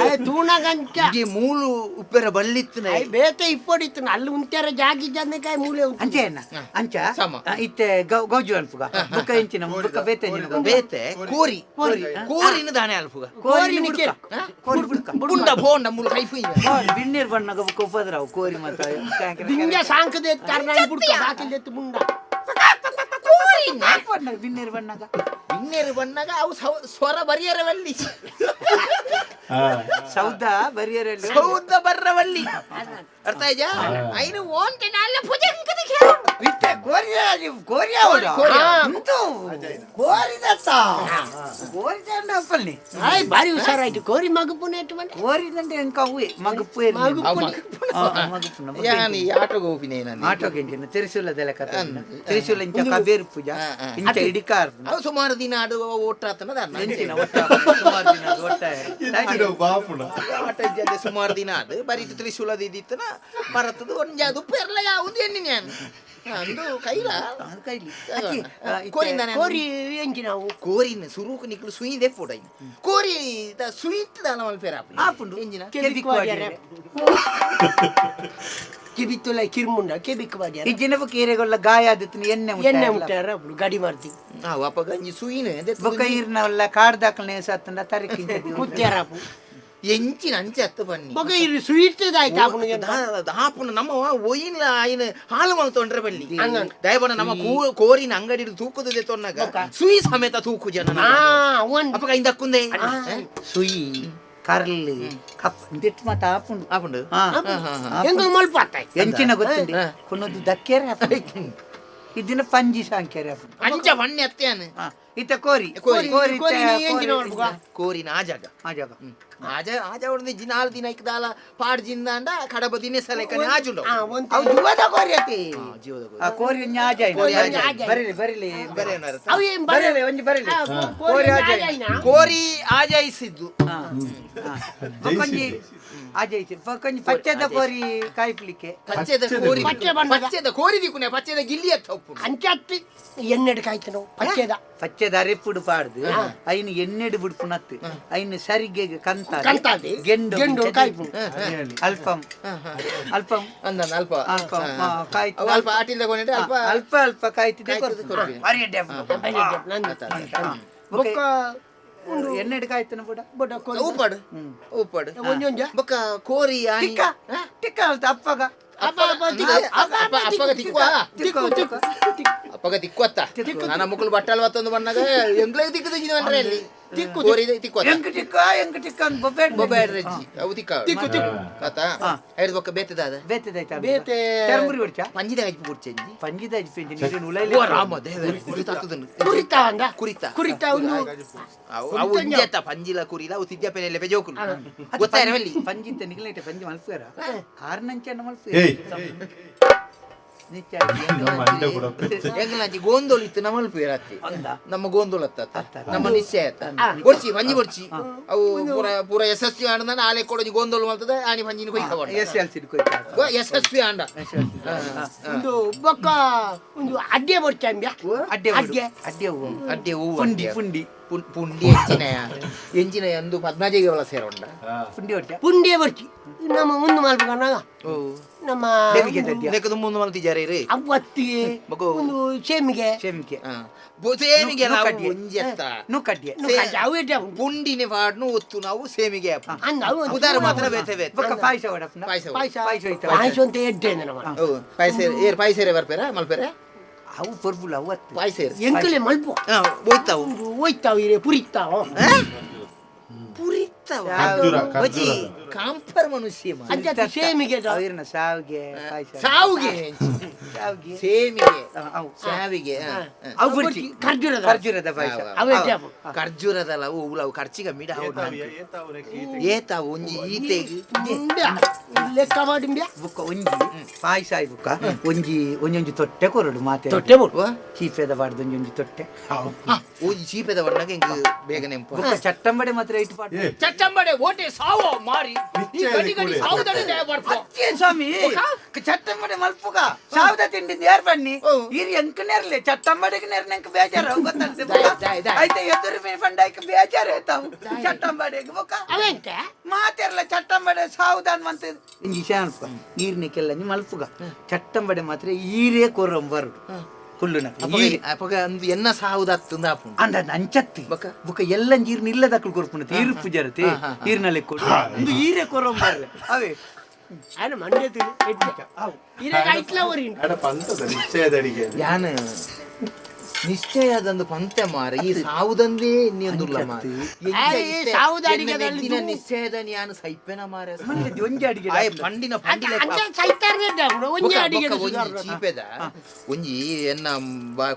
ಆಯ್ ತೂಣಗಂಚ ಇಂಜೆ ಮೂಲು ಉಪ್ಪೆರ ಬಲ್ಲಿತ್ತನ ಆಯ್ ಬೇತೆ ಇಪ್ಪೊಡಿತ್ತು ಅಲ್ಲಿ ಉಂತ್ಯಾರ ಜಾಗಿ ಕಾಯಿ ಮೂಲೆ ಉಂಟು ಅಂಚೆ ಅಣ್ಣ ಅಂಚ ಸಮ. ಇತ್ತೆ ಗೌಜು ಅನ್ಪುಗ ಬುಕ್ಕ ಇಂಚಿನ ಬುಕ್ಕ ಬೇತೆ ಇಂಚಿನ ಬೇತೆ ಕೋರಿ ಕೋರಿನ ದಾನೆ ಅಲ್ಪುಗ ಕೋರಿ ಕೋರಿ ಬುಡ್ಕ ಬುಂಡ ಬೋಂಡ ಮೂಲು ಕೈಫು ಬಿಣ್ಣೀರ್ ಬಣ್ಣಗ ಬುಕ್ಕ ಉಪದ್ರಾವು ಕೋರಿ ಮತ್ತ ದಿಂಜ ಸಾಂಕದೆ ಕರ್ನಾಯಿ ಬುಡ್ಕ ಬಾಕಿಲ್ದೆತ್ತು ಮುಂಡ ಬಣ್ಣಗ ಬಿಣ್ಣೀರ್ ಬಣ್ಣಗ ಬಿನ್ನೇರು ಬಣ್ಣಗ ಅವು ಸ್ವರ ಬರಿಯರವಲ್ಲಿ ಸೌದ ಬರಿಯರಲ್ಲಿ ಸೌದ ಬರ್ರವಲ್ಲಿ ಅರ್ಥ ಆಯ್ತಾ ಐನು ಓಂಟೆ ನಾಲ್ಲೆ ಪೂಜೆ ಇತ್ತೆ ಕೋರಿಯ ಕೋರಿಯ ಇಂತು ಕೋರಿದತ್ತ ಕೋರಿದಂಡ ಅಪ್ಪಲ್ನಿ ಆಯ್ ಬಾರಿ ಹುಷಾರಾಯ್ತು ಕೋರಿ ಮಗುಪುನ ಎಟ್ಟು ಬಂದೆ ಕೋರಿದಂಡ ಎಂಕ ಅವ್ವೆ ಮಗುಪ್ಪು ಮಗುಪ್ಪು ಯಾನಿ ಆಟೋಗೆ ಹೋಗಿನೇ ನಾನು ಆಟೋಗೆ ಇಂಚಿನ ತಿರಿಸುಲದೆಲ್ಲ ಕತೆ ತಿರಿಸುಲ ಇಂಚ ಕಬೇರ್ ಪೂಜಾ ಇಂಚ ಇಡಿಕಾರ್ ಅವು ಸುಮಾರು ದಿನ ಆಡು ಓಟಾತನದ ಎಂಚಿನ ಒಟ್ಟ ಸುಮಾರು ದಿನ ಒಟ್ಟ ಬಾಪುಣ ಆಟ ಇದ್ದೆ ಸುಮಾರು ದಿನ ಅದು ಬರೀ ತ್ರಿಶೂಲದ ಇದ್ದಿತ್ತನ ಬರತ್ತದು ಒಂಜಿ ಅದು ಪೆರ್ಲ ಯಾವುದು ಎಣ್ಣೆ ನಾನು ಅಂದು ಕೈಲ ಅದು ಕೈಲಿ ಕೋರಿಂದಾನೆ ಕೋರಿ ಎಂಚಿ ನಾವು ಕೋರಿನ ಸುರುಕು ನಿಕ್ಲು ಸುಯಿ ಪೋಡ ಕೋರಿ the ಸುಯಿತ್ ದಾನ ಮಲ್ಪೆರ ಆಪುಂಡು ಎಂಜಿನ ಕೆಬಿಕ್ ವಾಡಿಯರೆ. ಕಿಬಿತ್ತುಲ ಕಿರ್ಮುಂಡ ಕೆಬಿಕ್ ವಾಡಿಯರ ಈ ಜಿನಬು ಕೀರೆಗೊಲ್ಲ ಗಾಯ ಆದಿತ್ತು ಎಣ್ಣೆ ಎಣ್ಣೆ ಮುಟ್ಟಾರ ಅప్పుడు ಗಡಿ ಮಾಡ್ತಿ ಆ ಅಪ್ಪ ಗಂಜಿ ಸುಯಿನ ಬೊಕ್ಕ ಈರ್ನವಲ್ಲ ಕಾಡ್ದಾಕಲ್ನೇ ಸತ್ತಂಡ ತರಕಿಂತ ಕುತ್ಯಾರಪ್ಪು ಎಂಚಿನ ಅಂಚೆ ಅತ್ತು ಬನ್ನಿ ಬೊಕ ಇರು ಸ್ವೀಟ್ ಆಯ್ತು ಆಪುನಿಗೆ ಆಪುನ ನಮ್ಮ ಒಯಿನ್ಲ ಆಯ್ನ ಹಾಲು ಮಲ್ತೊಂಡ್ರೆ ಬಲ್ಲಿ ದಯಬನ ನಮ್ಮ ಕೋರಿನ ಅಂಗಡಿ ತೂಕದ ತೊನ್ನಾಗ ಸುಯಿ ಸಮೇತ ತೂಕು ಜನ ಆ ಒಂದ್ ಅಪ್ಪಗ ಇಂದಕ್ಕುಂದೆ ಸುಯಿ ಕರ್ಲು ಕಪ್ ಇಂದಿಟ್ಟು ಮಾತ ಆಪುಂಡು ಆಪುಂಡು ಆ, ಎಂಗುಲು ಮಲ್ಪ ಆತಾಯ್ ಎಂಚಿನ ಗೊತ್ತುಂಡಿ ಕುನ್ನದು ದಕ್ಕೇರೆ ಆಪುಂಡು ಇದಿನ ಪಂಜಿ ಸಾಂಕೇರೆ ಆಪುಂಡು ಅಂಚ ಬಣ್ಣೆ ಅತ್ತೆಯಾನು ಆ, ಇತ್ತ ಕೋರಿ ಕೋರಿ. ಕೋರಿ ಕೋರಿ ಇತ್ತ ನೀ ಎಂಚಿನ ಕೋರಿ ಮಲ್ಪುಗ? ಕೋರಿನ ಆ ಜಾಗ ಆ ಜಾಗ ಆಜ ಆಜ ಹೊಡೆದು ಜಿನಾಲ್ ದಿನ ಇಕ್ಕದಾಲ ಪಾಡ್ ಜಿಂದಾಂಡ ಕಡಬ ದಿನೇ ಸಲೇಕನೆ ಆಜುಂಡು ಆ ಒಂದ್ ಅವು ಜೀವದ ಕೋರಿ ಅತಿ ಜೀವದ ಕೋರಿ. ಆ ಕೋರಿ ಒಂಜಿ ಆಜ ಆಯ್ನ. ಕೋರಿ ಬರಲಿ ಆಜ. ಬರಲಿ ಬರಲಿ ಬರೆ ಏನಾರು ಅವು ಏನ್ ಬರೆ ಬರಲಿ ಒಂಜಿ ಬರಲಿ ಆ, ಕೋರಿ ಕೋರಿ ಆಜ ಆಜ ಆಯ್ನ. ಆಯ್ನ? ಕೋರಿ ಆಜಾಯಿಸಿದ್ದು ಆ, ಆ. ಬೊಕೊಂಜಿ ಆಜ ಐತಿ ಬೊಕೊಂಜಿ ಪಚ್ಚದ ಕೋರಿ ಕಾಯ್ಪಲಿಕ್ಕೆ ಪಚ್ಚೆದ ಕೋರಿ ಪಚ್ಚೆ ಬಣ್ಣದ. ಪಚ್ಚೆದ ಕೋರಿ ದಿಕ್ಕುನೆ ಪಚ್ಚೆದ ಗಿಲ್ಲಿ ಅತ್ತ ಉಪ್ಪು ಅಂಚತ್ತಿ ಎಣ್ಣೆಡ್ ಕಾಯ್ತು ನಾವು ಪಚ್ಚೆದ ಪಚ್ಚದ ಅರೆಪುಡು ಪಾಡ್ದು ಐನು ಎಣ್ಣೆಡು ಬಿಡ್ಪುನತ್ತು ಐನು ಸರಿಗೆ ಕಂತ ಕಂತಾದಿ, ಗೆಂಡು ಗೆಂಡು ಕಾಯ್ಪುಂಡು. ಅಲ್ಪಂ ಅಲ್ಪಂ ಅಂದ ಅಲ್ಪ ಅಲ್ಪಂ ಆ, ಕಾಯ್ತು ಅವು ಅಲ್ಪ ಆಟಿಲ್ ತಗೊಂಡಿದ್ರೆ ಅಲ್ಪ ಅಲ್ಪ ಅಲ್ಪ ಕಾಯ್ತಿದ್ದೆ ಕಾಯ್ತದೆ ಕೊರ್ಪು. ಭಾರಿ ಎಡ್ಡೆ ಆಪುಂಡು. ಬೊಕ್ಕ ಎಣ್ಣೆಡು ಕಾಯ್ತನ ಕೂಡ ಬೊಡ ಕೋರಿ ಉಪ್ಪಾಡು ಉಪ್ಪಾಡು ಒಂಜೊಂಜ ಬೊಕ್ಕ ಕೋರಿ ಆನಿ ಟಿಕ್ಕ ಟಿಕ್ಕ ಅಲ್ತ ಅಪ್ಪಗ ಅಪ್ಪಗ ತಿಕ್ಕುವ ಅಪ್ಪಗ ತಿಕ್ಕುವತ್ತ ನನ್ನ ಮುಕ್ಕಳು ಬಟ್ಟಲ್ ಬತ್ತೊಂದು ಬಣ್ಣಗ ಎಂಗ್ಲೇ ತಿಕ್ಕು ತಿಂಜಿನ ಬಂದ್ರೆ ಅಲ್ಲಿ ತಿಕ್ಕು ತಿಕ್ಕುವ ಎಂಕ್ ಟಿಕ್ಕ ಎಂಕ್ ಟಿಕ್ಕ ಅಂತ ಬೊಬ್ಬೆ ಬೊಬ್ಬೆ ರಜ್ಜಿ ಅವು ತಿಕ್ಕ ತಿಕ್ಕು ತಿಕ್ಕು ಆತ ಐದು ಬೊಕ್ಕ ಬೇತದಾದ ಬೇತೆದಾಯ್ತಾ ಬೇತೆ. ಚರ್ಮುರಿ ಹೊಡ್ಚಾ ಪಂಜಿದ ಕಜ್ಪು ಕುಡ್ಚೆಂಜಿ ಪಂಜಿದ ಅಜ್ಪೆಂಜಿ ಉಲೈಲೆ ಓ ರಾಮ ದೇವರೇ ಕುರಿತ ಆಗ್ತದನ್ನು ಕುರಿತ ಅಂದ ಕುರಿತ ಕುರಿತ ಒಂದು ಅವು ಅವು ಒಂಜಿ ಪಂಜಿಲ ಕುರಿಲ ಅವು ತಿದ್ಯಪೆನೆಲ್ಲ ಪೆಜೋಕುಲು ಗೊತ್ತಾಯ್ರ ಅಲ್ಲಿ ಪಂಜಿತ್ತ ನಿಗಲೈಟೆ ಪಂಜಿ ಮಲ್ಪುವೆರ ಆರ್ನಂಚೆ ಮಲ್ಪುವೆರ ಏಯ್ ನಮ್ಮ ಅಂಡ ಕೂಡ ಎಂಗ್ಲಾಂಚಿ ಗೋಂದೋಲು ಇತ್ತು ನಮ್ಮ ರಾತ್ರಿ ಅಂದ. ನಮ್ಮ ಗೋಂದೋಲು ಅತ್ತ ನಮ್ಮ ನಿಶ್ಚಯ ಅತ್ತ ಕೊಡ್ಚಿ ಪಂಜಿ ಕೊಡ್ಚಿ ಅವು ಪೂರ ಪೂರ ಯಶಸ್ವಿ ಆಂಡ ಆಲೆ ಕೊಡೋಜಿ ಗೋಂದೋಲು ಮಾಡ್ತದೆ ಆನಿ ಪಂಜಿನ ಕೊಯ್ಕ ಎಸ್ ಎಲ್ ಸಿ ಕೊಯ್ತ ಯಶಸ್ವಿ ಆಂಡ ಒಂದು ಬೊಕ್ಕ ಒಂದು ಅಡ್ಡೆ ಬರ್ಚಂಬ್ಯ ಅಡ್ಡೆ ಅಡ್ಡೆ ಅಡ್ಡೆ ಹೂವು ಅಡ್ಡೆ ಹೂವು ಪುಂಡಿ ಅಡ್ಡೆ. ಪುಂಡಿ ಪುಂಡಿ ಎಂಚಿನಯ ಎಂಚಿನಯ ಅಂದು ಪದ್ಮಜೆಗೆ ಒಳ ಸೇರೋಂಡ ಪುಂಡಿ ಹೊಡ್ಚಾ ಪುಂಡಿ ಬರ್ಚಿ ನಮ್ಮ ಮುಂದೆ ಮಲ್ಪಕನಾಗ ನಮ್ಮ ದೇವಿಗೆ ದಡ್ಡಿಯ ಲೆಕ್ಕದ ಮುಂದೆ ಮಲ್ತಿಜಾರೆ ರೀ ಅವ್ವತ್ತಿ ಬೊಕ್ಕ ಒಂದು ಸೇಮಿಗೆ ಶೇಮಿಗೆ ಸೇಮಿಗೆ ನಾವು ನುಕ್ಕಡ್ಡೆ. ಒಂಜಿ ಅತ್ತ ನುಕ್ಕಡ್ಡೆ ಅವು ಎಡ್ಡೆ ಉಂಟು. ಪುಂಡಿನೇ ಪಾಡ್ನು ಒತ್ತು ನಾವು ಸೇಮಿಗೆ ಹಾಪು. ಅಂದ ಅವು ಒಂದು ಉದಾರ ಮಾತ್ರ ಬೇತೆ ಬೇತೆ ಬೊಕ್ಕ ಪಾಯಸ ಹೊಡಪ್ನ ಪಾಯಸ ಪಾಯಸ ಪಾಯಸ ಹೋಯ್ತು. ಪಾಯಸ ಅಂತ ಎಡ್ಡೆ ಅಂದ ನಮ್ಮ ಹೌದು ಪಾಯಸ ಏರ್ ಪಾಯಸ ಬರ್ಪೇರ ಮಲ್ಪೇರ ಅವು ಪರ್ಬುಲ ಅವು ಅತ್ತು ಪಾಯಸ ಎಂಕಲೆ ಮಲ್ಪ ಹಾ ಹೋಯ್ತಾವು ಒಂದು ಹೋಯ್ತಾವ ಇರೆ ಪುರಿತಾವ ಪುರಿತಾವ ಖರ್ಜೂರ, ಬಜಿ ಖರ್ಜೂರ. ಕಾಂಪರ್ ಮನುಷ್ಯ ಮಾರ್ರೆ. ಅಜ್ಜ ಸೇಮಿಗೆ ಅವಿರ್ನ ಸಾವಿಗೆ ಪಾಯಸ ಸಾವಿಗೆ ಸಾವಿಗೆ ಸೇಮಿಗೆ ಅವು ಸಾವಿಗೆ ಹಾ, ಹಾ. ಅವು ಬಿಡ್ಚಿ ಖರ್ಜೂರದ ಖರ್ಜೂರದ ಪಾಯಸ ಅವು ಎಡ್ಡೆ ಆಪು. ಖರ್ಜೂರದಲ್ಲ ಅವು ಅವು ಖರ್ಚಿಗ ಮಿಡ ಏತಾವು ಒಂಜಿ ಈತೆಗ್ ಇಂಬ್ಯ. ಲೆಕ್ಕ ಮಾಡಿಂಬ್ಯ ಬುಕ್ಕ ಒಂಜಿ ಪಾಯಸ ಆಯ್ ಬುಕ್ಕ ಒಂಜಿ ಒಂಜೊಂಜಿ ತೊಟ್ಟೆ ಕೊರಡು ಮಾತೆ ತೊಟ್ಟೆ ಬೋಡು ಚೀಪೆದ ಬಾಡ್ದು ಒಂಜೊಂಜಿ ತೊಟ್ಟೆ ಒಂಜಿ ಚೀಪೆದ ಬಣ್ಣಗೆ ಇಂಕ್ ಬೇಗ ನೆಂಪು ಬುಕ್ಕ ಚಟ್ಟಂಬಡೆ ಮಾತ್ರ ಇಟ್ಟು ಪಾಡು ಏ ಚಟ್ಟಂಬಡೆ ಓಟೆ ಸಾವೋ ಮಾರಿ ಈ ಗಡಿ ಗಡಿ ಸಾವುದಡೆ ಬರ್ಪೋ ಏನ್ ಸ್ವಾಮಿ ಚಟ್ಟಂಬಡೆ ಮಲ್ಪುಗ ಸಾವಿದ ತಿಂಡಿಂದ ಯಾರು ಬನ್ನಿ ಇರಿ ಎಂಕ್ ನೇರ್ಲೆ ಚಟ್ಟಂಬಡಿಗೆ ನೇರ್ ನಂಗೆ ಬೇಜಾರು ಗೊತ್ತಲ್ದೆ ಬುಕ್ಕ? ದಾಯ್, ದಾಯ್. ಐತೆ ಎದುರು ಮೀನ್ ಫಂಡಾಯ್ಕ ಬೇಜಾರು ಆಯ್ತಾವು ಚಟ್ಟಂಬಡಿಗೆ ಬುಕ್ಕ ಅವೆಂತ ಮಾತೆರ್ಲ ಚಟ್ಟಂಬಡೆ ಸಾವುದಾನ್ ಮಂತ ಇಂಜಿ ಶಾನ್ಪ ನೀರ್ನಿಕ್ಕೆಲ್ಲ ನಿಮ್ಮ ಮಲ್ಪುಗ ಚಟ್ಟಂಬಡೆ ಮಾತ್ರ ಈರೇ ಕೊರಂಬರುಡು ಕುಳ್ಳುನ ಅಪಗ ಅಂದು ಎನ್ನ ಸಾವುದತ್ತಂದ ಆಪುಂಡು ಅಂದ ಅಂಚತ್ತಿ ಬೊಕ್ಕ? ಬುಕ್ಕ ಎಲ್ಲ ನೀರ್ನ ಇಲ್ಲದಕ್ಕಳು ಕೊರ್ಪುಂಡು ತೀರು ಪೂಜಾರತಿ ಈರ್ನಲ್ಲಿ ಕೊಡು ಒಂದು ಈರೇ ಕೊರಂಬರ್ರೆ ಅವೇ ఆయన ಮಂಡೆ ತಿಳಿ ಎಡ್ಡೆ ಇರೆ ಐಟ್ಲ ಒರಿ ಅಡ ಪಂತದ ನಿಶ್ಚಯದ ಅಡಿಗೆ ಯಾನ್ ನಿಶ್ಚಯದಂದು ಪಂತೆ ಮಾರ ಈ ಸಾವುದಂದೇ ನೀಂದುಲ್ಲ ಮಾರ ಆಯ್, ಈ ಸಾವುದ ಅಡಿಗೆದಲ್ಲಿ ನಿಶ್ಚಯದ ಯಾನು ಸೈಪೆನ ಮಾರ ಮಲ್ಲೆದಿ ಒಂಜಿ ಅಡಿಗೆ ಆಯ್ ಪಂಡಿನ ಪಂಡಿನ ಅಂಚ ಸೈತಾರ ಒಂಜಿ ಅಡಿಗೆ ಬೊಕ್ಕ ಒಂಜಿ ಚೀಪೆದ ಒಂಜಿ ಎನ್ನ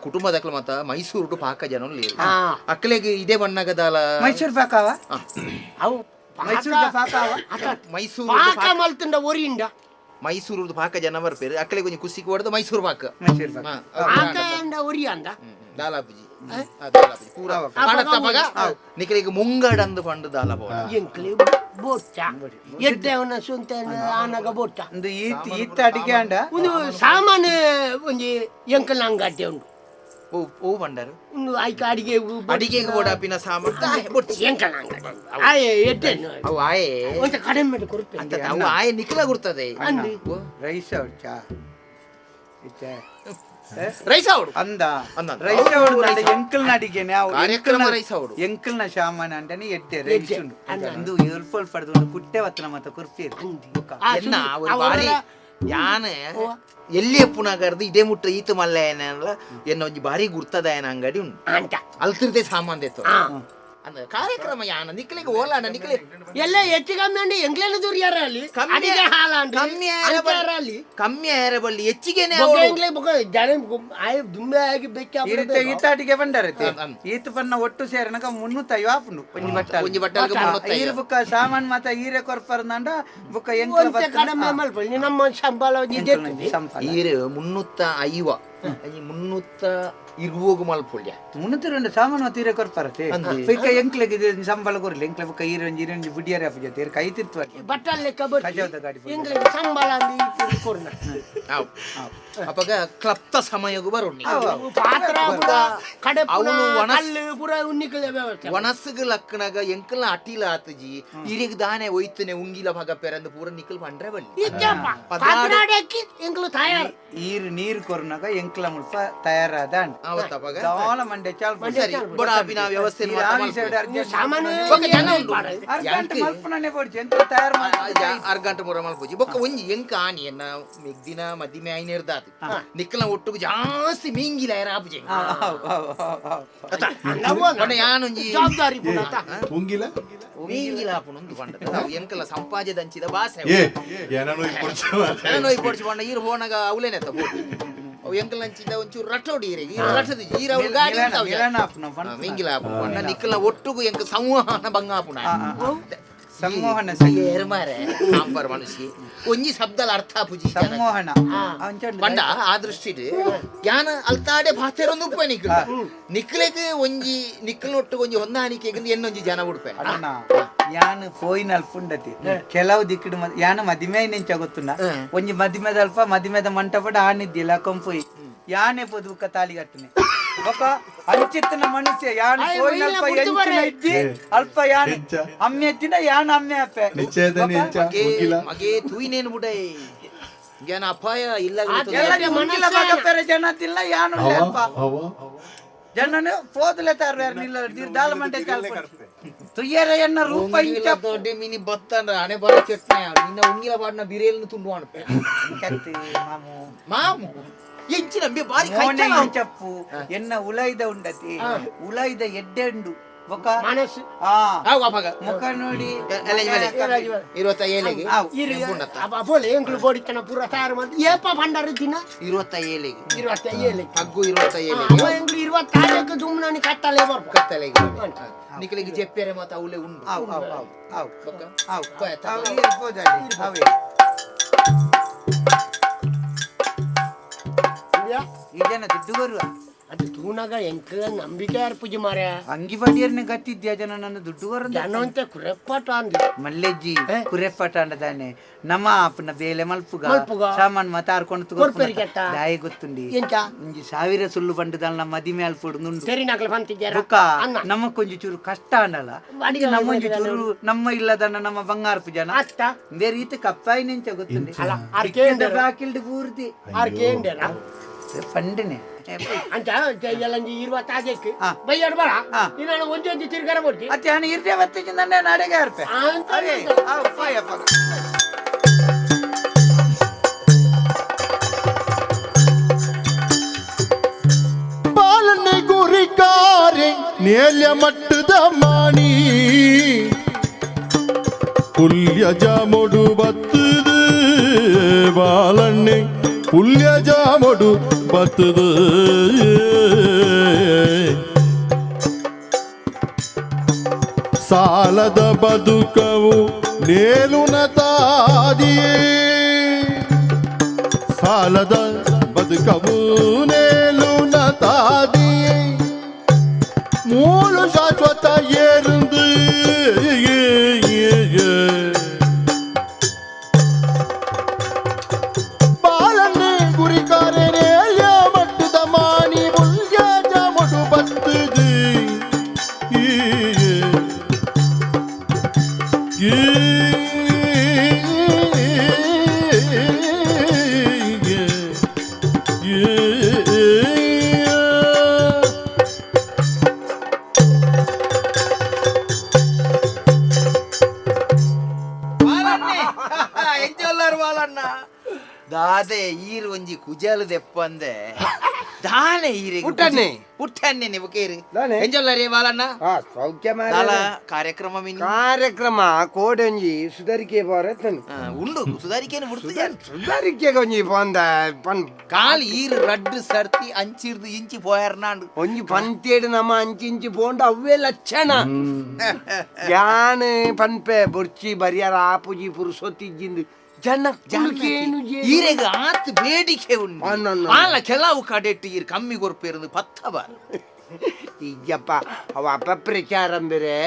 ಕುಟುಂಬದಕ್ಲ ಮಾತ ಮೈಸೂರು ಪಾಕ ಜನ ಉಲ್ಲೇರು. ಹಾ. ಅಕ್ಲೆಗ್ ಇದೇ ಬಣ್ಣಗದಾಲ ಮೈಸೂರು ಪಾಕಾವ ಅವು ಮೈಸೂರ್ದ ಪಾಕಾವ ಮೈಸೂರು ಪಾಕ ಮಲ್ತುಂಡ ಒರಿಯಿಂದ ಮೈಸೂರು ಪಾಕ ಜನ ಬರ್ಪೇರು ಅಕ್ಲೆಗ್ ಒಂಜಿ ಕುಸಿಗೆ ಹೊಡೆದು ಮೈಸೂರು ಪಾಕ ಮೈಸೂರು ಪಾಕ ಹಾ, ಅವು ಪಾಕ ಅಂಡ ಒರಿ ಅಂದ ದಾಲಾಪುಜಿ ಆ, ದಾಲಾಪುಜಿ ಪೂರ ಪಾಡತ್ತಪಗ ನಿಕಲಿಗೆ ಮುಂಗಡಂದು ಪಂಡು ದಾಲಾಪು ಎಂಕ್ಲೆ ಬೋಟ್ಟ ಎಡ್ಡೆ ಅವನ ಸ್ವಂತ ಆನಗ ಬೋಟ್ಟ ಒಂದು ಈತ್ ಈತ್ ಅಡಿಗೆ ಅಂಡ ಒಂದು ಸಾಮಾನು ಒಂಜಿ ಎಂಕಲ್ ಅಂಗಡ್ಡೆ ಉಂಡು ಓ ಓ ಬಂಡಾರು ಒಂದು ಐಕ ಅಡಿಗೆ ಅಡಿಗೆಗೆ ಬೋಡಾಪಿನ ಸಾಮಾನು ದಾಯೆ ಬೊಡ್ಚಿ. ಎಂಕಲ್ ಅಂಗಡಿ ಆಯೆ ಎಡ್ಡೆ ಅವು ಆಯೆ ಒಂತ ಕಡಿಮೆ ಕೊರ್ಪೆ ಅಂತ ಅವು ಆಯೆ ನಿಖಲ ಗುರ್ತದೆ ಅಂದು ರೈಸ್ ಅವಡ್ಚಾ ರೈಸ್ ಅವಡು ಅಂದ ಅಂದ. ರೈಸ್ ಅವಡು ನಂಡ ಎಂಕಲ್ನ ಅಡಿಗೆನೆ ಅವು ಕಾರ್ಯಕ್ರಮ ಎಂಕಲ್ನ- ರೈಸ್ ಅವಡು. ಎಂಕಲ್ನ ಶಾಮಾನ ಅಂಟನೆ ಎಡ್ಡೆ ರೈಸ್ ಉಂಡು ಅಂದು ಎಲ್ಪ ಅಲ್ಪ ಪಡೆದು ಒಂದು ಕುಟ್ಟೆ ವತ್ತನ ಮತ್ತ ಕುರ್ಪಿ ಬುಕ್ಕ ಆ ಎನ್ನ ಸುಳ್ಳು. ಒಂದು ಬಾರಿ ಯಾನೆ ಎಲ್ಲಿ ಪುನಗರ್ದು ಇದೇ ಮುಟ್ಟ ಈತ ಮಲ್ಲ ಏನಲ್ಲ ಎನ್ನ ಒಂಜಿ ಬಾರಿ ಗುರ್ತದ ಏನ ಅಂಗಡಿ ಉಂಟು ಅಂತ ಅಲ್ತಿರ್ದೆ ಸಾಮಾನ್ ದೆತ್ತು ಆ. ಅಂದ್ರೆ ಕಾರ್ಯಕ್ರಮ ಯಾನ ನಿಕ್ಲಿಗೆ ಓಲಾಣ ನಿಕ್ಲಿ ಎಲ್ಲ ಹೆಚ್ಚು ಕಮ್ಮಿ ಅಂಡಿ ಎಂಗ್ಲೇನ ದೂರಿಯಾರ ಅಲ್ಲಿ ಅಡಿಗೆ ಹಾಲಾಂಡ್ರಿ ಕಮ್ಮಿ ಅಂತಾರ ಅಲ್ಲಿ ಕಮ್ಮಿ ಆಯರ ಬಳ್ಳಿ ಹೆಚ್ಚಿಗೆನೆ ಬೊಕ್ಕ ಅವಳು. ಎಂಗ್ಲೆ ಬೊಕ್ಕ ಜನ ಆಯ್ ದುಮ್ಮೆ ಆಗಿ ಬೆಚ್ಚ ಈತ ಈತ ಅಡಿಗೆ ಬಂಡಾರತೆ ಅಂದ್. ಈತ ಪನ್ನ ಒಟ್ಟು ಸೇರನಕ ಮುನ್ನೂತ್ತ ಐವ ಆಪುಂಡು ಒಂಜಿ ಬಟ್ಟಾಲ್ ಒಂಜಿ ಬಟ್ಟಾಲ್ಗೆ ಮುನ್ನೂತ್ತೈವ. ಈರ್ ಬುಕ್ಕ ಸಾಮಾನ್ ಮಾತ ಈರೆ ಕೊರ್ಪರ್ನಂಡ ಬುಕ್ಕ ಎಂಕಲ್ ಒಂತೆ ಕಡಿಮೆ ಮಲ್ಪೊಲಿ ನಮ್ಮ ಸಂಬಳ ಒಂಜಿ ದೆತ್ತುನಿ. ಸಂಪಾಲ ಈರು 350 ಈ 320 ಮಲ್ಪೊಳ್ಯ ಮುನ್ನೂತ್ತ ಸಾಮಾನು ಮಾತ ಈರೆ ಕೊರ್ಪರತೆ ಬುಕ್ಕ ಎಂಕ್ಲೆಗ್ ಇದು ಸಂಬಳ ಕೊರ್ಲಿ ಎಂಕ್ಲೆ ಬುಕ್ಕ ಈರೆ ಒಂಜಿ ಈರೆ ಒಂಜಿ ಬುಡಿಯಾರೆ ಆಪು ಜೊತೆ ಈರ್ ಕೈ ತಿರ್ತು ಬಟ್ಟಲ್ ಲೆಕ್ಕ ಬರ್ತಿ ಕಜಾವ್ದ ಗಾಡಿ ಪೋದು. ಎಂಗ್ಲೆಗ್ ಸಂಬಳ ಅಂದ್ ಈ ಕೊರ್ನ ಆವ್. ಅಪಗ ಕ್ಲಪ್ತ ಸಮಯಗು ಬರೋಣಿ. ಪಾತ್ರ ಪೂರ ಕಡೆ ಅವ್ಲು ಕಲ್ಲು ಪೂರ ಉನ್ನಿಕುಲ ವ್ಯವಸ್ಥೆ. ವನಸ್ಸುಗ್ ಲಕ್ಕಣಗ ಎಂಕಲ್ನ ಅಟಿಲ ಆತಜಿ ಇರಿಗ್ ದಾನೆ ಒಯ್ತನೆ ಉಂಗಿಲ ಭಾಗ ಪೆರಂದು ಪೂರ ನಿಕಲ್ ಪಂಡ್ರೆ ಬಲ್ಲಿ. ಇಜ್ಜಪ್ಪ, ಪದ್ರಾಡಕ್ಕೆ ಎಂಕುಲು ತಯಾರು. ಈರು ನೀರು ಕೊರ್ನಾಗ ಎಂಕ್ಲ ಮುಲ್ಪ ತಯಾರಾದ. ಆವತ್ತ ಅಪಗ ದಾಲ ಮಂಡೆ ಚಾಲ್. ಸರಿ, ಬೊಡ ಆಪಿನ ವ್ಯವಸ್ಥೆ. ಸಾಮಾನ್ಯ ಬೊಕ್ಕ ಜನ ಉಂಡು. ಅರ್ಗಂಟೆ ಮಲ್ಪುನನೆ ಬೋಡ್ಚಿ ಎಂತ ತಯಾರು. ಅರ್ಗಂಟೆ ಮುರ ಮಲ್ಪುಜಿ. ಬೊಕ್ಕ ಒಂಜಿ ಎಂಕ ಆನಿ ಎನ್ನ ಮೆಗ್ದಿನ ಮದಿಮೆ ಆಯ್ನೇರ್ದಾತು ನಿಕ್ಕಲ ಒಟ್ಟುಗು ಜಾಸ್ತಿ ಮೀಂಗಿಲ ಆಪುಜಿ ಪಂಡ ಯಾನೊಂಜಿ ಜವಾಬ್ದಾರಿ ಪೂರ ಅತ್ತ. ಉಂಗಿಲ. ಮೀಂಗಿಲ ಆಪುನೊಂದು ಪಂಡ ಅವು ಎಂಕಲ ಸಂಪಾಜದಂಚಿದ ಬಾಸೆ. ಏ ಏನೋ ಪೊಡ್ಚ. ನೋಯ್ ಪೊಡ್ಚಿ ಪಂಡ ಈರು ಹೋನಾಗ ಅವಲೇನೆತ್ತ ಬೋಟು ಅವು ಎಂಕಲ್ ನಂಚಿದ ಒಂಚೂರು ರಟ್ಟೋಡಿ ಈರೆಗೆ ಈರು ರಟ್ಟದು ಈರು ಅವ್ರು ಗಾಡಿ ಉಂಟು ಅವು. ಮಿಲನ ಆಪುನ ಪನ್ಪುನ. ಮೀಂಗಿಲ ಆಪುನ ಪಂಡ ನಿಕ್ಕಲ ಒಟ್ಟುಗು ಎಂಕ ಸಂವಹನ ಬಂಗ ಆಪುನ. ಸಂಮೋಹನ. ಏರ್ ಮಾರೆ ಸಾಂಬಾರ್ ಮನುಷ್ಯ ಒಂಜಿ ಶಬ್ದಲ ಅರ್ಥ ಆಪುಜಿ. ಸಂಮೋಹನ. ಪಂಡ ಆ ದೃಷ್ಟಿಡ್ ಯಾನ ಅಲ್ತಾಡೆ ಭಾತೆರೊಂದು ಉಪ್ಪೆ ನಿಕ್ಕಲ ನಿಕ್ಲೆಗ್ ಒಂಜಿ ನಿಕ್ಕಲ್ನೊಟ್ಟುಗು ಒಂಜಿ ಹೊಂದಾಣಿಕೆಗ್ ಎನ್ನೊಂಜಿ ಜನ ಉಡುಪೆ. ಅಣ್ಣ, ಯಾನ್ ಪೋಯಿನ ಅಲ್ಪುಂಡತಿ ಕೆಲವು ದಿಕ್ಕಿಡು ಯಾನ ಮದಿಮೆ ನೆಂಚ ಗೊತ್ತುಂಡ. ಒಂಜಿ ಮದಿಮೆದ ಅಲ್ಪ ಮದಿಮೆದ ಮಂಟಪಡ ಆನಿದ್ದಿಲ್ಲ ಕೊಂಪೋಯಿ ಯಾನೆ ಪೋದು ಬುಕ್ಕ ತಾಳಿ ಕಟ್ಟನೆ. ಬೊಕ ಅಂಚಿತ್ತನ ಮನುಷ್ಯ ಯಾನ್ ಆಯ್ ಪೋಯಿನ ಒಯ್ಯಿನ ಅಲ್ಪ ಗುರ್ತು ಎಂಚಿನ ಬರೆ. ಇಜ್ಜಿ ಅಲ್ಪ ಯಾನ್ ಎಂಚ? ಅಮ್ಮೆ ಎತ್ತಿನ ಯಾನ್ ಅಮ್ಮೆ ಅಪ್ಪೆ. ನಿಶ್ಚಯದಲ್ಲಿ ಎಂಚ? ಮಗೆ ಉಂಗಿಲ. ಮಗೆ ತೂಯಿನೇನು ಬುಡೈ ಯಾನ ಅಪಾಯ ಇಲ್ಲ. ಎಲ್ಲ ಉಂಗಿಲ ಬಗ ಪೆರೆ ಜನ ತಿಲ್ಲ ಯಾನ್ ಉಲ್ಲೆ ಹವ ಅಲ್ಪ ಹವ. ಜನನು ಪೋದಲೆ ತಾರ ನಿಲ್ಲ ದಾಲ ಮಂಡೆ ಚಾಲ್ ತುಯ್ಯರ ಎನ್ನ ರೂಪ ಇಂಚ. ದೊಡ್ಡ ಮಿನಿ ಬತ್ತಂದ್ರ ಹಣೆ ಬರ ಕೆಟ್ಟನೆ ನಿನ್ನ ಉಂಗಿಲ ಬಾಡ್ನ ಬಿರೇಲ್ನ ತುಂಡು ಅನ್ಪೆ. ಕತ್ತಿ ಮಾಮು. ಮಾಮು ಎಂಚಿನ ಬೆ ಬಾರಿ ಮೋನೆ. ಕೈತನ. ಇಂಚಪ್ಪು ಎನ್ನ ಉಲೈದ ಉಂಡತಿ ಉಲೈದ ಎಡ್ಡೆ ಉಂಡು ಬೊಕ ಮನಸ್ಸು. ಆ ಆವು ಅಪಗ ಮುಖ ನೋಡಿ. 27ಗೆ. ಆವು. ಅಪ್ಪ ಎಂಕುಲು ಬೋಡಿತನ ಪೂರ ತಯಾರು ಮಾಡಿ ಏಪ ಭಂಡಾರ ದಿನ. 27ಗೆ. 27ಕ್ಕೆ. ಹಗ್ಗು ಅವ 27ಗೆ. ಎಂಕುಲು 26ಕ್ಕೆ ದುಮ್ನಾನಿ ಕತ್ತಲೆ ಬರ್ಪ. ಕತ್ತಲೆಗೆ ನಿಕಲಿಗೆ ಜೆಪ್ಪೆರೆ ಮಾತ ಅವಲೆ ಉಂಡು. ಆವು ಆವು ಆವು ಆವು. ಬೊಕ್ಕ ಆವು. ಕೊಯ್ ಆವು ಇರು ಪೋದಾಡಿ ಅವೇ ಈ ಜನ ದುಡ್ಡು ಬರುವ. ಅದು ತೂನಾಗ ಎಂಕಲ ನಂಬಿಕೆ ಯಾರು ಪೂಜೆ ಮಾರ್ಯ. ಅಂಗಿ ಬಡಿಯರ್ನೆ ಗತ್ತಿದ್ಯಾ ಜನ ನನ್ನ ದುಡ್ಡು ಬರ. ಜನ ಅಂತ ಕುರೆಪ್ಪಾಟ ಅಂದು. ಮಲ್ಲೆಜ್ಜಿ ಕುರೆಪ್ಪಾಟ ಅಂಡದಾನೆ ನಮ್ಮ ಅಪ್ಪನ ಬೇಲೆ ಮಲ್ಪುಗ. ಮಲ್ಪುಗ. ಸಾಮಾನ್ ಮಾತ ಆರ್ಕೊಂಡು. ಕೊರ್ಪೆರಿಗೆಟ್ಟ. ದಾಯಿ ಗೊತ್ತುಂಡಿ. ಎಂಚ? ಒಂಜಿ ಸಾವಿರ ಸುಳ್ಳು ಬಂಡದಲ್ ನಮ್ಮ ಮದಿಮೆ ಅಲ್ಪುಡು. ತೆರಿನಾಕ್ಲು ಬಂತಿದ್ದಾರ. ಬೊಕ್ಕ ಅನ್ನ ನಮಕ್ಕೊಂಜಿ ಚೂರು ಕಷ್ಟ ಅನ್ನಲ್ಲ. ಅಡಿಗೆ ನಮ್ಮ ಒಂಜಿ ಚೂರು ನಮ್ಮ ಇಲ್ಲದನ್ನ ನಮ್ಮ ಬಂಗಾರಪು ಜನ ಅತ್ತ. ಬೇರೆ ಈತ ಕಪ್ಪಾಯಿ ನೆಂಚ ಗೊತ್ತುಂಡಿ. ಅಲ್ಲ, ಆರ್ ಕೇಂದ್ರ. ಬಾಕಿಲ್ಡ್ ಪೂರ್ತಿ. ಆರ್ ಕೇಂದ್ರ. ಪಂಡನೆ. ಅಂತ ಎಲ್ಲಂಜಿ 26ಕ್ಕೆ ಹಾ. ಬೈಯಾಡು ಬರ. ಹಾ. ಇನ್ನು ಒಂಜಿ ಒಂಜಿ ತಿರ್ಗಾರ ಬರ್ತಿ. ಅತ್ತೆ ನಾನು ಇರ್ದೆ ಬತ್ತಿಗೆ ನನ್ನ ಅಡಿಗೆ ಅರ್ಪೆ. ಅಂತ. ಅದೇ ಅಪ್ಪ. ಪಾಲನೆ ಗುರಿಕಾರೆ ನೇಲ್ಯ ಮಟ್ಟದ ಮಾಣಿ ಪುಲ್ಯ ಜಾಮೊಡು ಬತ್ತದು ಬಾಲಣ್ಣೆ ಪುಲ್ಯ ಜಾಮೊಡು ಬತ್ತದು ಸಾಲದ ಬದುಕವು ನೇಲುನ ತಾದಿಯೇ ಸಾಲದ ಬದುಕವು ನೇಲುನ ತಾದಿಯೇ ಮೂಲು ಶಾಶ್ವತ ಏருந்து ಬಾಲನ್ನೇ ಗುರಿಕಾರನೇ ಮಟ್ಟದ ಮಾಣಿ ಮುಲ್ಯ ಜಾಮೊಡು ಬತ್ತದು ಈ ಈ ಎಂಚೊಲ್ಲಾರು ಬಾಲಣ್ಣ ದಾದೆ ಈರು ಒಂಜಿ ಕುಜಲ್ ದೆಪ್ಪಂದೆ ದಾನೆ ಈರೆ. ಪುಟ್ಟನ್ನೆ. ಪುಟ್ಟನ್ನೆ ನಿಮಕೇರು. ದಾನೆ? ಎಂಚೊಲ್ಲಾರಿ ಬಾಲಣ್ಣ? ಆ ಸೌಖ್ಯ ಮಾರ್ರೆ. ದಾಲ ಕಾರ್ಯಕ್ರಮ ಮಿನಿ? ಕಾರ್ಯಕ್ರಮ ಕೋಡೊಂಜಿ ಸುಧಾರಿಕೆ ಬೋರತ್ತನು. ಆ, ಉಂಡು ಸುಧಾರಿಕೇನು ಬಿಡ್ತು. ಸುಧಾರಿಕೆ ಒಂಜಿ ಪಂದ ಪನ್. ಕಾಲ್ ಈರು ರಡ್ಡು ಸರ್ತಿ ಅಂಚಿರ್ದು ಇಂಚಿ ಪೋಯರ್ನಾಂಡು. ಒಂಜಿ ಪಂತೇಡು ನಮ್ಮ ಅಂಚಿಂಚಿ ಪೋಂಡು ಅವ್ವೇ ಲಕ್ಷಣ. ಯಾನ್ ಪನ್ಪೆ ಬೊರ್ಚಿ ಬರಿಯಾರ ಆಪುಜಿ ಪುರುಸೊತ್ತಿಜ್ಜಿಂದು ಜನ ಕುಲ್ಕೇನು. ಈರೆಗ್ ಆತ್ ಬೇಡಿಕೆ ಉಂಡು. ಅನ್ನ. ಆಲ ಕೆಲವು ಕಡೆಟ್ ಈರ್ ಕಮ್ಮಿ ಕೊರ್ಪೇರಂದು ಪತ್ತ ಬಾರ. ಇಜ್ಜಪ್ಪ, ಅವ ಅಪಪ್ರಚಾರ ಬೇರೆ.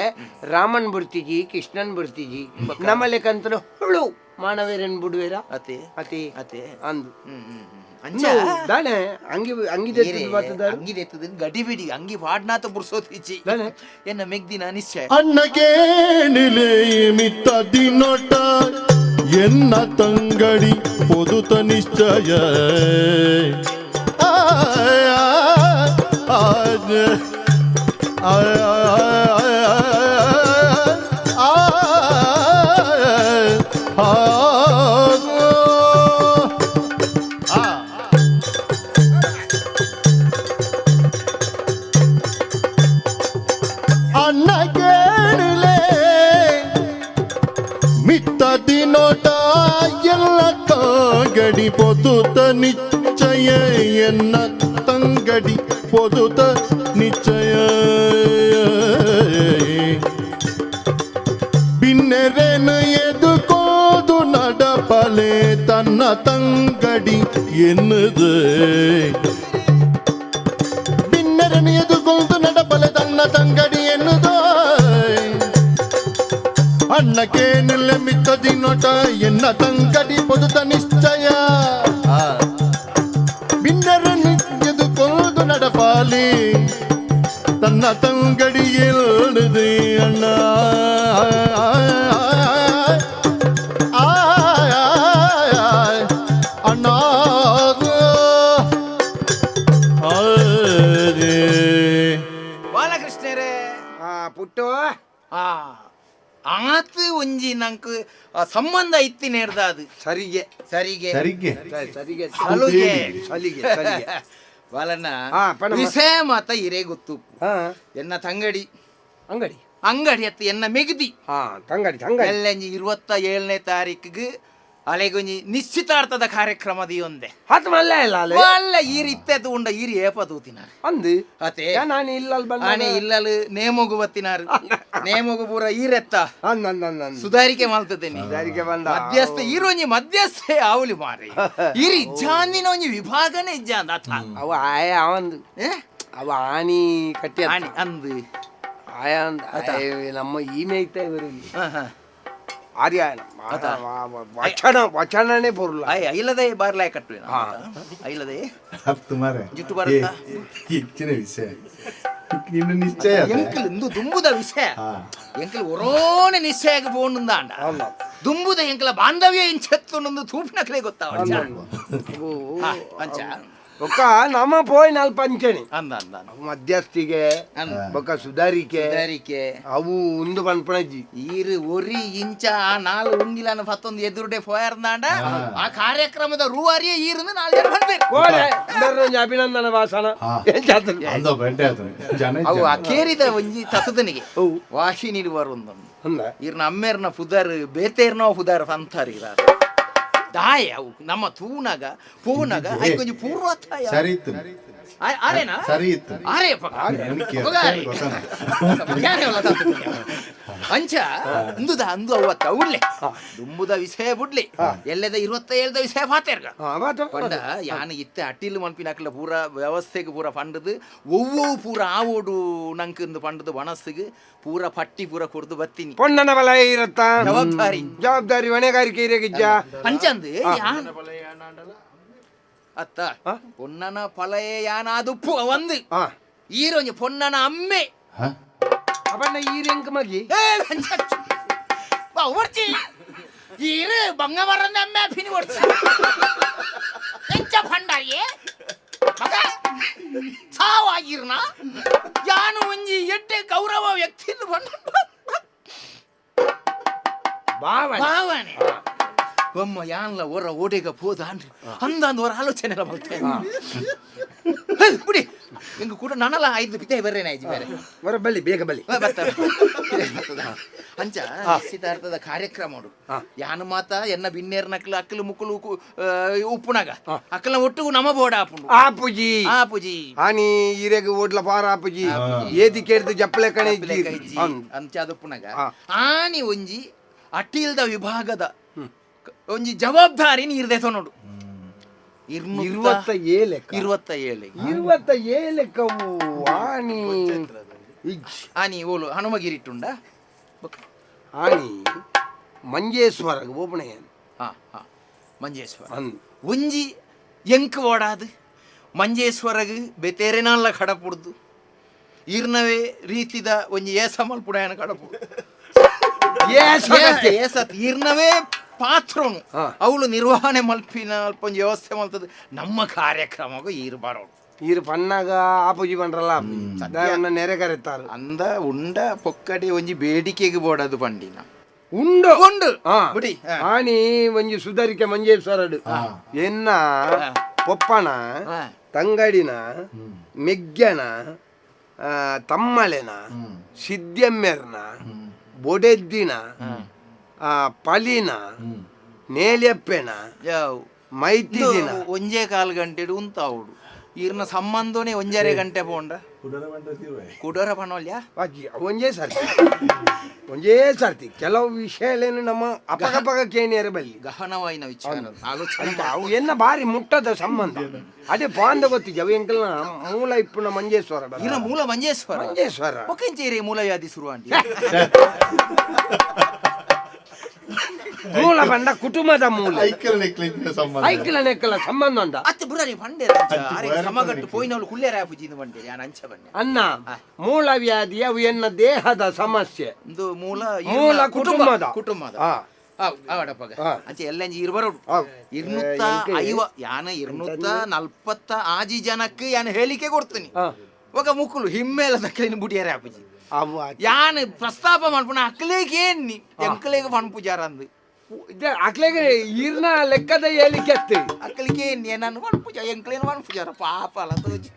ರಾಮನ್ ಬುರ್ತಿಜಿ ಕೃಷ್ಣನ್ ಬುರ್ತಿಜಿ ನಮ್ಮಲೆ ಕಂತಲು ಹುಳು ಮಾನವೇರನ್ ಬಿಡುವೇರ. ಅತೆ. ಅತಿ. ಅತೆ. ಅಂದು. ಹ್ಮ್ ಹ್ಮ್ ಹ್ಮ್. ಅಂಚ ದಾನೆ ಅಂಗಿ ಅಂಗಿ ದೆತ್ತದ್ ಬತ್ತದ. ಅಂಗಿ ದೆತ್ತದ ಗಡಿ ಬಿಡಿ ಅಂಗಿ ಪಾಡ್ನಾತ ಪುರ್ಸೋತಿಚ್ಚಿ. ದಾನೆ? ಎನ್ನ ಮೆಗ್ದಿನ ನಿಶ್ಚಯ. ಅಣ್ಣಗೇನಿಲೆ ಮಿತ್ತ ದಿನೊಟ ಎನ್ನ ತಂಗಡಿ ಪೊದುತ ನಿಶ್ಚಯ. ಆಯ್ ಆಯ್ ಆಯ್ ಆಯ್ ಆಯ್ ಆಯ್ ಆ. ಅಣ್ಣ ಕೇಳಲೆ ಮಿತ್ತ ದಿನೋಟ ಎಲ್ಲ ತಂಗಡಿ ಪೊದುತ ನಿಶ್ಚಯ, ಎನ್ನ ತಂಗಡಿ ಪೊದುತ ನಿಶ್ಚಯ. ಬಿನ್ನೆರೆನು ಎದುಕೋದು ನಡಪಲೆ ತನ್ನ ತಂಗಡಿ ಎನ್ನುದು. ಬಿನ್ನರನು ಎದುಗೊಂದು ನಡಪಲೆ ತನ್ನ ತಂಗಡಿ ಎನ್ನುದು. ಅಣ್ಣಕೇನಿಲ್ಲ ಮಿತ್ತ ದಿನೋಟ ಎನ್ನ ತಂಗಡಿ ಪೊದುತ ನಿಶ್ಚಯ. ಬಿನ್ನರನ್ನು ಎದುಕೊಂಡು ನಡಪಾಲಿ ತನ್ನ ತಂಗಡಿ ಎಲ್ಲದೆ. ಅಣ್ಣ ಆಯ್ ಅಣ್ಣ ಆಯ್. ಬಾಲಕೃಷ್ಣರೇ. ಆ ಪುಟ್ಟು. ಆ ಆತ್ ಒಂಜಿ ನಂಕ್ ಆ ಸಂಬಂಧ ಇತ್ತಿನೇರ್ದ ಅದು. ಸರಿಗೆ. ಸರಿಗೆ. ಸರಿಗೆ. ಸರಿಗೆ. ಸಲುಗೆ. ಸಲಿಗೆ ಸಲಿಗೆ. ಬಾಲಣ್ಣ. ಆ, ಪಣಮ್ಮ. ವಿಷಯ ಮಾತ ಇರೇ ಗೊತ್ತು. ಹಾ. ಎನ್ನ ತಂಗಡಿ. ಅಂಗಡಿ. ಅಂಗಡಿ ಅತ್ತ ಎನ್ನ ಮೆಗದಿ. ಹಾ, ತಂಗಡಿ ತಂಗಡಿ. ಎಲ್ಲಂಜಿ 27ನೇ ತಾರೀಕಿಗೆ ಅಲೆಗೊಂಜಿ ನಿಶ್ಚಿತಾರ್ಥದ ಕಾರ್ಯಕ್ರಮ ಒಂದೆ. ಹತ್ತು ಮಲ್ಲ ಇಲ್ಲ ಅಲ್ಲೇ. ಅಲ್ಲ, ಈರ್ ಇತ್ತೆದು ಉಂಡ ಈರ್ ಏಪ ತೂತಿನಾರು. ಅಂದು. ಅತೆ. ನಾನು ಇಲ್ಲಲ್ ಬಂದ. ಆನೆ ಇಲ್ಲಲು ನೇಮೊಗು ಬತ್ತಿನಾರು, ನೇಮೊಗು ಪೂರ ಈರೆತ್ತ. ಅಂದ್ ಅಂದ್ ಅಂದ್ ಅಂದ್. ಸುಧಾರಿಕೆ ಮಲ್ತದೇನಿ. ಸುಧಾರಿಕೆ ಬಂದ. ಮಧ್ಯಸ್ಥ ಈರೊಂಜಿ ಮಧ್ಯಸ್ಥೆ ಆವುಲಿ ಮಾರಿ, ಈರ್ ಇಜ್ಜಾಂದಿನ ಒಂಜಿ ವಿಭಾಗನೇ ಇಜ್ಜಾಂದ ಅಥ. ಅವ ಆಯ ಅವಂದು. ಏ? ಅವ ಆನಿ ಕಟ್ಟಿ. ಆಣಿ ಅಂದು. ಆಯ ಅಂದ ಆಯ ನಮ್ಮ ಈ ಮೇಯ್ತಾ ಇವರಲ್ಲಿ. ಹ, ಹ. ಆರ್ಯ ವಚನ ವಚನನೇ ಬರಲ್ಲ. ಆಯ್ ಐಲದೆ ಬಾರ್ಲಾಯ್ ಕಟ್ಟುವೆ. ಐಲದೆ. ಹತ್ತು ಮಾರೆ. ಜುಟ್ಟು ಬರುತ್ತಾ? ಹೆಚ್ಚಿನ ವಿಷಯ ನಿನ್ನ ನಿಶ್ಚಯ ಅದೇ. ಎಂಕಲ್ ಇಂದು ದುಂಬುದ ವಿಷಯ. ಹಾ. ಎಂಕಲ್ ಒರೋನೆ ನಿಶ್ಚಯಕ್ಕೆ ಪೋಂಡುಂದಾಂಡ ದುಂಬುದ ಎಂಕಲ ಬಾಂಧವ್ಯ ಇಂಚತ್ತು ನೊಂದು ತೂಪಿನಕ್ಲೆ ಗೊತ್ತಾವ ಅಂಚ. ಬೊಕ್ಕ ನಮ್ಮ ಪೋಯ್ ನಾಲ್ ಪಂಚಣಿ. ಅಂದ ಅಂದ ಅಂದ. ಅವು ಮಧ್ಯಸ್ಥಿಗೆ. ಅಂದ. ಬೊಕ್ಕ ಸುಧಾರಿಕೆ. ಸುಧಾರಿಕೆ. ಅವು ಉಂದು ಪನ್ಪಣಜ್ಜಿ. ಈರು ಒರಿ ಇಂಚ ಆ ನಾಲ್ ಉಂಗಿಲನ ಪತ್ತೊಂದು ಎದುರುಡೆ ಪೋಯರ್ದಾಂಡ ಆ ಕಾರ್ಯಕ್ರಮದ ರೂವಾರಿಯೇ ಈರುಂದು ನಾಲ್ ಜನ ಪನ್ಪೇರು. ಕೋಡೆ ಇಂದರ್ನೊಂಜಿ ಅಭಿನಂದನ ಭಾಷಣ. ಹಾ. ಏನ್ ಜಾತ್ರೆ? ಅಂದ ಬೆಂಡೆ ಆತನೆ ಜನ. ಅವು ಆ ಕೇರಿದ ಒಂಜಿ ತತ್ತದನಿಗೆ ಅವು. ವಾಹಿನಿ ಬರುಂದೊಂದು. ಅಂದ. ಇರ್ನ ಅಮ್ಮೇರ್ನ ಪುದರ್ ಬೇತೇರ್ನ ಪುದರ್ ಪಂತಾರ್ ಇರ ದಾಯ ಅವು ನಮ್ಮ ತೂನಗ ಪೂನಗ ಐಕೊಂಜಿ ಪೂರ್ವತ್ತಾಯ. ಸರಿ ಇತ್ತು. ಆರೇನಾ? ಸರಿ ಇತ್ತು. ಆರೇ. ಅಂಚ ಅಂದುದ ಅಂದು ಅವತ್ತ ಉಡ್ಲೆ ದುಂಬುದ ವಿಷಯ ಬುಡ್ಲೆ, ಎಲ್ಲದ 27ದ ವಿಷಯ ಪಾತೇರ್ಗ. ಹಾ, ಮಾತು. ಪಂಡ ಯಾನ ಇತ್ತೆ ಅಟ್ಟಿಲ್ ಮನ್ಪಿನಕ್ಲ ಪೂರ ವ್ಯವಸ್ಥೆಗೆ ಪೂರ ಪಂಡದು ಒವ್ವೋ ಪೂರ ಆವೋಡು ನಂಕ್ ಇಂದು ಪಂಡದು ಮನಸ್ಸಿಗೆ ಪೂರ ಪಟ್ಟಿ ಪೂರ ಕೊರ್ದು ಬತ್ತೀನಿ. ಪೊಣ್ಣನ ಬಲ ಇರತ್ತ. ಜವಾಬ್ದಾರಿ. ಜವಾಬ್ದಾರಿ ಹೊಣೆಗಾರಿಕೆ ಇರಗಿಜ್ಜ. ಅಂಚಂದು ಯಾನ್ ಅತ್ತ ಪೊನ್ನನ ಪಲಯೆ ಯಾನಾದುಪ್ಪು ಒಂದು ಹಾ. ಈರೊಂಜಿ ಪೊನ್ನನ ಅಮ್ಮೆ. ಅವನ್ನ ಈರೆಂಕ್ ಮಗಿ. ಏ, ಅಂಚ ಬಾ ಒರ್ಚಿ ಈರು ಬಂಗವರಂದ ಅಮ್ಮೆ ಫಿನಿ ಒರ್ಚಿ ಎಂಚ ಭಂಡಾರಿಯೇ ಮಗ ಸಾವಾಗಿರ್ನ ಯಾನು ಒಂಜಿ ಎಡ್ಡೆ ಗೌರವ ವ್ಯಕ್ತಿಂದು ಬಂಡ. ಬಾವ. ಭಾವನೆ ಒಮ್ಮ ಯಾನ್ಲ ಹೊರ ಓಡೆಗ ಪೋದ ಅಂದ್ರ ಅಂದ ಹೊರ ಆಲೋಚನೆ ಎಲ್ಲ ಬರ್ತೇನೆ ಬಿಡಿ. ಹಿಂಗ ಕೂಡ ನಾನಲ್ಲ ಐದು ಪಿತೆ ಬರ್ರೇನೆ ಆಯ್ತು ಬೇರೆ. ಹೊರ ಬಲ್ಲಿ ಬೇಗ ಬಲ್ಲಿ. ಬರ್ತಾರೆ ಅಂಚ ನಿಶ್ಚಿತಾರ್ಥದ ಕಾರ್ಯಕ್ರಮ ಉಂಡು. ಯಾನು ಮಾತ ಎನ್ನ ಬಿನ್ನೇರ್ ನಕ್ಲು ಅಕ್ಕಲು ಮುಕ್ಕಲು ಉಪ್ಪುನಾಗ ಅಕ್ಕಲ ಒಟ್ಟಿಗೂ ನಮ್ಮ ಬೋರ್ಡ್ ಆಪುಂಡು. ಆಪುಜಿ. ಆಪುಜಿ. ಆನಿ ಈರೆಗ್ ಓಡ್ಲ ಪಾರ ಆಪುಜಿ ಏದಿ ಕೇಳ್ದು ಜಪ್ಪಲೆ ಕಣೆ ಇಜ್ಜಿ. ಅಂಚ ಅದಪ್ಪುನಾಗ ಆನಿ ಒಂಜಿ ಅಟೀಲ್ದ ವಿಭಾಗದ ಒಂಜಿ ಜವಾಬ್ದಾರಿ ನೀರ್ದೆ ತೊನೋಡು. 27. 27. 27ಕ್ಕವು ಆನಿ ಇಜ್ಜಿ. ಆನಿ ಓಲು ಹನುಮಗಿರಿಟ್ಟುಂಡ. ಆನಿ ಮಂಜೇಶ್ವರ ಓಪಣೆ. ಹಾ ಹಾ, ಮಂಜೇಶ್ವರ. ಅಂದ್. ಒಂಜಿ ಎಂಕ್ ಓಡಾದು ಮಂಜೇಶ್ವರಗ್ ಬೆತೇರೆನಾಲ್ಲ ಕಡಪುಡ್ದು ಇರ್ನವೇ ರೀತಿದ ಒಂಜಿ ಏಸ ಮಲ್ಪುಡಾಯನ ಕಡಪುಡು. ಏಸತ್ ಇರ್ನವೇ ಪಾತ್ರನು ಅವಳು ನಿರ್ವಹಣೆ ಮಲ್ಪಿನ ಅಲ್ಪ ಒಂಜಿ ವ್ಯವಸ್ಥೆ ಮಲ್ತದ ನಮ್ಮ ಕಾರ್ಯಕ್ರಮಗೂ ಈರು ಬರೋಡು. ಈರು ಪನ್ನಾಗ ಆಪುಜಿ ಪಂಡ್ರಲ್ಲ, ಆಪುಜಿ ನೆರೆ ಕರೆತಾರು. ಅಂದ ಉಂಡ ಪೊಕ್ಕಡೆ ಒಂಜಿ ಬೇಡಿಕೆಗೆ ಬೋಡದು ಪಂಡಿನ. ಉಂಡು. ಉಂಡು. ಬಿಡಿ. ಆನಿ ಒಂಜಿ ಸುಧಾರಿಕೆ ಮಂಜೇಶ್ವರಡು ಎನ್ನ ಪೊಪ್ಪನ ತಂಗಡಿನ ಮೆಗ್ಗನ ತಮ್ಮಲೆನ ಸಿದ್ಯಮ್ಮೆರ್ನ ಬೊಡೆದ್ದಿನ ಪಲಿನ ನೇಲ್ಯಪ್ಪೆನ ಯಾವ್ ಮೈತಿದಿನ. ಒಂಜೇ ಕಾಲು ಗಂಟೆಡು ಉಂತಾವುಡು ಈರ್ನ ಸಂಬಂಧನೇ ಒಂಜರೆ ಗಂಟೆ ಪೋಂಡ ಕುಡೋರ ಪಣೋಲ್ಯಾ. ಅಜ್ಜಿ, ಒಂಜೇ ಸರ್ತಿ ಒಂಜೇ ಸರ್ತಿ ಕೆಲವು ವಿಷಯಲೇನು ನಮ್ಮ ಅಪಗಪಗ ಕೇಣಿಯರ ಬಲ್ಲಿ. ಗಹನವಾಯಿನ ವಿಚಾರ ಆಲೋಚನೆ. ಅಂತ ಅವು ಎನ್ನ ಬಾರಿ ಮುಟ್ಟದ ಸಂಬಂಧ ಅದೇ ಪಾಂದ ಗೊತ್ತಿಜ ಅವು ಎಂಕಲ್ನ ಮೂಲ ಇಪ್ಪುನ ಮಂಜೇಶ್ವರ. ಈರ್ನ ಮೂಲ ಮಂಜೇಶ್ವರ. ಮಂಜೇಶ್ವರ. ಒಕೆಂಚೇರಿ ಮೂಲ ವ್ಯಾಧಿ ಶುರುವಾಂಡಿ. ಮೂಲ ಬಂಡ ಕುಟುಂಬದ ಮೂಲ. ಐಕಲ್ ನೆಕ್ಲೆಂಚಿನ ಸಂಬಂಧ. ಐಕ್ಲ ನೆಕ್ಕಲ ಸಂಬಂಧ ಅಂದ. ಅತ್ತೆ ಬುರಾರಿ ಪಂಡೇರ ಸಮಗಟ್ಟು ಪೋಯಿನವಳು ಕುಲ್ಲೇರ ಆಪುಜಿಂದು ಪಂಡೇರಿ ಯಾನ್ ಅಂಚ ಬಂಡೆ. ಅನ್ನ ಮೂಲ ವ್ಯಾಧಿ ಅವು ಎನ್ನ ದೇಹದ ಸಮಸ್ಯೆ. ಒಂದು ಮೂಲ ಮೂಲ ಕುಟುಂಬದ. ಕುಟುಂಬದ. ಅವಡಪ್ಪಗ. ಅಂಚೆ ಎಲ್ಲ ಇರು ಬರೋಡು. ಇರ್ನೂತ್ತ ಐವ ಯಾನ 246 ಜನಕ್ಕೆ ಯಾನ ಹೇಳಿಕೆ ಕೊಡ್ತೀನಿ. ఒక ಮುಕ್ಕುಲು ಹಿಮ್ಮೇಲ ದಕ್ಕಲಿನ ಬುಡಿಯಾರೆ ಆಪುಜಿ. ಅವು ಯಾನ್ ಪ್ರಸ್ತಾಪ ಮಲ್ಪುನ ಅಕ್ಲೇಗ್ ಏನ್ನಿ ಎಂಕ್ಲೇಗ್ ಪನ್ಪುಜಾರ ಅಂದು. ಅಕ್ಲೆಗೆ ಈರ್ನ ಲೆಕ್ಕದ ಹೇಳಿಕೆ ಅತ್ತೆ. ಅಕ್ಲಿಗೆ ಏನ್ನಿ ನಾನು ಪನ್ಪುಜ ಎಂಕ್ಲೇನು ಪನ್ಪುಜಾರ ಪಾಪ ಅಲ್ಲ ತೋಜಿ.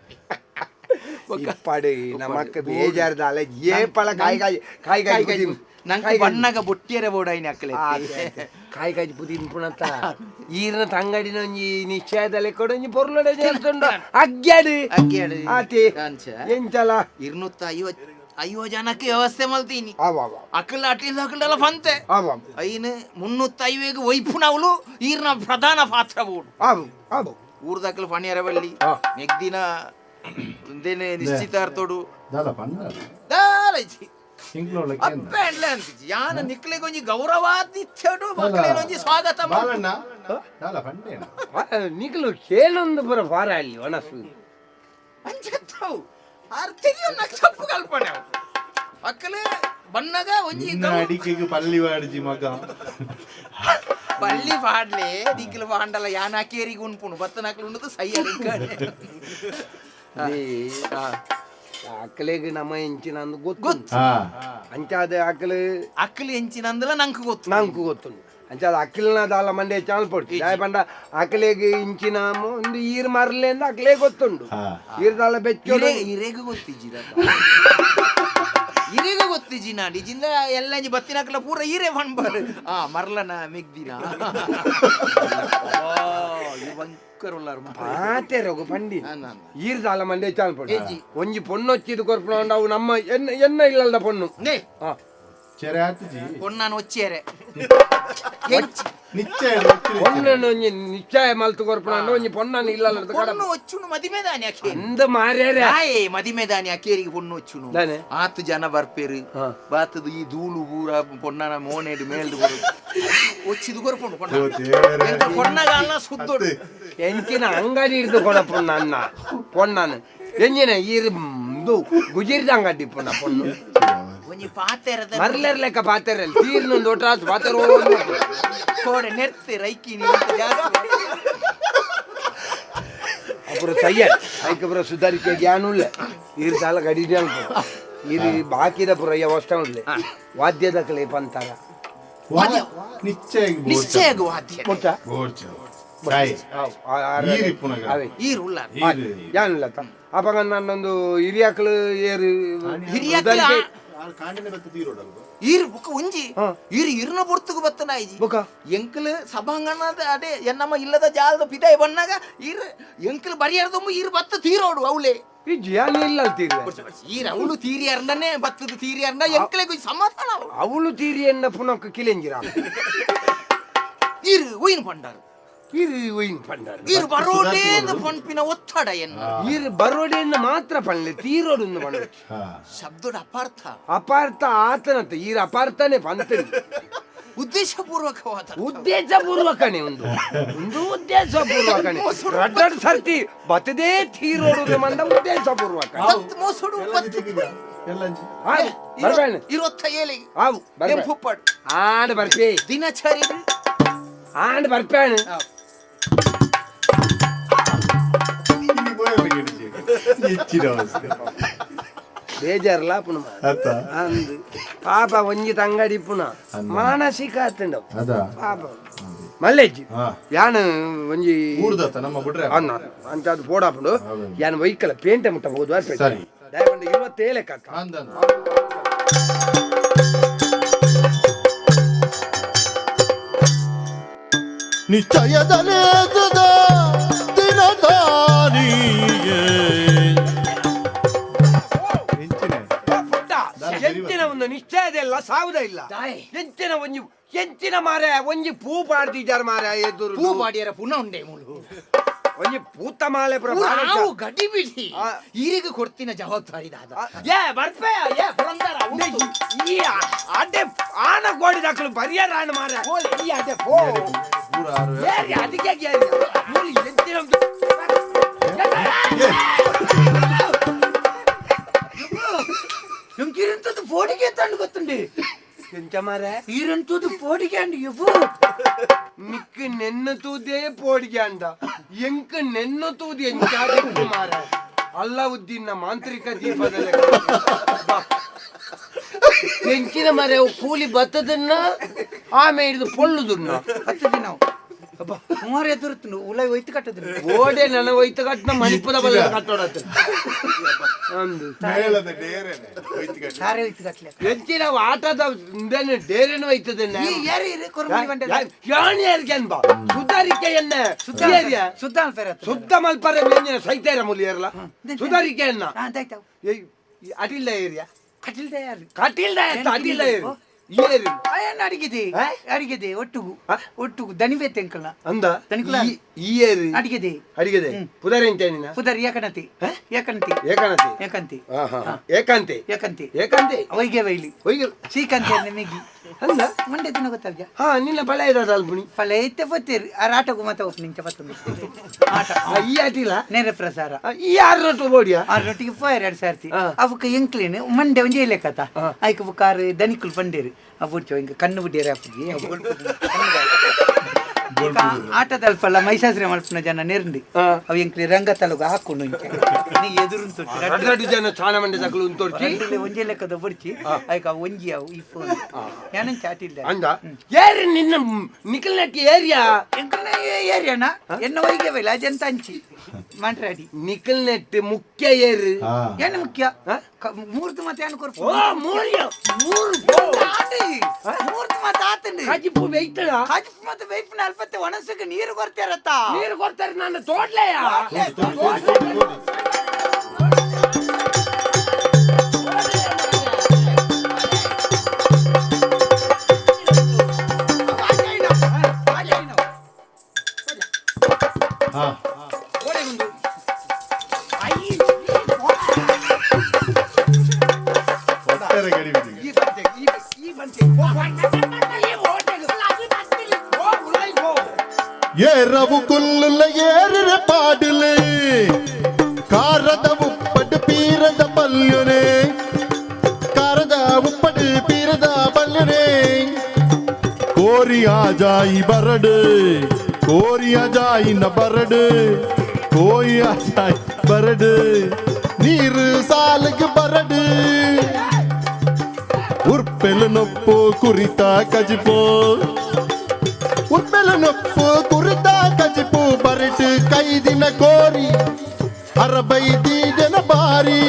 ಇಪ್ಪಾಡು ನಮಕ್ ಬೇಜಾರ್ದಾಲೆ ಏ ಪಳ ಕಾಯಿ ಕಾಯಿ ಕಾಯಿ ಕಾಯಿ ಪುದೀನ್. ನಂಗೆ ಬಣ್ಣಗ ಬೊಟ್ಟಿಯರೆ ಬೋಡಾಯಿನ ಅಕ್ಲೆ. ಕಾಯಿ ಕಾಯಿ ಪುದೀನ್ ಪುಣತ ಈರ್ನ ತಂಗಡಿನ ಒಂಜಿ ನಿಶ್ಚಯದ ಲೆಕ್ಕಡು ಒಂಜಿ ಪೊರ್ಲುಡೆ ಸೇರ್ತುಂಡು ಅಗ್ಗ್ಯಾಡು. ಅಗ್ಗ್ಯಾಡು. ಆತಿ. ಅಂಚ. ಎಂಚಲ. 250 ಜನಕ್ಕೆ ವ್ಯವಸ್ಥೆ ಮಲ್ತೀನಿ. ಅವ ಅವ. ಅಕ್ಕಲ ಅಟ್ಲಿಂದ ಅಕ್ಕಲೆಲ್ಲ ಫಂತೆ. ಅವ. ಐನು 350 ಒಯ್ಪುನವಳು ಈರ್ನ ಪ್ರಧಾನ ಪಾತ್ರ ಬೋಡು. ಅವು ಅವು. ಊರ್ದಕ್ಕಲು ಫಣಿಯರ ಬಳ್ಳಿ ನೆಗ್ದಿನ ಒಂದೇನೆ ನಿಶ್ಚಿತಾರ್ಥೋಡು. ದಾದ ಪಂಡ. ದಾಲಜಿ. ಇಂಗ್ಲೋಳ. ಅಪ್ಪೆ ಅಂಡ್ಲೆ ಅಂತಿಜಿ ಯಾನ ನಿಕ್ಲೆಗೊಂಜಿ ಒಂಜಿ ಗೌರವಾತಿಥ್ಯಡು ಮಕ್ಕಳೇನೊಂಜಿ ಸ್ವಾಗತ ಬಾಲಣ್ಣ ದಾಲ ಪಂಡೇನ. ನಿಕಲು ಕೇಳೊಂದು ಪುರ ಫಾರ ಅಲ್ಲಿ ಒಣಸು. ಅಂಚತ್ತವು ಆರ್ ತೆರಿಯೊನ್ನ ಚಪ್ಪು ಕಲ್ಪನೆ ಅವು ಅಕ್ಕಲೆ ಬಣ್ಣಗ ಒಂಜಿ ಇನ್ನ ಅಡಿಕೆಗೆ ಪಲ್ಲಿ ವಾಡಿಜಿ ಮಗ. ಪಲ್ಲಿ ಪಾಡ್ಲೆ ನಿಕ್ಲು ಪಾಂಡಲ ಯಾನ ಕೇರಿಗೆ ಉನ್ಪುಣು ಬತ್ತನಕ್ಲು ಉಂಡುದು ಸೈ ಅಕ್ಕಲೆಗ್ ನಮ್ಮ ಎಂಚಿನ ಅಂದ್ ಗೊತ್ತು. ಅಂಚಾದ ಅಕ್ಕಲು. ಅಕ್ಕಲು ಎಂಚಿನ ಅಂದಲ ನಂಗೆ ಗೊತ್ತು. ನಂಕು ಗೊತ್ತುಂಡು ಅಂಚಾದ ಅಕ್ಕಿಲ್ನ ದಾಲ ಮಂಡೆ ಚಾಲ್ ಪೊಡ್ಚಿ ದಾಯ ಪಂಡ ಅಕ್ಲೆಗ್ ಇಂಚಿನ ಒಂದು ಈರ್ ಮಾರ್ಲೆ ಅಂದ ಅಕ್ಲೇ ಗೊತ್ತುಂಡು ಈರ್ ದಾಲ ಬೆಚ್ಚೋಡು. ಇರೆಗ್ ಗೊತ್ತಿಜ್ಜಿರ ಇರೆಗ ಗೊತ್ತಿಜ್ಜಿ ನಾಡಿ ಜಿಂದ ಎಲ್ಲ ಬತ್ತಿನಕ್ಲ ಪೂರ ಈರೆ ಪಣ್ಬಾರು ಆ ಮರ್ಲನ ಮೆಗ್ದಿನ ಭಯಂಕರ. ಪಾತೆರಗು ಪಂಡಿ ಈರ್ ದಾಲ ಮಂಡೆ ಚಾಲ್ ಪೊಡ್ಚಿ ಒಂಜಿ ಪೊಣ್ಣೊಚ್ಚಿದು ಕೊರ್ಪುನ ಅವು ನಮ್ಮ ಎನ್ನ ಎನ್ನ ಇಲ್ಲಲ್ದ ಪೊಣ್ಣು. ಚೆರೆ ಆತಿಜಿ. ಪೊಣ್ಣನ ಒಚ್ಚೇರೆ. ನಿಶ್ಚಯ. ಪೊಣ್ಣನ ಒಂಜಿ ನಿಶ್ಚಯ ಮಲ್ತು ಕೊರ್ಪುನ ಒಂಜಿ ಪೊಣ್ಣನ ಇಲ್ಲಲ್ದ. ಪೊಣ್ಣು ಒಚ್ಚುನು ಮದಿಮೆ ದಾನಿ ಅಕೇರಿ. ಅಂದ ಮಾರ್ಯಾರೆ. ಆಯೇ ಮದಿಮೆ ದಾನಿ ಅಕೇರಿಗೆ ಪೊಣ್ಣು ಒಚ್ಚುನು. ದಾನೆ? ಆತು ಜನ ಬರ್ಪೇರು ಬಾತದು ಈ ಧೂಳು ಪೂರ ಪೊಣ್ಣನ ಮೋನೆಡು ಮೇಲ್ದು ಬರೋದು ಒಚ್ಚಿದು ಕೊರ್ಪುಂಡು ಪೊಣ್ಣ ಪೊಣ್ಣಗಾಲ ಸುದ್ದೊಡು. ಎಂಚಿನ ಅಂಗಡಿ ಹಿಡ್ದು ಕೊಡಪುಣ್ಣ ಅನ್ನ ಪೊಣ್ಣನ ಎಂಜಿನ ಈರ್ ಇದು ಗುಜಿರ್ದ ಅಂಗಡಿ ಪೊಣ್ಣ ಪೊಣ್ಣು. ಒಂಜಿ ಪಾತೆರದ ಮರ್ಲೆರ್ ಲೆಕ್ಕ ಪಾತೆರಲ್ಲಿ ತೀರ್ನೊಂದು ಒಟ್ರಾಸ್ ಪಾತೆರ. ಕೋಡೆ ನೆರ್ತೆ ರೈಕಿ ಜಾಸ್ತಿ. ಅಪುರ ಸಯ್ಯ ಐಕಪುರ ಸುಧಾರಿಕೆ ಜ್ಞಾನ ಉಳ್ಳೆ ಈರ್ ದಾಲ ಗಡಿ ಈರ್ ಬಾಕಿದ ಪುರ ವ್ಯವಸ್ಥೆ ಉಳ್ಳೆ ವಾದ್ಯದ ಕಲೆ ಪಂತಾರ. ನಿಶ್ಚಯ. ನಿಶ್ಚಯ ವಾದ್ಯ. ಮುಟ್ಟ. ಅವೇ. ಈರ್ ಉಳ್ಳ. ಯಾನಿಲ್ಲ ಅಪಗ ನನ್ನೊಂದು ಹಿರಿಯಾಕ್ಲು ಏರು. ಹಿರಿಯಾಕ್ಲು ಕಾಂಡಿನ ಬತ್ತ ತೀರೋಡಲ್ವ. ಈರ್ ಬುಕ್ಕ ಒಂಜಿ ಈರ್ ಇರ್ನ ಪೊರ್ತುಗು ಬತ್ತನಾಯಿಜಿ. ಬುಕ್ಕ ಎಂಕಲ್ ಸಭಾಂಗಣದ ಅದೇ ಎನ್ನಮ್ಮ ಇಲ್ಲದ ಜಾಲದ ಪಿದಾಯಿ ಬಣ್ಣಾಗ ಈರ್ ಎಂಕಲ್ ಬರಿಯಾರ್ದೊಮ್ಮು ಈರ್ ಬತ್ತ ತೀರೋಡು ಅವಳೆ. ಇಜ್ಜಿ ಯಾನ್ ಇಲ್ಲ ತೀರಿ. ಈರ್ ಅವಳು ತೀರಿಯಾರ್ದನೆ ಬತ್ತದ ತೀರಿಯಾರ್ದ ಎಂಕಲೆಗ್ ಸಮಾಧಾನ. ಅವಳು ತೀರಿ ಎನ್ನ ಪುನಕ್ ಕಿಲೆಂಜಿರ. ಈರ್ ಒಯ್ನ್ ಪಂಡಾರು. ಈರ್ ಒಯ್ನ್ ಪಂಡಾರು. ಈರ್ ಬರೋಡೇಂದು ಪನ್ಪಿನ ಒತ್ತಡ ಎನ್ನ. ಈರ್ ಬರೋಡೇಂದು ಮಾತ್ರ ಪನ್ಲೆ ತೀರೋಡು ಪಂಡ. ಶಬ್ದದ ಅಪಾರ್ಥ. ಅಪಾರ್ಥ ಆತನಂತ ಈರ್ ಅಪಾರ್ಥನೆ ಪಂತನಿ. ಉದ್ದೇಶಪೂರ್ವಕವಾದ ಉದ್ದೇಶ ಪೂರ್ವಕನೇ ಒಂದು ಒಂದು ಉದ್ದೇಶ ಪೂರ್ವಕನೇ ರಡ್ಡಡ್ ಸರ್ತಿ ಬತ್ತದೇ ತೀರೋಡುದು ಮಂದ ಉದ್ದೇಶ ಪೂರ್ವಕ. ಮೋಸಡು. ಬರ್ಬೇಣ. 27. ಆವು ಬರ್ಬೇ. ಉಪ್ಪಾಡು. ಆಂಡ್ ಬರ್ಪೇ. ದಿನಚರಿ. ಆಂಡ್ ಬರ್ಪೇಣ. ಬೇಜಾರ್ಲ ಪುನಃ. ಅತ್ತ. ಅಂದು ಪಾಪ ಒಂಜಿ ತಂಗಡಿ ಪುನಃ ಮಾನಸಿಕ ಆತಂಡ. ಅದ. ಪಾಪ ಮಲ್ಲೇಜಿ. ಯಾನ್ ಒಂಜಿ ಊರ್ದತ್ತ ನಮ್ಮ ಬಿಡ್ರೆ. ಅನ್ನ ಅಂಚಾದ್ ಪೋಡಾಪುಂಡು. ಯಾನ್ ವೈಕಲ ಪೇಂಟೆ ಮುಟ್ಟ ಹೋದು. ಸರಿ. ದಯಪಂಡ 27 ಕಾಕ. ಅಂದ. ನಿಶ್ಚಯದಲೇತದ ದಿನದಾನಿಯೇ. ಎಂಚಿನ? ಪುಟ್ಟ ಎಂಚಿನ ಒಂದು ನಿಶ್ಚಯದೆಲ್ಲ ಸಾವುದ ಇಲ್ಲ. ಎಂಚಿನ ಒಂಜಿ ಎಂಚಿನ ಮಾರೆ ಒಂಜಿ ಪೂ ಪಾಡ್ದಿಜಾರ್ ಮಾರೆ ಎದುರು. ಪೂ ಪಾಡಿಯರ ಪುನಃ ಉಂಡೆ ಮುಳು. ಒಂಜಿ ಪೂತ ಮಾಲೆ ಪೂರ. ನಾವು ಗಡಿ ಬಿಡಿ. ಈರಿಗೆ ಕೊಡ್ತಿನ ಜವಾಬ್ದಾರಿ ದಾದ? ಏ ಬರ್ಪೆ ಏ. ಪುರಂದರ ಉಂಟು. ಈ ಅಡ್ಡೆ ಆನ ಗೋಡಿ ದಾಖಲು ಬರಿಯಾರ ಆಣ ಮಾರೆ. ಈ ಅಡ್ಡೆ ಪೋ. ಪೂರ ಆರು. ಏರಿ ಅದಕ್ಕೆ ಏರಿ ಮೂಲಿ ಎಂಚಿನ ಒಂದು- ಎಂಕ್ ಇರಂತದ್ದು ಪೋಡಿಗೆ ತಂಡು ಗೊತ್ತುಂಡಿ. ಎಂಚ ಮಾರೆ? ಇರಂತದ್ದು ಪೋಡಿಗೆ ಅಂಡ್ ಇವು. ನಿಕ್ ನೆನ್ನ ತೂದೇ ಪೋಡಿಗೆ ಅಂದ. ಎಂಕ್ ನೆನ್ನ ತೂದು ಎಂಚಾದಿಕ್ಕು ಮಾರ? ಅಲ್ಲಾವುದ್ದೀನ್ನ ಮಾಂತ್ರಿಕ ದೀಪದ ಲೆಕ್ಕ. ಬಾ. ಎಂಚಿನ ಮಾರೆ ಅವು ಕೂಲಿ ಬತ್ತದನ್ನ ಆಮೆ ಹಿಡಿದು ಪೊಳ್ಳುದುನ್ನ. 10 ದಿನ ಸುಮಾರು ಎದುರುತ್ತುಂಡು ಉಲೈ ಒಯ್ತು ಕಟ್ಟದು. ಓಡೆ ನನ್ನ ಒಯ್ತು ಕಟ್ನ ಮಣಿಪದ ಬಲ್ಲ ಕಟ್ಟೋಡತ್ತ ಅಂದು. ಮೇಳದ ಡೇರೆನೆ ಒಯ್ತು ಕಟ್ಟಿ. ಸಾರೆ ಒಯ್ತು ಕಟ್ಲೆ. ಎಂಚಿನ ಅವು ಆಟದ ಇಂದೇನು ಡೇರೆನು ಒಯ್ತದನ್ನ. ಈ ಯಾರು ಇರು ಕೊರಮಣಿ ಬಂಡೆ. ಯಾನ್ ಯಾರಿಗೆನ್ ಬಾ ಸುಧಾರಿಕೆಯನ್ನ ಏರಿಯಾ. ಸುದ್ದ ಅನ್ಪೇರ. ಶುದ್ಧ ಮಲ್ಪರೆ ಮೇಂಜಿನ ಸೈತೇರ ಮುಲಿಯರ್ಲ ಸುಧಾರಿಕೆಯನ್ನ. ಆಯ್ತು. ಅಟಿಲ್ದ ಏರಿಯಾ. ಕಟಿಲ್ದ ಯಾರು? ಕಟೀಲ್ದ ಅಟಿಲ್ದ ಏರಿ ಏರಿ. ಅಯ್ಯನ ಅಡಿಗೆದೆ. ಆ? ಅಡಿಗೆದೆ ಒಟ್ಟುಗು. ಆ? ಒಟ್ಟುಗು ದನಿವೆ ತೆಂಕಲ್ನ. ಅಂದ. ತನಿಖೆಲ? ಈ ಏರಿ. ಅಡಿಗೆದೆ. ಅಡಿಗೆದೆ ಪುದಾರಿ ಎಂತ ನಿನ್ನ? ಪುದರ್ ಏಕನತಿ ಏಕಂತಿ. ಏಕಾನತಿ. ಏಕಂತಿ. ಹಾ ಹಾ ಏಕಾಂತಿ. ಏಕಂತಿ. ಏಕಾಂತಿ. ಅವೈಗೆ ವೈಲಿ. ಒಯ್ಗೆ. ಶ್ರೀಕಾಂತಿ ನಿಮಗೆ. ಅಂದ. ಮಂಡೆ ದಿನ ಗೊತ್ತಲ್ಜ. ಹಾ ನಿನ್ನ ಪಳೆಯದ ಅಲ್ಪುಣಿ. ಫಲ ಐತೆ ಪತ್ತೇರಿ ಆ ಆಟಗು ಮತ್ತೆ ನಿಂಚ ಪತ್ತೊಂದು ಆಟ. ಈ ಅಟಿಲ. ನೇರ ಪ್ರಸಾರ. ಈ ಆರು ರೊಟ್ಟು ಬೋಡಿಯಾ. ಆ ರೊಟ್ಟಿಗೆ ಪೋಯರ್ ಎರಡು ಸರ್ತಿ. ಅವಕ್ಕೆ ಎಂಕ್ಲೇನು ಮಂಡೆ ಒಂಜಿ ಲೆಕ್ಕತ ಐಕ್ ಬುಕ್ಕಾರು ದನಿಕುಲು ಪಂಡೇರು ಆ ಬುಡ್ಚೋ ಹಿಂಗ ಕಣ್ಣು ಬುಡ್ಡಿಯರ ಅಪ್ಪುಜಿ ಆಟದಲ್ಪಲ್ಲ ಮೈಸಾಸ್ರೆ ಮಲ್ಪುನ ಜನ ನೆರಂಡಿ. ಅವು ಎಂಕ್ಲಿ ರಂಗ ತಲುಗ ಹಾಕೊಂಡು ಇಂಚ ನೀ ಎದುರು. ರಡ್ಡು ರಡ್ಡು ಜನ ಚಾಣ ಮಂಡೆ ತಕಲು ಉಂತೋರ್ಚಿ. ಒಂಜಿ ಲೆಕ್ಕದ ಬುಡ್ಚಿ ಐಕ ಅವು ಒಂಜಿ ಅವು ಈ ಫೋನ್ ಯಾನಂಚ ಆಟಿಲ್ಲ. ಅಂದ ಏರಿ ನಿನ್ನ ನಿಖಲ್ನಟ್ಟಿ ಏರಿಯಾ. ಎಂಕಲ್ನ ಏರಿಯಾನ ಎನ್ನ ಒಯ್ಗೆ ಬೈಲ ಅಜಂತ ಅಂಚಿ ಮಂಟ್ರಾಡಿ. ನಿಖಲ್ನೆಟ್ ಮುಖ್ಯ ಏರು. ಏನು ಮುಖ್ಯ ಮೂರ್ತು ಮತ್ತೆ ಏನು ಕೊರ್ಪು? ಓ ಮೂರು ಮೂರು ಪೋ. ಮೂರ್ತು ಮತ್ತೆ ಆತಂడి. ಕಾಜಿಪು ಬೇಯ್ತದ. ಕಾಜಿಪು ಮತ್ತೆ ಬೇಯ್ಪುನ ಅಲ್ಪತ್ತೆ ಒಣಸಕ್ಕೆ ನೀರು ಕೊರ್ತಾರತ್ತ. ನೀರು ಕೊಡ್ತಾರೆ ನನ್ನ ತೋಡ್ಲೆಯ. ಹಾ. ಒಟ್ಟಾರೆ ಗಡಿ ಬಿಡಿ. ಈ ಬಂತೆ ಈ ಈ ಬಂತೆ ಓ ಈ ಓಟೆಗೆ ಓ ಉಲಾಯಿ ಪೋ. ಏರವು ಕುಲ್ಲುಲ್ಲ ಏರಿರ ಪಾಡಲೆ ಕಾರದ ಉಪ್ಪಡು ಪೀರದ ಪಲ್ಯುನೆ ಕಾರದ ಉಪ್ಪಡು ಪೀರದ ಪಲ್ಯುನೆ ಕೋರಿಯ ಜಾಯಿ ಬರಡು ಕೋರಿಯ ಜಾಯಿನ ಬರಡು ಕೋಯಿಯ ಜಾಯಿ ಬರಡು ನೀರು ಸಾಲಿಗೆ ಬರಡು ಉರ್ಪೆಲು ನೊಪ್ಪು ಕುರಿತ ಕಜಿಪೋ ಉರ್ಪೆಲು ನೊಪ್ಪು ಕುರಿತ ಕಜಿಪು ಬರಿಟು ಕೈದಿನ ಕೋರಿ ಅರಬೈದಿ ಜನ ಬಾರಿ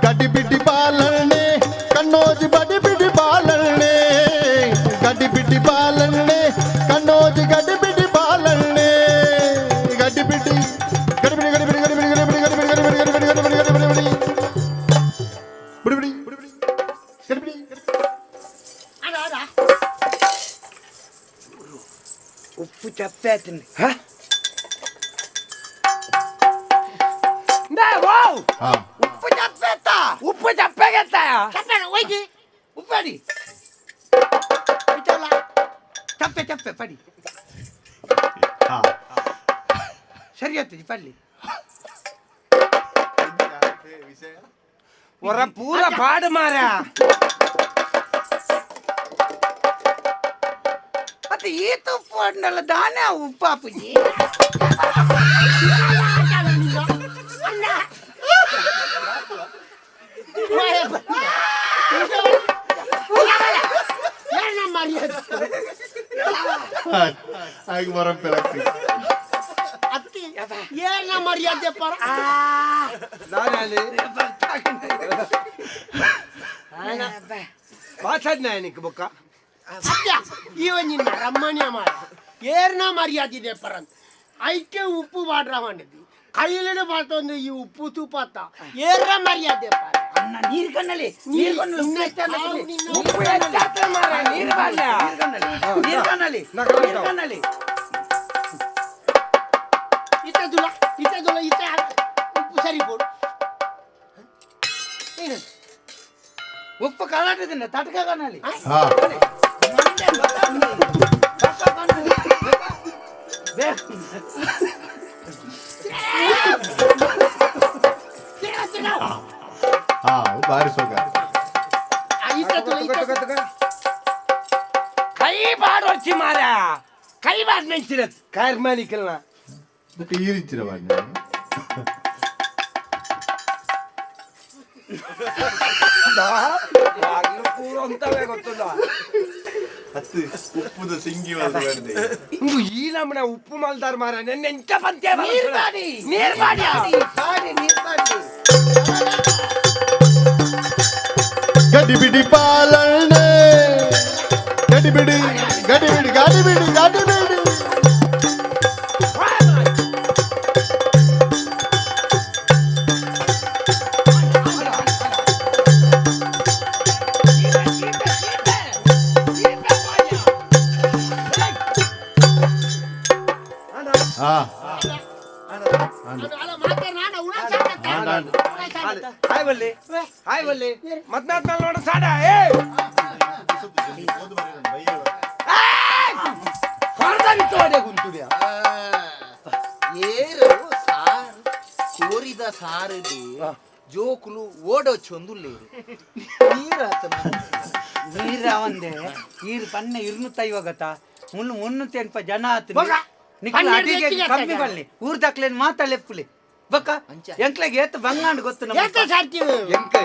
ಗಡಿಬಿಡಿ ಬಾಲಣ್ಣೆ ಕಣ್ಣೋಜಿ ಬಡಿಬಿಡಿ ಬಾಲಣ್ಣೆ ಗಡಿಬಿಡಿ ಬಾಲಣ್ಣೆ ಕಣ್ಣೋಜಿ ಗಡಿಬಿಡಿ ಬಾಲಣ್ಣೆ ಗಡಿಬಿಡಿ ಗಡಿಬಿಡಿ ಗಡಿಬಿಡಿ ಗಡಿಬಿಡಿ ಗಡಿಬಿಡಿ ಗಡಿಬಿಡಿ ಗಡಿಬಿಡಿ ಗಡಿಬಿಡಿ ಗಡಿಬಿಡಿ ಗಡಿಬಿಡಿ ಬಿಡಿ ಬಿಡಿ ಗಡಿಬಿಡಿ ಉಪ್ಪು ಚಪ್ಪೆ ಆತಂಡಿ. ನಾ ವಾವ್. ಹಾ. ಉಪ್ಪು ಚಪ್ಪೆ ಆತ. ಉಪ್ಪು ಚಪ್ಪೆಗೆತ್ತ. ಚಪ್ಪೆನ ಒಯ್ಗಿ. ಉಪ್ಪಡಿ. ಚಪ್ಪೆ ಚಪ್ಪೆ ಪಡಿ. ಸರಿ ಆಗ್ತದೆ ಪಡ್ಲಿ. ಒರ ಪೂರ ಪಾಡು ಮಾರ. ಮತ್ತೆ ಈ ತುಪ್ಪ ಉಂಡಲ್ಲ ದಾನೆ ಉಪ್ಪಾಪುಜಿ. ಆಗ ಬರಂಪೆಲಾಗ್ತಿ. ಅತ್ತಿ ಏರ್ನ ಮರ್ಯಾದೆ ಪರ. ದಾನೆ ಮಾತಾಡ್ನ ನಿಕ್ ಬೊಕ್ಕ. ಅತ್ಯ ಇವ ನಿನ್ನ ರಮ್ಮಣ್ಯ ಮಾರ ಏರ್ನ ಮರ್ಯಾದೆ ಪರ. ಐಕೆ ಉಪ್ಪು ಬಾಡ್ರ ಮಾಡಿದ್ವಿ ಕೈಲಿಡು ಬಾತೊಂದು ಈ ಉಪ್ಪು ತುಪ್ಪತ್ತ ಏರ್ನ ಮರ್ಯಾದೆ ಪರ. ಅಣ್ಣ ನೀರು ಕಣ್ಣಲ್ಲಿ ನೀರು ಕಣ್ಣಲ್ಲಿ ಉಪ್ಪು ಹೆಚ್ಚಾಗ್ತದೆ. ಉಪ್ಪು ಹೆಚ್ಚಾಗ್ತದೆ ಮಾರ್ರೆ, ನೀರು ಬಾಡ್ಲ. ನೀರು ಕಣ್ಣಲ್ಲಿ ನೀರು ಕಣ್ಣಲ್ಲಿ ನೀರು ಕಣ್ಣಲ್ಲಿ. ಇತ್ತ ದುಲ ಇತ್ತ ದುಲ ಇತ್ತ ಉಪ್ಪು ಸರಿ ಬೋಡು ಏನು? ಉಪ್ಪು ಕಲಾಟದಿಂದ ತಟಕ ಕಣ್ಣಲ್ಲಿ. ತಿರ್ಗಾ, ತಿರ್ಗಾ. ಹಾ ಬಾರಿ ಸೋಗ. ಇತ್ತ ದುಲ ಇತ್ತ ದುಲ. ಕೈ ಬಾಡೊಚ್ಚಿ ಮಾರ, ಕೈ ಬಾಡ್ ನೆಂಚಿರ ಕಾರ್ಮಾನಿಕಲ್ನ. ಬುಕ್ಕ ಈ ರೀತಿರ ಬಾಡಿ. ಪೂರ ಅಂತವೇ ಗೊತ್ತುಂಡ. ಹತ್ತು ಉಪ್ಪುದ ಸಿಂಗಿ ಬಂದೆ. ಇಂದು ಈ ನಮ್ಮನೆ ಉಪ್ಪು ಮಲ್ದಾರ್ ಮಾರ, ನೆನ್ನೆ ಎಂಚ ಪಂತ್ಯ. ನೀರು ಬಾಡಿ. ನೀರು ಬಾಡಿ. ಬಾಡಿ ನೀರು ಬಾಡಿ. ಗಡಿಬಿಡಿ ಪಾಲನೆ ಗಡಿಬಿಡಿ ಗಡಿಬಿಡಿ ಗಡಿಬಿಡಿ ಗಡಿಬಿಡಿ. ಹಾ ಅಲ್ಲ ಮಾತಾಡ ನಾನು ಉಣ ಸಾಕತ್ತ ಉಣ ಸಾಕತ್ತ. ಹಾಯ್ ಬಲ್ಲಿ ಹಾಯ್ ಬಲ್ಲಿ ಮದ್ನಾತ್ ಮೇಲೆ ನೋಡ ಸಾಡ ಏ ಗುಂತುದ್ಯಾ. ಏರು ಸಾರು ಕೋರಿದ ಸಾರದು ಜೋಕುಲು ಓಡೊಚ್ಚೊಂದುಲ್ಲೇರು ನೀರಾತನ. ನೀರ ಒಂದೇ ನೀರು ಪನ್ನೆ ಇರ್ನುತ್ತ ಇವಾಗತ್ತ ಮುನ್ನು ಮುನ್ನೂತ್ತ ಎನ್ಪ ಜನ ಆತು. ಬೊಗ, ನಿಕ್ಲ ಪನ್ನೆರಡು ಅಡಿಗೆ ಹೆಚ್ಚಿಗೆ ಕಮ್ಮಿ ಆಗ್ತದೆ. ಬಲ್ಲಿ ಊರ್ದಾಕ್ಲೇನ್ ಮಾತಾಳೆಪ್ಪುಲಿ ಬಕ್ಕ. ಅಂಚ. ಎಂಕ್ಲೆಗ್ ಏತ್ ಬಂಗಾಂಡ್ ಗೊತ್ತು ನಮ್ಮ. ಏತ ಸಾರ್ತೀವಿ. ಎಂಕೆ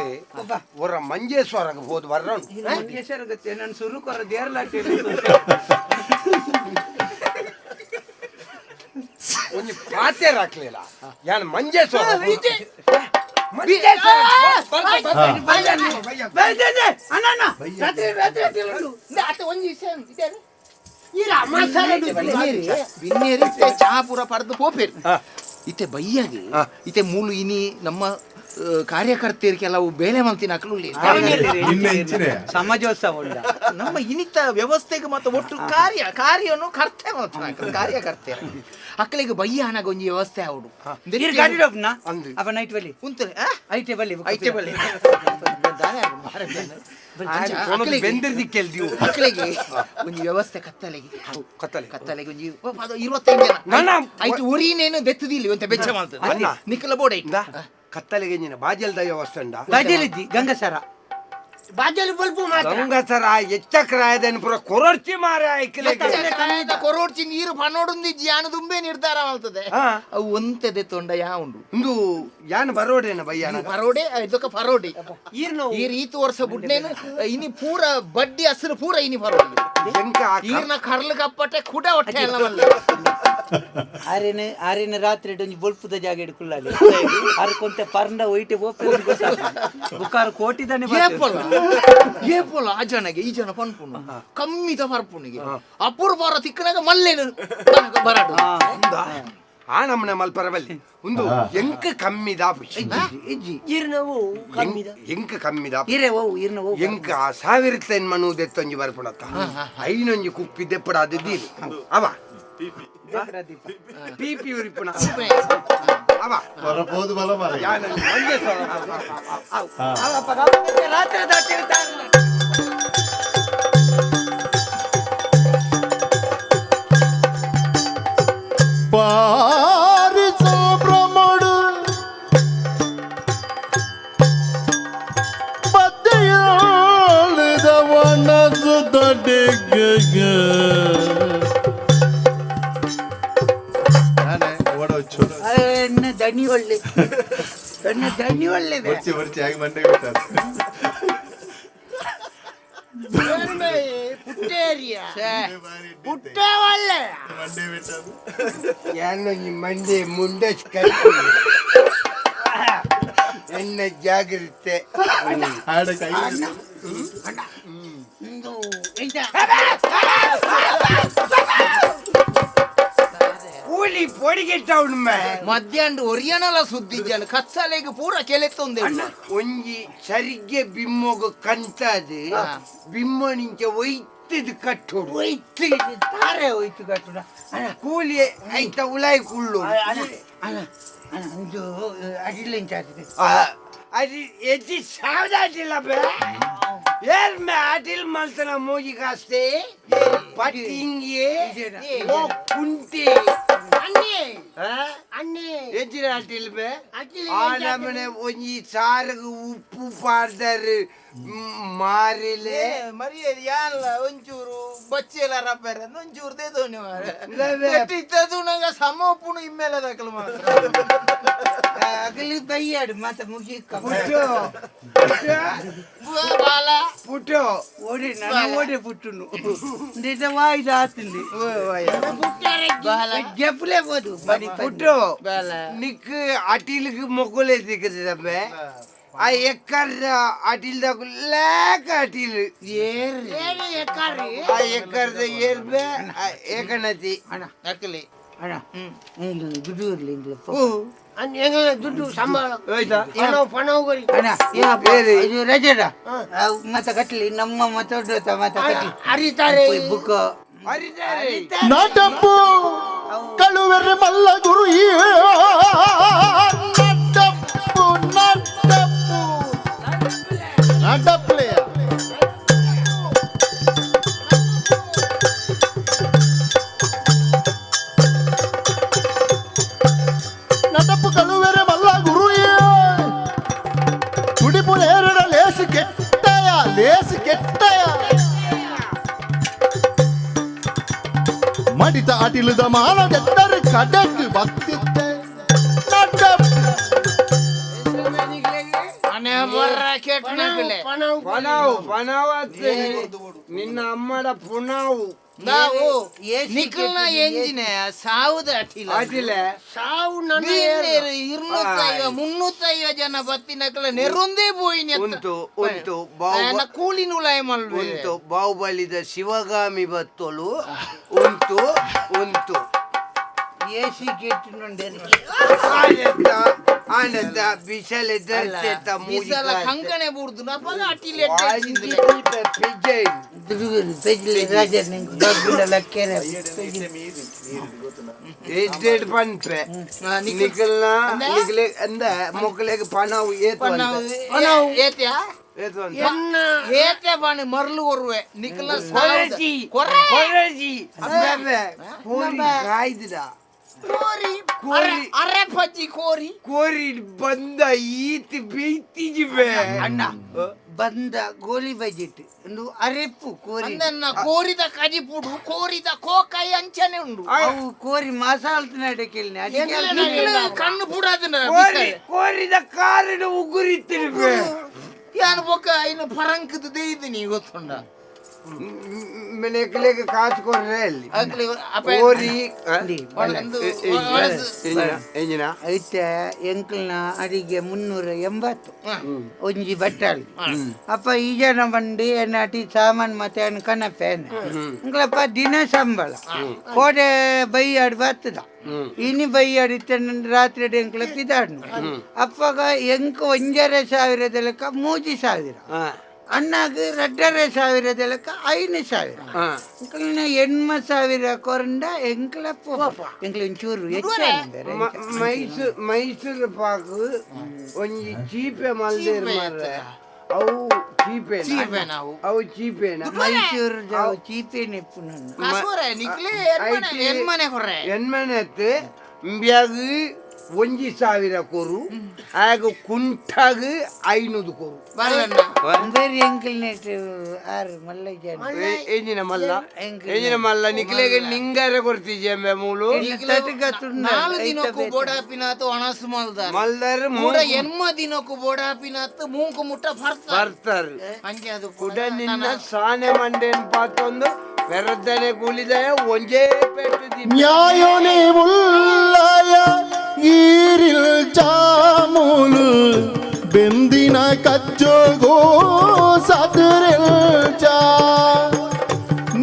ಒರ ಮಂಜೇಶ್ವರಗೆ ಹೋದ್ ವರ್ರನ್. ಮಂಜೇಶ್ವರ ಗೊತ್ತೆ ನನ್ನ ಸುರು ಕೊರ ದೇರ್ಲಾಟಿ. ಒಂಜಿ ಪಾತೆ ಹಾಕ್ಲಿಲ್ಲ ಯಾನ್ ಮಂಜೇಶ್ವರ ಮಂಜೇಶ್ವರ. ಅಣ್ಣ ರಾತ್ರಿ ರಾತ್ರಿ ತಿರುಳು. ಅತ್ತ ಒಂಜಿ ವಿಷಯ ಇದೆ. ಈರ ಮಸಾಲೆ. ಬಿನ್ನೇರಿ ಇತ್ತೆ ಚಾ ಪೂರ ಪಡೆದು ಪೋಪೇರು ಇತ್ತೆ ಬಯ್ಯಾಗ ಇತ್ತೆ ಮೂಲು ಇನಿ ನಮ್ಮ ಕಾರ್ಯಕರ್ತರು ಕೆಲವು ಬೇಲೆ ಮಲ್ತಿನ ಅಕ್ಲು ನಿನ್ನೆ ಇಂಚಿನೆ. ಸಮಾಜೋತ್ಸವ ಉಂಡ. ನಮ್ಮ ಇನಿತ ವ್ಯವಸ್ಥೆಗೆ ಮತ್ತು ಒಟ್ಟು ಕಾರ್ಯ ಕಾರ್ಯವನ್ನು ಕರ್ತೆ ಮಲ್ತಿನ ಕಾರ್ಯಕರ್ತೆ ಅಕ್ಕಳಿಗೆ ಬಯ್ಯ ಹಣಗ ಒಂಜಿ ವ್ಯವಸ್ಥೆ ಆವಡು. ನೀರು ಗಾಡಿ ಡೋಪ್ನ ಅಂದು. ಅಪ್ಪ ನೈಟ್ ಬಲ್ಲಿ ಉಂತಲೆ ಐಟೆ ಬಲ್ಲಿ. ಐತೆ ಬಲ್ಲಿ. ಬೆಂದಿರ್ದಿಕ್ಕೆಲ್ ದಿವು. ಮಕ್ಕಳಿಗೆ ಒಂಜಿ ವ್ಯವಸ್ಥೆ ಕತ್ತಲೆಗೆ. ಕತ್ತಲೆ. ಕತ್ತಲೆಗೆ ಒಂಜಿ 25 ಜನ. ನನ್ನ ಐತು ಒರಿನೇನು ದೆತ್ತದಿಲ್ಲ ಅಂತ ಬೆಚ್ಚ ಮಾಡ್ತದೆ. ಅಣ್ಣ. ನಿಕ್ಕಲ ಬೋರ್ಡ್ ಇಂದ ಕತ್ತಲೆಗೆ ನೀನು ಬಾಜಲ್ದ ವ್ಯವಸ್ಥೆ ಉಂಡ. ಬಾಜಲಿದ್ದಿ ಗಂಗಸರ. ಬಾಜಲಿ ಬಲ್ಪು ಮಾತ್ರ. ಗಂಗಸರ ಎಚ್ಚಕ್ರಾಯದನ್ ಪೂರ ಕೊರರ್ಚಿ ಮಾರ ಐಕ್ಲೆಗೆ. ಕೊರೋಡ್ಚಿ ನೀರು ಪನೋಡುಂದಿ ಜ್ಯಾನ ದುಂಬೆ ನಿರ್ಧಾರ ಮಾಡ್ತದೆ. ಅವು ಒಂತೆದೆ ತೊಂಡ ಯಾ ಉಂಡು. ಇಂದು ಯಾನ್ ಬರೋಡೇನ ಬಯ್ಯಾನ. ಪರೋಡೆ ಇದಕ್ಕ ಪರೋಡಿ. ಈರ್ನ ಈ ರೀತಿ ವರ್ಷ ಬುಡ್ನೇನು ಇನಿ ಪೂರ ಬಡ್ಡಿ ಅಸಲು ಪೂರ ಇನಿ ಪರೋಡಿ. ಎಂಕ ಆ ಈರ್ನ ಕರ್ಲು ಕಪ್ಪಟೆ ಕುಡ ಹೊಟ್ಟೆ ಎಲ್ಲ ಮಲ್ಲ. ಆರೇನು ಆರೇನು ರಾತ್ರಿ ಒಂಜಿ ಬೊಲ್ಪುದ ಜಾಗ ಹಿಡ್ಕೊಳ್ಳಾಲಿ ಆರು ಕೊಂತೆ ಪರ್ಂಡ ಒಯ್ಟೆ ಬೋಪೆ ಬುಕ್ಕಾರು ಕೋಟಿದಾನೆ. ಏಪೊಲ ಏಪೊಲ ಆ ಜನಗೆ ಈ ಜನ ಪನ್ಪುನು ಕಮ್ಮಿದ ಪರ್ಪುನಿಗೆ ಅಪೂರ್ವ ತಿಕ್ಕನಾಗ ಮಲ್ಲೇನು ಬರಾಡು. ಉಂದಾ? ಆ ನಮ್ಮನೆ ಮಲ್ಪರ ಬಲ್ಲಿ ಉಂದು ಎಂಕ ಕಮ್ಮಿದ ಇಜ್ಜಿ. ಈರ್ನವು ಕಮ್ಮಿದ. ಎಂಕ ಕಮ್ಮಿದ. ಇರೆ ಓ ಇರ್ನ ಓ. ಎಂಕ ಆ ಸಾವಿರತ್ತ ಮನು ದೆತ್ತೊಂಜಿ ಬರ್ಪುಣತ್ತ ಐನೊಂಜಿ ಕುಪ್ಪಿ ದೆಪ್ಪಡ ಅದು ದೀಲಿ ಅವ ಪಿ ಪಿ ಉರಿಪುಣ ಅವ. ಬರಬಹುದು ಬಲ ಮಾರ. ಯಾನ್ ಮಂಜೇಶ್ವರ. ರಾತ್ರಿ ದಾಟಿ. ಮಂಡೆಗೆ. ನಾನೇ ಓಡೋಚು. ಎನ್ನ ದಣಿ ಒಳ್ಳೆ, ಎನ್ನ ದಣಿ ಒಳ್ಳೆದೆ. ಬರ್ಚಿ ಬರ್ಚಿ ಆಗಿ ಮಂಡೆಗೆ ಬಿಟ್ಟಾರೆ. ಪುಟ್ಟೇರಿಯ ಪುಟ್ಟೆ ಒಳ್ಳೆ. ಮಂಡೆ ಬಿಟ್ಟದು. ಯಾನು ಈ ಮಂಡೆ ಮುಂಡೆ, ಎನ್ನ ಜಾಗ್ರತೆ. ಆಡ ಕೈ. ಇಂದು ಎಂತ? ಕೂಲಿ ಪೊಡಿಗೆಟ್ಟ ಮಧ್ಯಾಹ್ನ ಒರಿಯನಲ ಸುದ್ದಿ ಜನ ಕತ್ಸಲೆಗೆ ಪೂರ ಕೆಲೆತ್ತೊಂದೆ. ಒಂಜಿ ಸರಿಗೆ ಬಿಮ್ಮೊಗು ಕಂತಾದು ಬಿಮ್ಮ ನಿಂಚ ಒಯ್ತದು ಕಟ್ಟೋಡು. ಒಯ್ತು ತಾರೆ ಒಯ್ತು ಕಟ್ಟುಡ ಅಣ್ಣ. ಕೂಲಿ ಐತ ಉಲಾಯಿ ಕುಳ್ಳು. ಅಣ್ಣ ಅಣ್ಣ ಅಣ್ಣ, ಇಂದು ಅಡಿಲಿಂಚ ಆಗ್ತದೆ. ಅದು ಎಜ್ಜಿ ಸಾವಿರ ಅಡ್ಡಿಲ್ಲ ಬೇ. ಏರ್ ಮೇ ಅಡಿಲ್ ಮಲ್ತನ ಮೋಗಿ ಕಾಸ್ತೆ ಪಟ್ಟಿಂಗಿ ಓ ಕುಂಟಿ. ಅಣ್ಣೆ. ಆ? ಅಣ್ಣೆ. ಎಜ್ಜಿನ ಅಡ್ಡಿಲ್ ಬೇ. ಅಡ್ಡಿಲ್. ಆ ನಮನೆ ಒಂಜಿ ಸಾರಗು ಉಪ್ಪು ಪಾಡ್ದಾರು ಮಾರಿಲೆ. ಮರಿ ಯಾನ್ಲ ಒಂಚೂರು ಬಚ್ಚೆಲ ರಬ್ಬರ್ ಒಂಚೂರು ದೇದೋನಿ ಮಾರೆ. ಇಲ್ಲವೇ? ಇತ್ತದು ನಂಗ ಸಮ ಉಪ್ಪುನು ಇಮ್ಮೇಲೆ ದಾಖಲು ಮಾತ್ರ. ಅಗಲಿ ಬೈಯಾಡು ಮತ್ತೆ ಮುಗಿ. ಪುಟ್ಟು. ಬಾಲ. ಪುಟ್ಟು. ಓಡಿ ನಾನು ಓಡಿ ಪುಟ್ಟುನು ನಿಜ ವಾಯ್ದು ಆతుంది. ಜಪ್ಪಲೇ ಬೋದು ಬಡಿ. ಪುಟ್ಟು. ಬಾಲ. ನಿಕ್ ಅಟಿಲ್ಗೆ ಮೊಕ್ಕಲೆ ಸಿಕ್ಕದೆ ಆ ಎಕ್ಕರ್ದ ಅಟಿಲ್ ಲೇಕ ಅಟಿಲ್. ಏರ್. ಏರಿ ಎಕ್ಕಾರಿ. ಆ ಎಕ್ಕರ್ದ ಏರ್ಬೆ ಏಕನತಿ. ಅಣ್ಣ. ನಕಲಿ. ಅಣ್ಣ, ಹ್ಞೂ ದುಡ್ಡು ಇರ್ಲಿ ಇಂಗ್ಲ. ಅಣ್ಣ, ಎಂಗಲ ದುಡ್ಡು ಸಂಬಳ. ಹೋಯ್ತಾ? ಪಣವು ಪಣವು ಕೊರಿ. ಅಣ್ಣ. ಬೇರೆ. ಇದು ರಜೆಡ ಮತ್ತೆ ಕಟ್ಲಿ ನಮ್ಮ ಮತ್ತೆ ಮತ್ತೆ ಕಟ್ಲಿ. ಅರಿತಾರೆ. ಬುಕ್. ಹರಿತಾರೆ. ನಾಟಪ್ಪು ಕಳುವೆರೆ ಮಲ್ಲ ಗುರು ಈ ನಟಪ್ಪು ನಟಪ್ಪು ನಟಪ್ಲೆಯ. ನಟಪ್ಪು ಕಳುವೆರೆ ಮಲ್ಲ ಗುರು ತುಡಿಪು ನೇರಡ ಲೇಸು ಕೆಟ್ಟಯ ಲೇಸು ಕೆಟ್ಟಯ ಮಡಿತ ಅಟಿಲದ ಮಾನದೆತ್ತರು ಕಡಕ್ ಬತ್ತಿತ್ತೆ ನಟಪ್ಪು. ಅನೆ ಬರ್ರ ಕೆಟ್ಟ ನಕಲೆ. ಪಣವು. ಪಣವು ಪಣವು ಅತ್ತೆ. ನಿನ್ನ ಅಮ್ಮಡ ಪುಣಾವು. ನಾವು ನಿಖಲ್ನ ಎಂಜಿನ ಸಾವುದ ಅಟಿಲ. ಅಟಿಲೆ. ಸಾವು ನನ್ನ. 250 350 ಜನ ಬತ್ತಿನಕಲ ನೆರುಂದೇ ಪೋಯಿನಿ. ಉಂಟು ಉಂಟು ಬಾಹುಬ ಕೂಲಿ ನುಲಾಯ ಮಲ್ವೆ. ಉಂಟು ಬಾಹುಬಲಿದ ಶಿವಗಾಮಿ ಬತ್ತೋಲು ಉಂಟು ಉಂಟು. ಎ ಸಿ ಕೆಟ್ಟು. ಆನೆತ್ತ ಆನೆತ್ತ ಬಿಸಲೆ ದರ್ಚೆತ್ತ. ಬಿಸಲ ಕಂಕಣೆ ಬುಡ್ದು ನಪಗ ಅಟಿಲ್. ಪೆಜ್ಲಿ ರಾಜ ನಿಂಗೆ ಬಗ್ಗುಡ ಲಕ್ಕೇನೆ. ಎಡ್ಡೆಡ್ ಪನ್ಪೆ ನಿಖಲ್ನ ನಿಖಲೆ ಅಂದ ಮೊಕ್ಕಲೆಗ್ ಪಣವು ಏತು ಅಂತ. ಏತ್ಯಾ? ಏತು ಅಂತ. ಎನ್ನ. ಏತೆ ಬಾಣಿ ಮರ್ಲು ಕೊರುವೆ ನಿಖಲ್ನ. ಕೊರಜಿ. ಕೊರೆ. ಕೊರಜಿ ಅಬ್ಬೆ ಕೋರಿ ಕಾಯ್ದಿದ. ಕೋರಿ. ಕೋರಿ. ಅರೆ ಪಜ್ಜಿ ಕೋರಿ. ಕೋರಿ ಬಂದ ಈತ್ ಬೀತಿಜಿಬೆ. ಅಣ್ಣ, ಬಂದ ಗೋಲಿ ಬಜೆಟ್ ಒಂದು ಅರೆಪ್ಪು ಕೋರಿ. ಅಂದನ್ನ ಕೋರಿದ ಕಜಿಪುಡು ಕೋರಿದ ಕೋಕಾಯಿ ಅಂಚನೆ ಉಂಡು. ಅವು ಕೋರಿ ಮಸಾಲ್ತ ನಡಕಿಲ್ನೆ. ನಿಖಲ್ ಕಣ್ಣು ಪುಡಾದನ. ಕೋರಿ ಕೋರಿದ ಕಾರಿನ ಉಗುರಿತ್ತಿರ್ಬೆ. ಯಾನು ಬೊಕ್ಕ ಇನ್ನು ಪರಂಕದ ದೇಯ್ದಿನಿ ಗೊತ್ತುಂಡ. ನೆಕ್ಲೆಗ್ ಕಾಸು ಕೊರ್ರೆ ಅಲ್ಲಿ. ಅಕ್ಲಿ ಅಪ್ಪ. ಕೋರಿ. ಒಂದು ಎಂಜಿನ. ಐತೆ ಎಂಕಲ್ನ ಅಡಿಗೆ 380 ಒಂಜಿ ಬಟ್ಟಾಳಿ. ಅಪ್ಪ ಈ ಜನ ಬಂದು ಎನ್ನಾಟಿ ಸಾಮಾನು ಮತ್ತೆ ಅನ್ ಕನಪೆ ಎಂಕ್ಲಪ್ಪ ದಿನ ಸಂಬಳ ಕೋಡೆ ಬೈಯಾಡ್ ಬರ್ತದ. ಇನಿ ಬೈಯಾಡ್ ಇತ್ತ ರಾತ್ರಿ ಎಂಕ್ಲ ಪಿದಾಡ್ನು. ಅಪ್ಪಗ ಎಂಕ್ 1,500ದ ಲೆಕ್ಕ 3,000, ಅಣ್ಣಾಗ 2,500ದ ಲೆಕ್ಕ 5,000. ಎಂಕ್ಲನ 80,000 ಕೊರಂಡ ಎಂಕ್ಲ ಪೋಪ. ಎಂಕ್ಲ ಒಂಚೂರು ಹೆಚ್ಚಾಗಿದೆ. ಮೈಸೂರು ಮೈಸೂರು ಪಾಕ್ ಒಂಜಿ ಚೀಪೆ ಮಲ್ದೇರ್ ಮಾರ್ರೆ. ಅವು ಚೀಪೆ. ಚೀಪೆ ನಾವು. ಅವು ಚೀಪೇನ? ಮೈಸೂರು ಚೀಪೇನೆ ಪುನಃ. ಕಾಸೋರೆ ನಿಕ್ಲೆ ಎನ್ಮನೆ ಕೊರ್ರೆ. ಎನ್ಮನೆತ್ ಇಂಬ್ಯಾಗ್. 1000 ಕೊರು ಆಗ ಕುಂಟಾಗ 500 ಕೊರು. ಬರಣ್ಣ. ಬೇರೆ ಎಂಕಲ್ ನೆಟ್ ಆರು ಮಲ್ಲ ಜನ. ಎಂಜಿನ ಮಲ್ಲ, ಎಂಜಿನ ಮಲ್ಲ ನಿಕ್ಲೆಗೆ ನಿಂಗಾರೆ ಕೊರ್ತಿಜೆ ಮೂಲು. 4 ದಿನಕ್ಕೂ ಬೋಡಾಪಿನಾತು ಅಣಸು ಮಲ್ದಾರ. ಮಲ್ದಾರ. ಕೂಡ ಎನ್ಮ ದಿನಕ್ಕೂ ಬೋಡಾಪಿನಾತು ಮೂಂಕು ಮುಟ್ಟ ಬರ್ತಾರೆ. ಬರ್ತಾರೆ. ಅಂಚೆ ಅದು. ಕುಡ ನಿನ್ನ ಸಾನೆ ಮಂಡೇನ್ ಪಾತೊಂದು ಪೆರದ್ದನೆ ಕೂಲಿದಾಯ ಒಂಜೇ ಪೆಟ್ಟು ದಿನ. ನ್ಯಾಯೋನೇ ಉಲ್ಲಯ ಈರಿಲ್ ಚಾಮೂಲು ಬೆಂದಿನ ಕಚ್ಚೋಗೋ ಸದರಿಲ್ ಚಾ.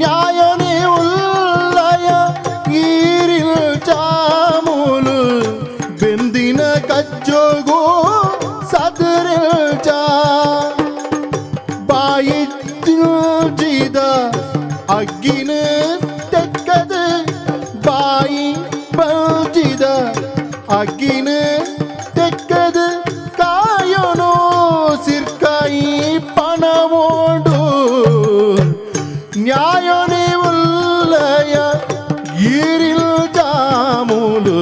ನ್ಯಾಯೋನೇ ಉಲ್ಲಯ ಈರಿಲ್ ಚಾಮೂಲು ಬೆಂದಿನ ಕಚ್ಚೋಗೋ ಸದರಿಲ್ ಚಾ. ಬಾಯಿ ಜಿದ ಅಗ್ಗಿನ ತೆಕ್ಕದು, ಬಾಯಿ ಬಲ್ಜಿದ ಅಗ್ಗಿನ ತೆಕ್ಕದು, ಕಾಯೋನೋ ಸಿರ್ಕಾಯಿ ಪಣವೋಡು. ನ್ಯಾಯೋನೇ ಉಲ್ಲಯ ಈರಿಲ್ ಜಾಮೂಲು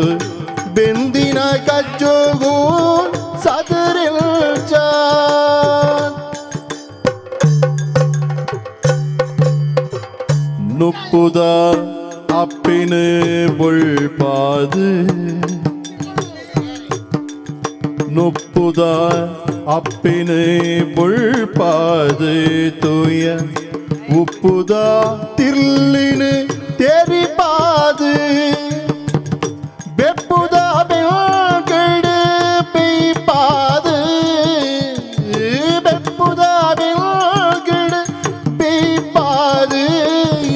ಬೆಂದಿನ ಕಚ್ಚೋಗು ಸದರಿಲ್ ಚಾ. ನುಪ್ಪುದ ಅಪ್ಪಿನ ಬೊಳ್ಪಾದು, ನುಪ್ಪುದ ಅಪ್ಪಿನ ಬೊಳ್ಪಾದು, ತೂಯ ಉಪ್ಪುದ ತಿರ್ಲಿನ ತೆರಿಪಾದು, ಬೆಪ್ಪುದ ಬೆಳ್ಗಡೆ ಬೇಯ್ಪಾದು, ಬೆಪ್ಪುದ ಬೆಳ್ಗಡೆ ಬೇಯ್ಪಾದು,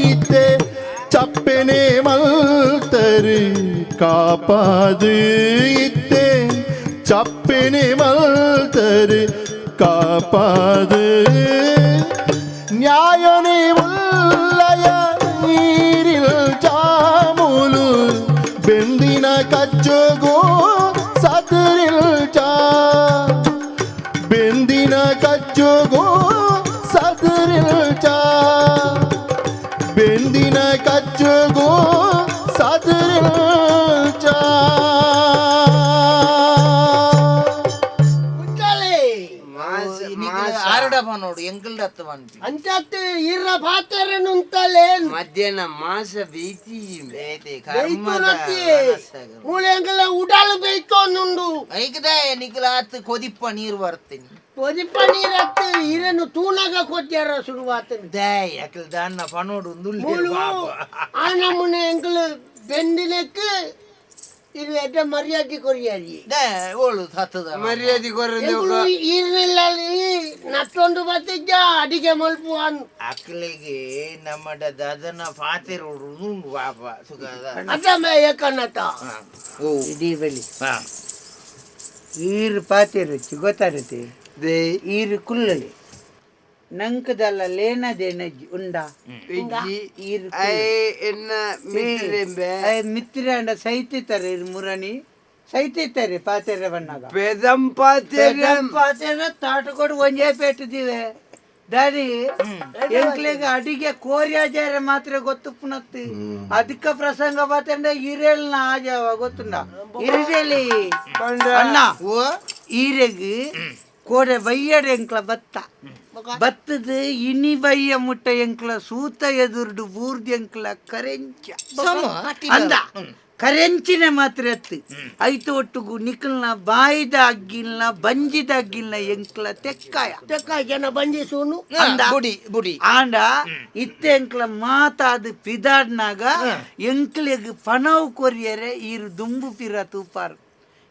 ಇತ್ತೆ ಚಪ್ಪೆನೆ ಮಲ್ತರು ಕಾಪಾದು, ಇತ್ತೆ ಚಪ್ಪೆನೆ ಮಲ್ತರು ಕಾಪಾದು. ನ್ಯಾಯನೇ ಉಲ್ಲಯ ನೀರಿಲ್ ಜಾಮೂಲು ಬೆಂದಿನ ಕಚ್ಚೋಗೋ ಸದರಿಲ್ ಚಾ, ಬೆಂದಿನ ಕಚ್ಚೋಗೋ ಸದರಿಲ್ ಚಾ, ಬೆಂದಿನ ಕಚ್ಚೋಗೋ ಸದರಿಲ್ ಚಾ. ಉಂಟಾಲೆ. ಆರಡ ನೋಡು ಎಂಕಲ್ಡ ಅತ್ತ ಪನ್ಪಿ. ಅಂಚಾತ್ ಇರ್ರ ಪಾತೆರನು ಉಂತಾಲೆ. ಮಧ್ಯಾಹ್ನ ಮಾಸ ಬೇಯ್ತಿ. ಬೇತೆ ಕರ್ಮದ. ಮೂಳೆ ಎಂಕಲ ಉಡಾಲು ಬೇಯ್ತೋನುಂಡು. ಐಕದಾಯ ನಿಕಲ ಆತ್ ಕೊದಿಪ್ಪ ನೀರು ಬರ್ತೀನಿ. ಕೊದಿಪ್ಪ ನೀರತ್ತು ಇರನು ತೂನಾಗ ಕೊದ್ಯಾರ ಶುರುವಾತನು. ದಾಯ್ ಅಕಲ್ ದಾನ್ನ ಪನೋಡು. ಮೂಲು ಆ ನಮೂನೆ ಎಂಕಲು ಬೆಂದಿನಕ್ಕೆ ಇದು ಎಡ್ಡ ಮರ್ಯಾದೆ ಕೊರಿಯಾರಿ. ಓಳು ಹತ್ತದ. ಮರ್ಯಾದೆ ಕೊರಂದೆ. ಎಂಕುಲು ಈರ್ನೆಲ್ಲ ನಟ್ಟೊಂದು ಬತ್ತಿದ್ದ ಅಡಿಗೆ ಮಲ್ಪು ಅನ್. ಅಕ್ಲಿಗೆ ನಮ್ಮಡ ದದನ ಪಾತೆರೋಡು ಉಂಡು ಪಾಪ ಸುಖದ. ಅದ ಮೇ ಏಕನ್ನತ. ಓ. ಇಡೀ ಬಲಿ ಈರು ಪಾತಿರುಚಿ ಗೊತ್ತಾರತಿ ಈರು ಕುಲ್ಲಲಿ ನಂಕದಲ್ಲ ಲೇನದೇನಜ್ಜಿ ಉಂಡಾ ಈರು. I ಎನ್ನ ಮಿತ್ರೆಂಬೆ. ಮಿತ್ರ ಸೈತಿತಾರೆ ಇರು ಮುರಣಿ ಸೈತಿತಾರೆ ಪಾತೆರೆ ಬಣ್ಣಾಗ. ಪೆದಂ ಪಾತೆರ. ಪಾತೆರ ತಾಟುಕೊಡು ಒಂಜೇ ಪೇಟದಿವೆ ದಾರಿ ಎಂಕ್ಲೆಗ್ ಅಡಿಗೆ ಕೋರಿಯಾಜಾರ ಮಾತ್ರ ಗೊತ್ತುಪ್ಪುನತ್ತು. ಅದಕ್ಕ ಪ್ರಸಂಗ ಪಾತಂಡ ಇರೇಲ್ನ ಆಜಾವ ಗೊತ್ತುಂಡ ಇರಿದೇಲಿ ಅಣ್ಣ. ಈರೆಗ್ ಕೋಡೆ ಬಯ್ಯಡ ಎಂಕ್ಲ ಬತ್ತ ಬತ್ತದ ಇನಿ ಬಯ್ಯ ಮುಟ್ಟ ಎಂಕ್ಲ ಸೂತ ಎದುರುಡು ಬೂರ್ದು ಎಂಕ್ಲ ಕರೆಂಚ ಅಂದ ಕರೆಂಚಿನ ಮಾತ್ರ ಎತ್ತು ಐತು ಒಟ್ಟುಗು ನಿಕಲ್ನ ಬಾಯಿದ ಅಗ್ಗಿಲ್ನ ಬಂಜಿದ ಅಗ್ಗಿಲ್ನ ಎಂಕ್ಲ ತೆಕ್ಕಾಯ. ತೆಕ್ಕ ಜನ ಬಂಜಿ ಸೂನು. ಅಂದ. ಬುಡಿ ಬುಡಿ. ಆಂಡ ಇತ್ತೆ ಎಂಕ್ಲ ಮಾತಾದ ಪಿದಾಡ್ನಾಗ ಎಂಕ್ಲೆಗ್ ಪಣವು ಕೊರಿಯರೆ ಈರು ದುಂಬು ಪಿರ ತೂಪಾರು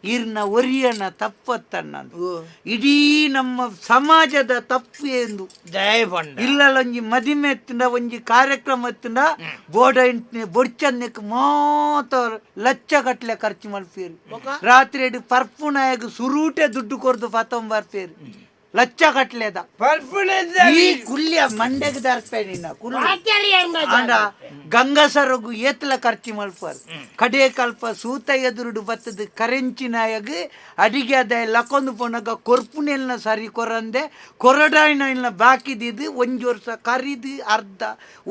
ಈರ್ನ ಒರಿಯನ ತಪ್ಪತ್ತನ್ನದು ಇಡೀ ನಮ್ಮ ಸಮಾಜದ ತಪ್ಪು ಎಂದು. ಜಯ ಪಂಡ. ಇಲ್ಲಲ್ಲ ಒಂಜಿ ಮದಿಮೆ ಎತ್ತುಂಡ ಒಂಜಿ ಕಾರ್ಯಕ್ರಮ ಎತ್ತುಂಡ ಬೋಡ ಇಂಟ್ನೆ ಬೊಡ್ಚನ್ನೆಕ್ ಮಾತ ಲಚ್ಚ ಕಟ್ಲೆ ಖರ್ಚು ಮಲ್ಪೇರು. ರಾತ್ರಿ ಪರ್ಪುನಾಯಗ್ ಸುರೂಟೆ ದುಡ್ಡು ಕೊರ್ದು ಪತ್ತೊಂಬರ್ಪೇರು. ಲಚ್ಚ ಕಟ್ಲೆದ ಈ ಕುಲ್ಯ ಮಂಡೆಗ್ ದರ್ಪೆ ನಿನ್ನ ಕುಲ್ಲು. ಆಂಡ ಗಂಗಸರಗು ಏತ್ಲ ಖರ್ಚಿ ಮಲ್ಪರ್ ಕಡೆ ಕಲ್ಪ ಸೂತ ಎದುರುಡು ಬತ್ತದ ಕರೆಂಚಿನಾಯಗ್ ಅಡಿಗೆ ಅದ ಲಕೊಂದು ಪೋನಗ ಕೊರ್ಪುನೆಲ್ನ ಸರಿ ಕೊರಂದೆ ಕೊರಡಾಯಿನ ಇಲ್ನ ಬಾಕಿದಿದ್ದು ಒಂಜಿ ವರ್ಷ ಕರಿದು ಅರ್ಧ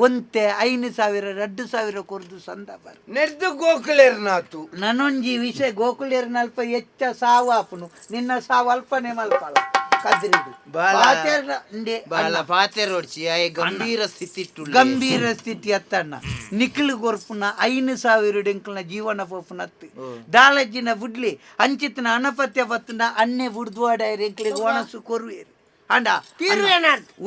ಒಂತೆ 5,000 2,000 ಕೊರ್ದು ಸಂದ ಬರ್ ನೆಡ್ದು ಗೋಕುಲೇರ್ನಾತು. ನನೊಂಜಿ ವಿಷಯ, ಗೋಕುಲೇರ್ನ ಅಲ್ಪ ಹೆಚ್ಚ ಸಾವು ಆಪುನು, ನಿನ್ನ ಸಾವು ಅಲ್ಪನೆ ಮಲ್ಪಲ ಕದ್ರಿದು. ಪಾತೆರ್ನ ಇಂಡೆ. ಬಾಲ ಪಾತೆರೋಡ್ಚಿ ಆಯೆ ಗಂಭೀರ ಸ್ಥಿತಿ ಇಟ್ಟುಳ್ಳೆ. ಗಂಭೀರ ಸ್ಥಿತಿ ಅತ್ತಣ್ಣ. ನಿಖಿಲ್ ಕೊರ್ಪುನ 5,000 ಎಂಕಲ್ನ ಜೀವನ ಪೋಪುನತ್ತು ದಾಲಜ್ಜಿನ ಬುಡ್ಲಿ ಅಂಚಿತನ ಅನಪತ್ಯ ಬತ್ತನ ಅನ್ನೆ ಬುಡ್ದುವಾಡ ಎಂಕ್ಲಿಗೆ ಒಣಸು ಕೊರುವೇರು ಅಂಡ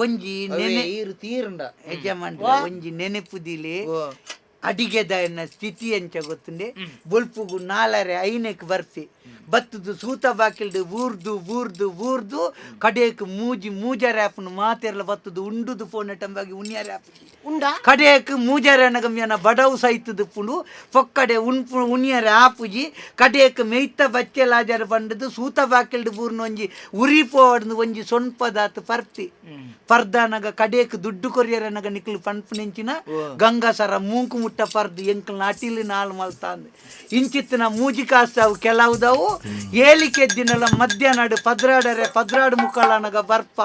ಒಂಜಿ ನೆನೆ ಈರು ತೀರಂಡ. ಯಜಮಾನ್ರೆ, ಒಂಜಿ ನೆನೆಪುದಿಲೆ. ಅಡಿಗೆದ ಸ್ಥಿತಿ ಎಂಚ ಗೊತ್ತುಂಡೆ? ಬೊಲ್ಪುಗು ನಾಲರೆ ಐನೆಕ್ ಬರ್ಪಿ ಬತ್ತದು ಸೂತ ಬಾಕಿಲ್ಡು ಊರ್ದು ಊರ್ದು ಊರ್ದು ಕಡೇಕ್ ಮೂಜಿ ಮೂಜರೆ ಆಪುನು. ಮಾತೆರ್ಲ ಬತ್ತದು ಉಂಡುದು ಫೋನ್ ಟಂಬಾಗಿ ಉಣ್ಯಾರೆ ಆಪುಜಿ. ಉಂಡಾ? ಕಡೇಕ್ ಮೂಜರೆ ಅನಗಮ್ಯನ ಬಡವು ಸೈತದು ಪುಂಡು ಪೊಕ್ಕಡೆ ಉಣ್ಪು ಉಣ್ಯರೆ ಆಪುಜಿ. ಕಡೇಕ್ ಮೆಯ್ತ ಬಚ್ಚೆಲಾಜರ ಬಂಡದು ಸೂತ ಬಾಕಿಲ್ಡು ಬೂರ್ನ ಒಂಜಿ ಉರಿ ಪೋವಡ್ದು ಒಂಜಿ ಸೊನ್ಪದಾತ್ ಪರ್ತಿ ಪರ್ದಾನಗ ಕಡೇಕ್ ದುಡ್ಡು ಕೊರಿಯರನಗ ನಿಕ್ಲು ಪನ್ಪು ನೆಂಚಿನ ಗಂಗಾಸರ ಮೂಂಕು ಮುಟ್ಟ ಪರ್ದು ಎಂಕಲ್ನ ಅಟಿಲು ನಾಲ್ ಮಲ್ತಾಂದು ಇಂಚಿತ್ತಿನ ಮೂಜಿ ಕಾಸಾವು ಕೆಲವುದವು ಏಳಿಕೆ ದಿನಲ ಮಧ್ಯಾಹ್ನ ಪದ್ರಾಡರೆ ಪದ್ರಾಡು ಮುಕ್ಕಳನಗ ಬರ್ಪ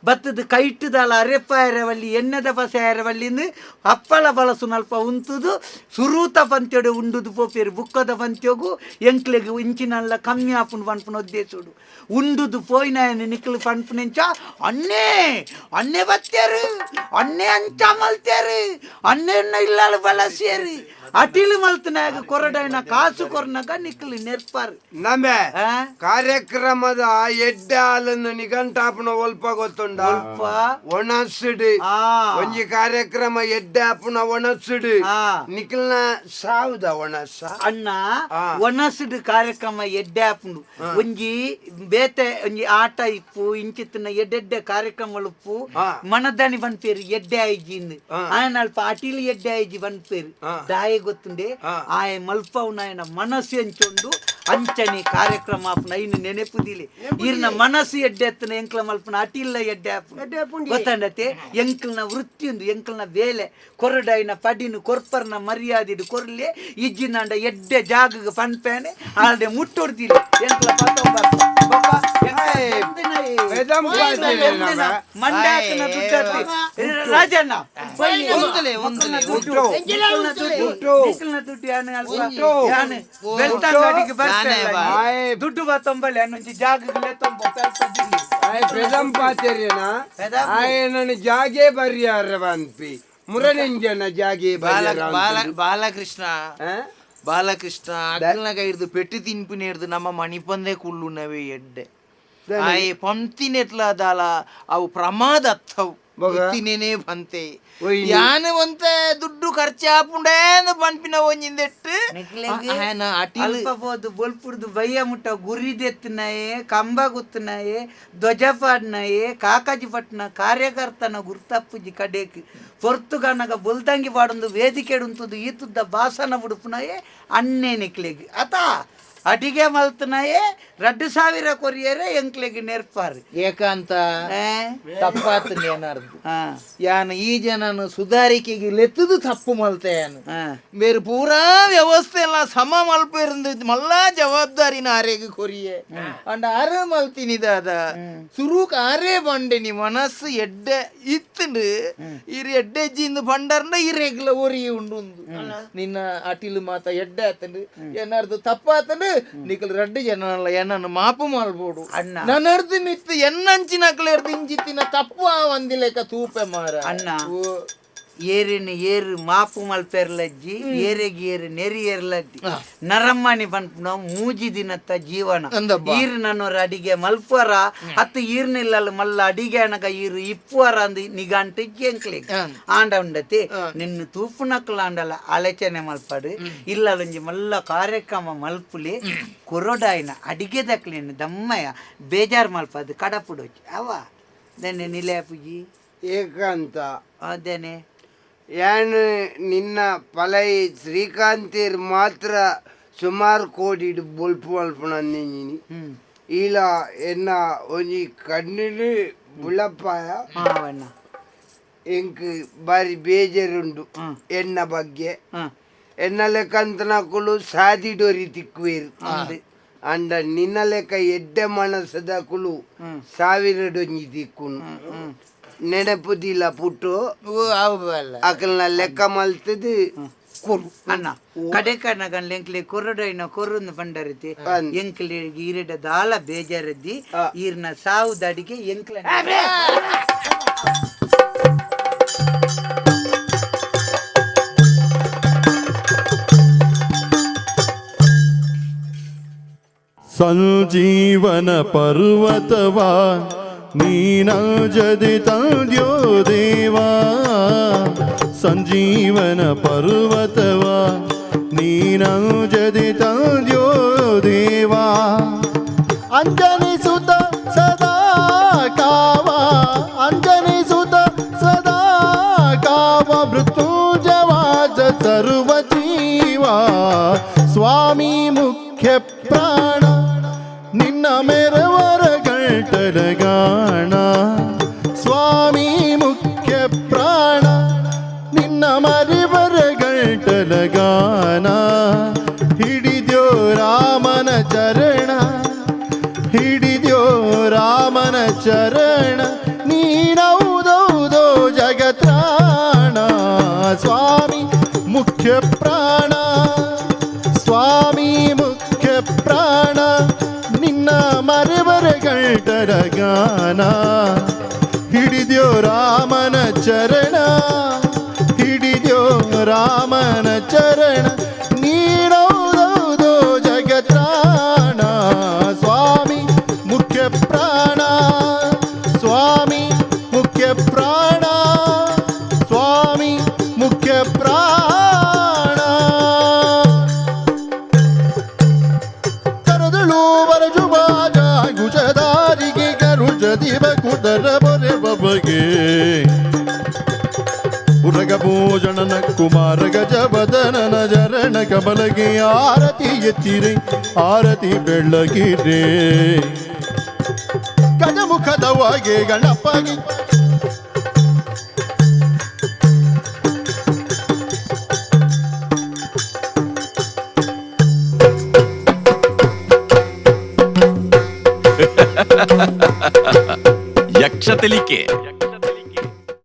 ಬತ್ತದ ಕೈಟ್ಟುದಲ ಅರೆಪ್ಪಾಯರವಲ್ಲಿ ಎಣ್ಣೆದ ಪಸೆಯರವಲ್ಲಿಂದು ಅಪ್ಪಳ ಬಳಸು ನಲ್ಪ ಉಂತುದು ಸುರೂತ ಪಂತ್ಯೊಡೆ ಉಂಡುದು ಪೋಪೇರು ಬುಕ್ಕದ ಪಂತ್ಯೊಗು ಎಂಕ್ಲೆಗ್ ಇಂಚಿನಲ್ಲ ಕಮ್ಮಿ ಆಪುಂಡು ಪನ್ಪುನ ಉದ್ದೇಶುಡು ಉಂಡುದು ಪೋಯಿನ ನಿಕ್ಲು ಪನ್ಪುನೆಂಚ ಅನ್ನೇ ಅನ್ನೇ ಬತ್ತೇರು ಅನ್ನೇ ಅಂಚ ಮಲ್ತೇರು ಅನ್ನೆ ಇಲ್ಲಾಳು ಬಳಸೇರು ಅಟಿಲು ಮಲ್ತನಾಗ ಕೊರಡೈನ ಕಾಸು ಕೊರ್ನಗ ನಿಕ್ಲು ನೆರ್ಪಾರು. ನಮೆ ಆ? ಕಾರ್ಯಕ್ರಮದ ಎಡ್ಡೆ ಹಾಲನ್ನು ನಿಘಂಟಾಪುನ ಒಲ್ಪ ಗೊತ್ತುಂಡ? ಒಲ್ಪ? ಒಣಸುಡು. ಒಂಜಿ ಕಾರ್ಯಕ್ರಮ ಎಡ್ಡೆ ಆಪುನ ಒಣಸುಡು. ನಿಖಲ್ನ ಸಾವುದ ಒಣಸ? ಅಣ್ಣ, ಒಣಸುಡು ಕಾರ್ಯಕ್ರಮ ಎಡ್ಡೆ ಆಪುಂಡು. ಒಂಜಿ ಬೇತೆ ಒಂಜಿ ಆಟ ಇಪ್ಪು, ಇಂಚಿತ್ತಿನ ಎಡ್ಡೆಡ್ಡೆ ಕಾರ್ಯಕ್ರಮ ಉಪ್ಪು. ಮನದಾನಿ ಪನ್ಪೇರು ಎಡ್ಡೆ ಆಯ್ಜಿಂದು ಆಯನ ಅಲ್ಪ ಅಟಿಲು ಎಡ್ಡೆ ಆಯ್ಜಿ ಪನ್ಪೇರು. ದಾಯೆ ಗೊತ್ತುಂಡೆ? ಆಯ ಮಲ್ಪವ್ನ ಆಯನ ಮನಸ್ಸು ಎಂಚುಂಡು ಅಂಚನೆ ಕಾರ್ಯಕ್ರಮ ಆಪುನ. ಐನು ನೆನೆಪುದಿಲೆ. ಈರ್ನ ಮನಸ್ಸು ಎಡ್ಡೆ ಎತ್ತನ ಎಂಕ್ಲ ಮಲ್ಪುನ ಅಟಿಲ್ಲ ಎಡ್ಡೆ ಆಪುಂಡು ಗೊತ್ತಂಡತೆ. ಎಂಕಲ್ನ ವೃತ್ತಿಯೊಂದು ಎಂಕಲ್ನ ಬೇಲೆ ಕೊರಡೈನ ಪಡಿನು ಕೊರ್ಪರ್ನ ಮರ್ಯಾದಿಡು ಕೊರ್ಲೆ ಇಜ್ಜಿನಾಂಡ ಎಡ್ಡೆ ಜಾಗಗ್ ಪನ್ಪೇನೆ ಆಲ್ಡೆ ಮುಟ್ಟೊಡ್ದಿಲ್ಲ ಎಂಕ್ಲ ಪತ್ತೊ ಬರ್ಪ. ಬೊಕ್ಕ ಮಂಡ್ಯಾಕನ ದುಡ್ಡತ್ತಿ ರಾಜಣ್ಣ ಒಂದುಲೆ, ಒಂದುಲೆ. ದುಡ್ಡು ನಿಖಲ್ನ ದುಡ್ಡು ಯಾನು ಅಲ್ಪ ಯಾನು ಬೆಳ್ತಂಗಡಿಗೆ ನಾನೇ ಬರ್ತೇನೆ. ಬಾ. ದುಡ್ಡು ಬಾ ತೊಂಬಳೆ ಅನ್ನೊಂಜಿ ಜಾಗಗಳೇ ತೊಂಬ. ಆಯ್ ಪೆದಂಪಾತೆರೇನ? ಆಯನನ್ನು ಜಾಗೆ ಬರ್ಯಾರ ಪನ್ಪಿ ಮುರನಿಂಜನ ಜಾಗೆ ಬಾಲ ಬರ್ಯಾರ. ಬಾಲ ಬಾಲಕೃಷ್ಣ, ಬಾಲಕೃಷ್ಣ, ಅಕ್ಕಲ್ನ ಹಿಡ್ದು ಪೆಟ್ಟಿ ತಿನ್ಪಿನ ಹಿಡ್ದು ನಮ್ಮ ಮಣಿಪಂದೆ ಕುಳ್ಳುನವೇ ಎಡ್ಡೆ. ಆಯೆ ಪಂತಿನೆಟ್ಲ ದಾಲ ಅವು ಪ್ರಮಾದ ಅರ್ಥವು. ಬೊಗ? ಇತ್ತಿನೇನೆ ಬಂತೆ. ಒಯ್ನಿ. ಯಾನ ಒಂತೆ ದುಡ್ಡು ಖರ್ಚು ಆಪುಂಡೇ ಪನ್ಪಿನ ಒಂಜಿಂದೆಟ್ಟು ಆಯನ ಅಟಿಲ್ ಅಲ್ಪ ಪೋದು ಬೊಲ್ಪುಡ್ದು ಬಯ್ಯ ಮುಟ್ಟ ಗುರಿದೆತ್ತನಾಯೆ, ಕಂಬ ಗುತ್ತನಾಯೆ, ಧ್ವಜ ಪಾಡ್ನಾಯೆ, ಕಾಕಾಜಿ ಪಟ್ನ ಕಾರ್ಯಕರ್ತನ ಗುರ್ತಪ್ಪುಜಿ. ಕಡೇಕ್ ಪೊರ್ತುಗನಗ ಬೊಲ್ದಂಗಿ ಪಾಡೊಂದು ವೇದಿಕೆ ಉಂತುದು ಈತುದ್ದ ಬಾಸನ ಬುಡುಪುನಾಯೆ ಅನ್ನೆ ನಿಕ್ಲೆಗ್ ಅತ ಅಡಿಗೆ ಮಲ್ತನಾಯೆ 2,000 ಕೊರಿಯರೆ ಎಂಕ್ಲೆಗ್ ನೆರ್ಪಾರು. ಏಕಾಂತ ತಪ್ಪಾತು ಏನಾರ್ದು. ಯಾನ ಈ ಜನನು ಸುಧಾರಿಕೆಗೆ ಲೆತ್ತದು ತಪ್ಪು ಮಲ್ತೆ ಯಾನು. ಬೇರೆ ಪೂರಾ ವ್ಯವಸ್ಥೆ ಎಲ್ಲ ಸಮ ಮಲ್ಪ ಇರಂದು ಮಲ್ಲಾ ಜವಾಬ್ದಾರಿನ ಆರೆಗ್ ಕೊರಿಯೆ ಅಂಡ ಅರೆ ಮಲ್ತಿನಿ ದಾದ ಸುರುಕ್ ಆರೇ ಬಂಡೆನಿ ಮನಸ್ಸು ಎಡ್ಡೆ ಇತ್ತುಂಡು. ಇರ್ ಎಡ್ಡೆ ಜಿಂದು ಪಂಡರ್ನ ಇರೆಗ್ಲ ಒರಿಯೆ ಉಂಡು ಉಂದು. ನಿನ್ನ ಅಟಿಲು ಮಾತ ಎಡ್ಡೆ ಆತಂಡು ಏನಾರ್ದು ತಪ್ಪಾತಂಡು ನಿಕಲ್ ರಡ್ಡು ಜನ ಏನನ್ನು ಮಾಪು ಮಲ್ಬೋಡು. ಅಣ್ಣ. ನನ್ನರ್ದು ಮಿತ್ತು ಎನ್ನಂಚಿನ ಇಂಜಿತ್ತಿನ ತಪ್ಪು ಆ ಒಂದಿಲೆಕ ತೂಪೆ ಮಾರ. ಅಣ್ಣ, ಏರಿನ ಏರು ಮಾಪು ಮಲ್ಪೆರ್ಲಜ್ಜಿ, ಏರೆಗ್ ಏರು ನೆರಿ ಏರ್ಲಜ್ಜಿ. ನರಮ್ಮಣಿ ಪನ್ಪುನ ಮೂಜಿ ದಿನತ್ತ ಜೀವನ. ಅಂದಬ್ಬ. ಈರು ನನ್ನೋರ ಅಡಿಗೆ ಮಲ್ಪರ ಅತ್ತು ಈರ್ನಿಲ್ಲಲ್ ಮಲ್ಲ ಅಡಿಗೆ ಅನಗ ಈರು ಇಪ್ಪುವರ ಅಂದ್ ನಿಗಾಂಟು ಎಂಕ್ಲೆಗ್. ಆಂಡ ಉಂಡತಿ ನಿನ್ನ ತೂಪುನಕ್ಲ ಆಂಡಲ ಆಲೋಚನೆ ಮಲ್ಪಡು. ಇಲ್ಲಲೊಂಜಿ ಮಲ್ಲ ಕಾರ್ಯಕ್ರಮ ಮಲ್ಪುಲಿ. ಕೊರೊಡಾಯಿನ ಅಡಿಗೆ ದಕ್ಲಿನ ದಮ್ಮಯ್ಯ ಬೇಜಾರ್ ಮಲ್ಪದು ಕಡಪುಡೋಚಿ ಅವ ದೆನೆ ನಿಲೆ ಪುಜಿ. ಏಕಾಂತ. ಅದೇನೆ. ಯಾನ್ ನಿನ್ನ ಪಲೈ ಶ್ರೀಕಾಂತೇರ್ ಮಾತ್ರ ಸುಮಾರು ಕೋಟಿ ಬೊಲ್ಪು ಮಲ್ಪುನ ನೀನಿ. ಈಲ ಎನ್ನ ಒಂಜಿ ಕಣ್ಣಿಲು ಬುಳಪಾಯ. ಮಾವಣ್ಣ. ಎಂಕ್ ಬಾರಿ ಬೇಜಾರುಂಡು ಎನ್ನ ಬಗ್ಗೆ. ಎನ್ನ ಲೆಕ್ಕಂತನಕುಲು ಸಾದಿಡೋರಿ ತಿಕ್ಕುವೇರು ಅಂಡ ನಿನ್ನ ಲೆಕ್ಕ ಎಡ್ಡೆ ಮನಸ್ಸದಕುಲು ಸಾವಿರಡೊಂಜಿ ತಿಕ್ಕುನು. ನೆನಪುದಿಲ್ಲ ಪುಟ್ಟು. ಅಕಲ್ನ ಲೆಕ್ಕ ಮಲ್ತದು ಕೊರು. ಅಣ್ಣ, ಕಡೆಕಣ್ಣ ಗಂಡ್ಲೆ ಕೊರಡೈನ ಕೊರುಂದು ಪಂಡರಿತಿ. ಎಂಕ್ಲೆ ಈರೆಡ ದಾಲ ಬೇಜಾರದ್ದಿ. ಈರ್ನ ಸಾವು ದಡಿಗೆ ಎಂಕ್ಲ. ಸಂಜೀವನ ಪರ್ವತವ ನೀನಜದಿ ತಂದ್ಯೋ ದೇವಾ, ಸಂಜೀವನ ಪರ್ವತವ ನೀನಜದಿ ತಂದ್ಯೋ ದೇವಾ. ಅಂಜನಿ ಸುತ ಸದಾ ಕಾವ, ಅಂಜನಿ ಸುತ ಸದಾ ಕಾವ, ಮೃತ್ಯುಂಜವಾಜ ಸರ್ವ ಜೀವ. ಸ್ವಾಮಿ ಮುಖ್ಯ ಪ್ರಾಣ ನಿನ್ನ ಮೆರವರ ಗಂಟಲಗಾಣ. ಸ್ವಾಮಿ ಮುಖ್ಯ ಪ್ರಾಣ ನಿನ್ನ ಮರಿವರ ಗಂಟಲಗಾನ. ಹಿಡಿದ್ಯೋ ರಾಮನ ಚರಣ, ಹಿಡಿದ್ಯೋ ರಾಮನ ಚರಣ, ನೀನೌದೌದೋ ಜಗತ್ರಾಣ. ಸ್ವಾಮಿ ಮುಖ್ಯ ಪ್ರಾಣ, ಸ್ವಾಮಿ ಮುಖ್ಯ ಪ್ರಾಣ ನಿನ್ನ ಮರೆವರ ಗಂಟರ ಗಾನ. ಹಿಡಿದ್ಯೋ ರಾಮನ ಚರಣ, ಹಿಡಿದ್ಯೋ ರಾಮನ ಚರಣ, ನೀನೌದೌದೋ ಜಗತ್ರಾಣ. ಸ್ವಾಮಿ ಮುಖ್ಯ ಪ್ರಾಣ, ಸ್ವಾಮಿ ಮುಖ್ಯ ಪ್ರಾಣ, ಸ್ವಾಮಿ ಮುಖ್ಯ ಪ್ರಾಣ. ಕರದಳು ಬರಜುಬಾಜ ಗುಜದಾರಿಗೆ ಕರುಜದಿ ಬಕುದರ ಬೊರೆ ಬಬಗೆ. ಉರಗಭೂಷಣನ ಕುಮಾರ ಗಜವದನನ ಚರಣ ಕಮಲಗೆ ಆರತಿ ಎತ್ತಿರೆ, ಆರತಿ ಬೆಳ್ಳಗಿರೆ. ಗಜಮುಖದವಾಗೆ ಗಣಪಗೆ. ಯಕ್ಷ ತೆಲಿಕೆ.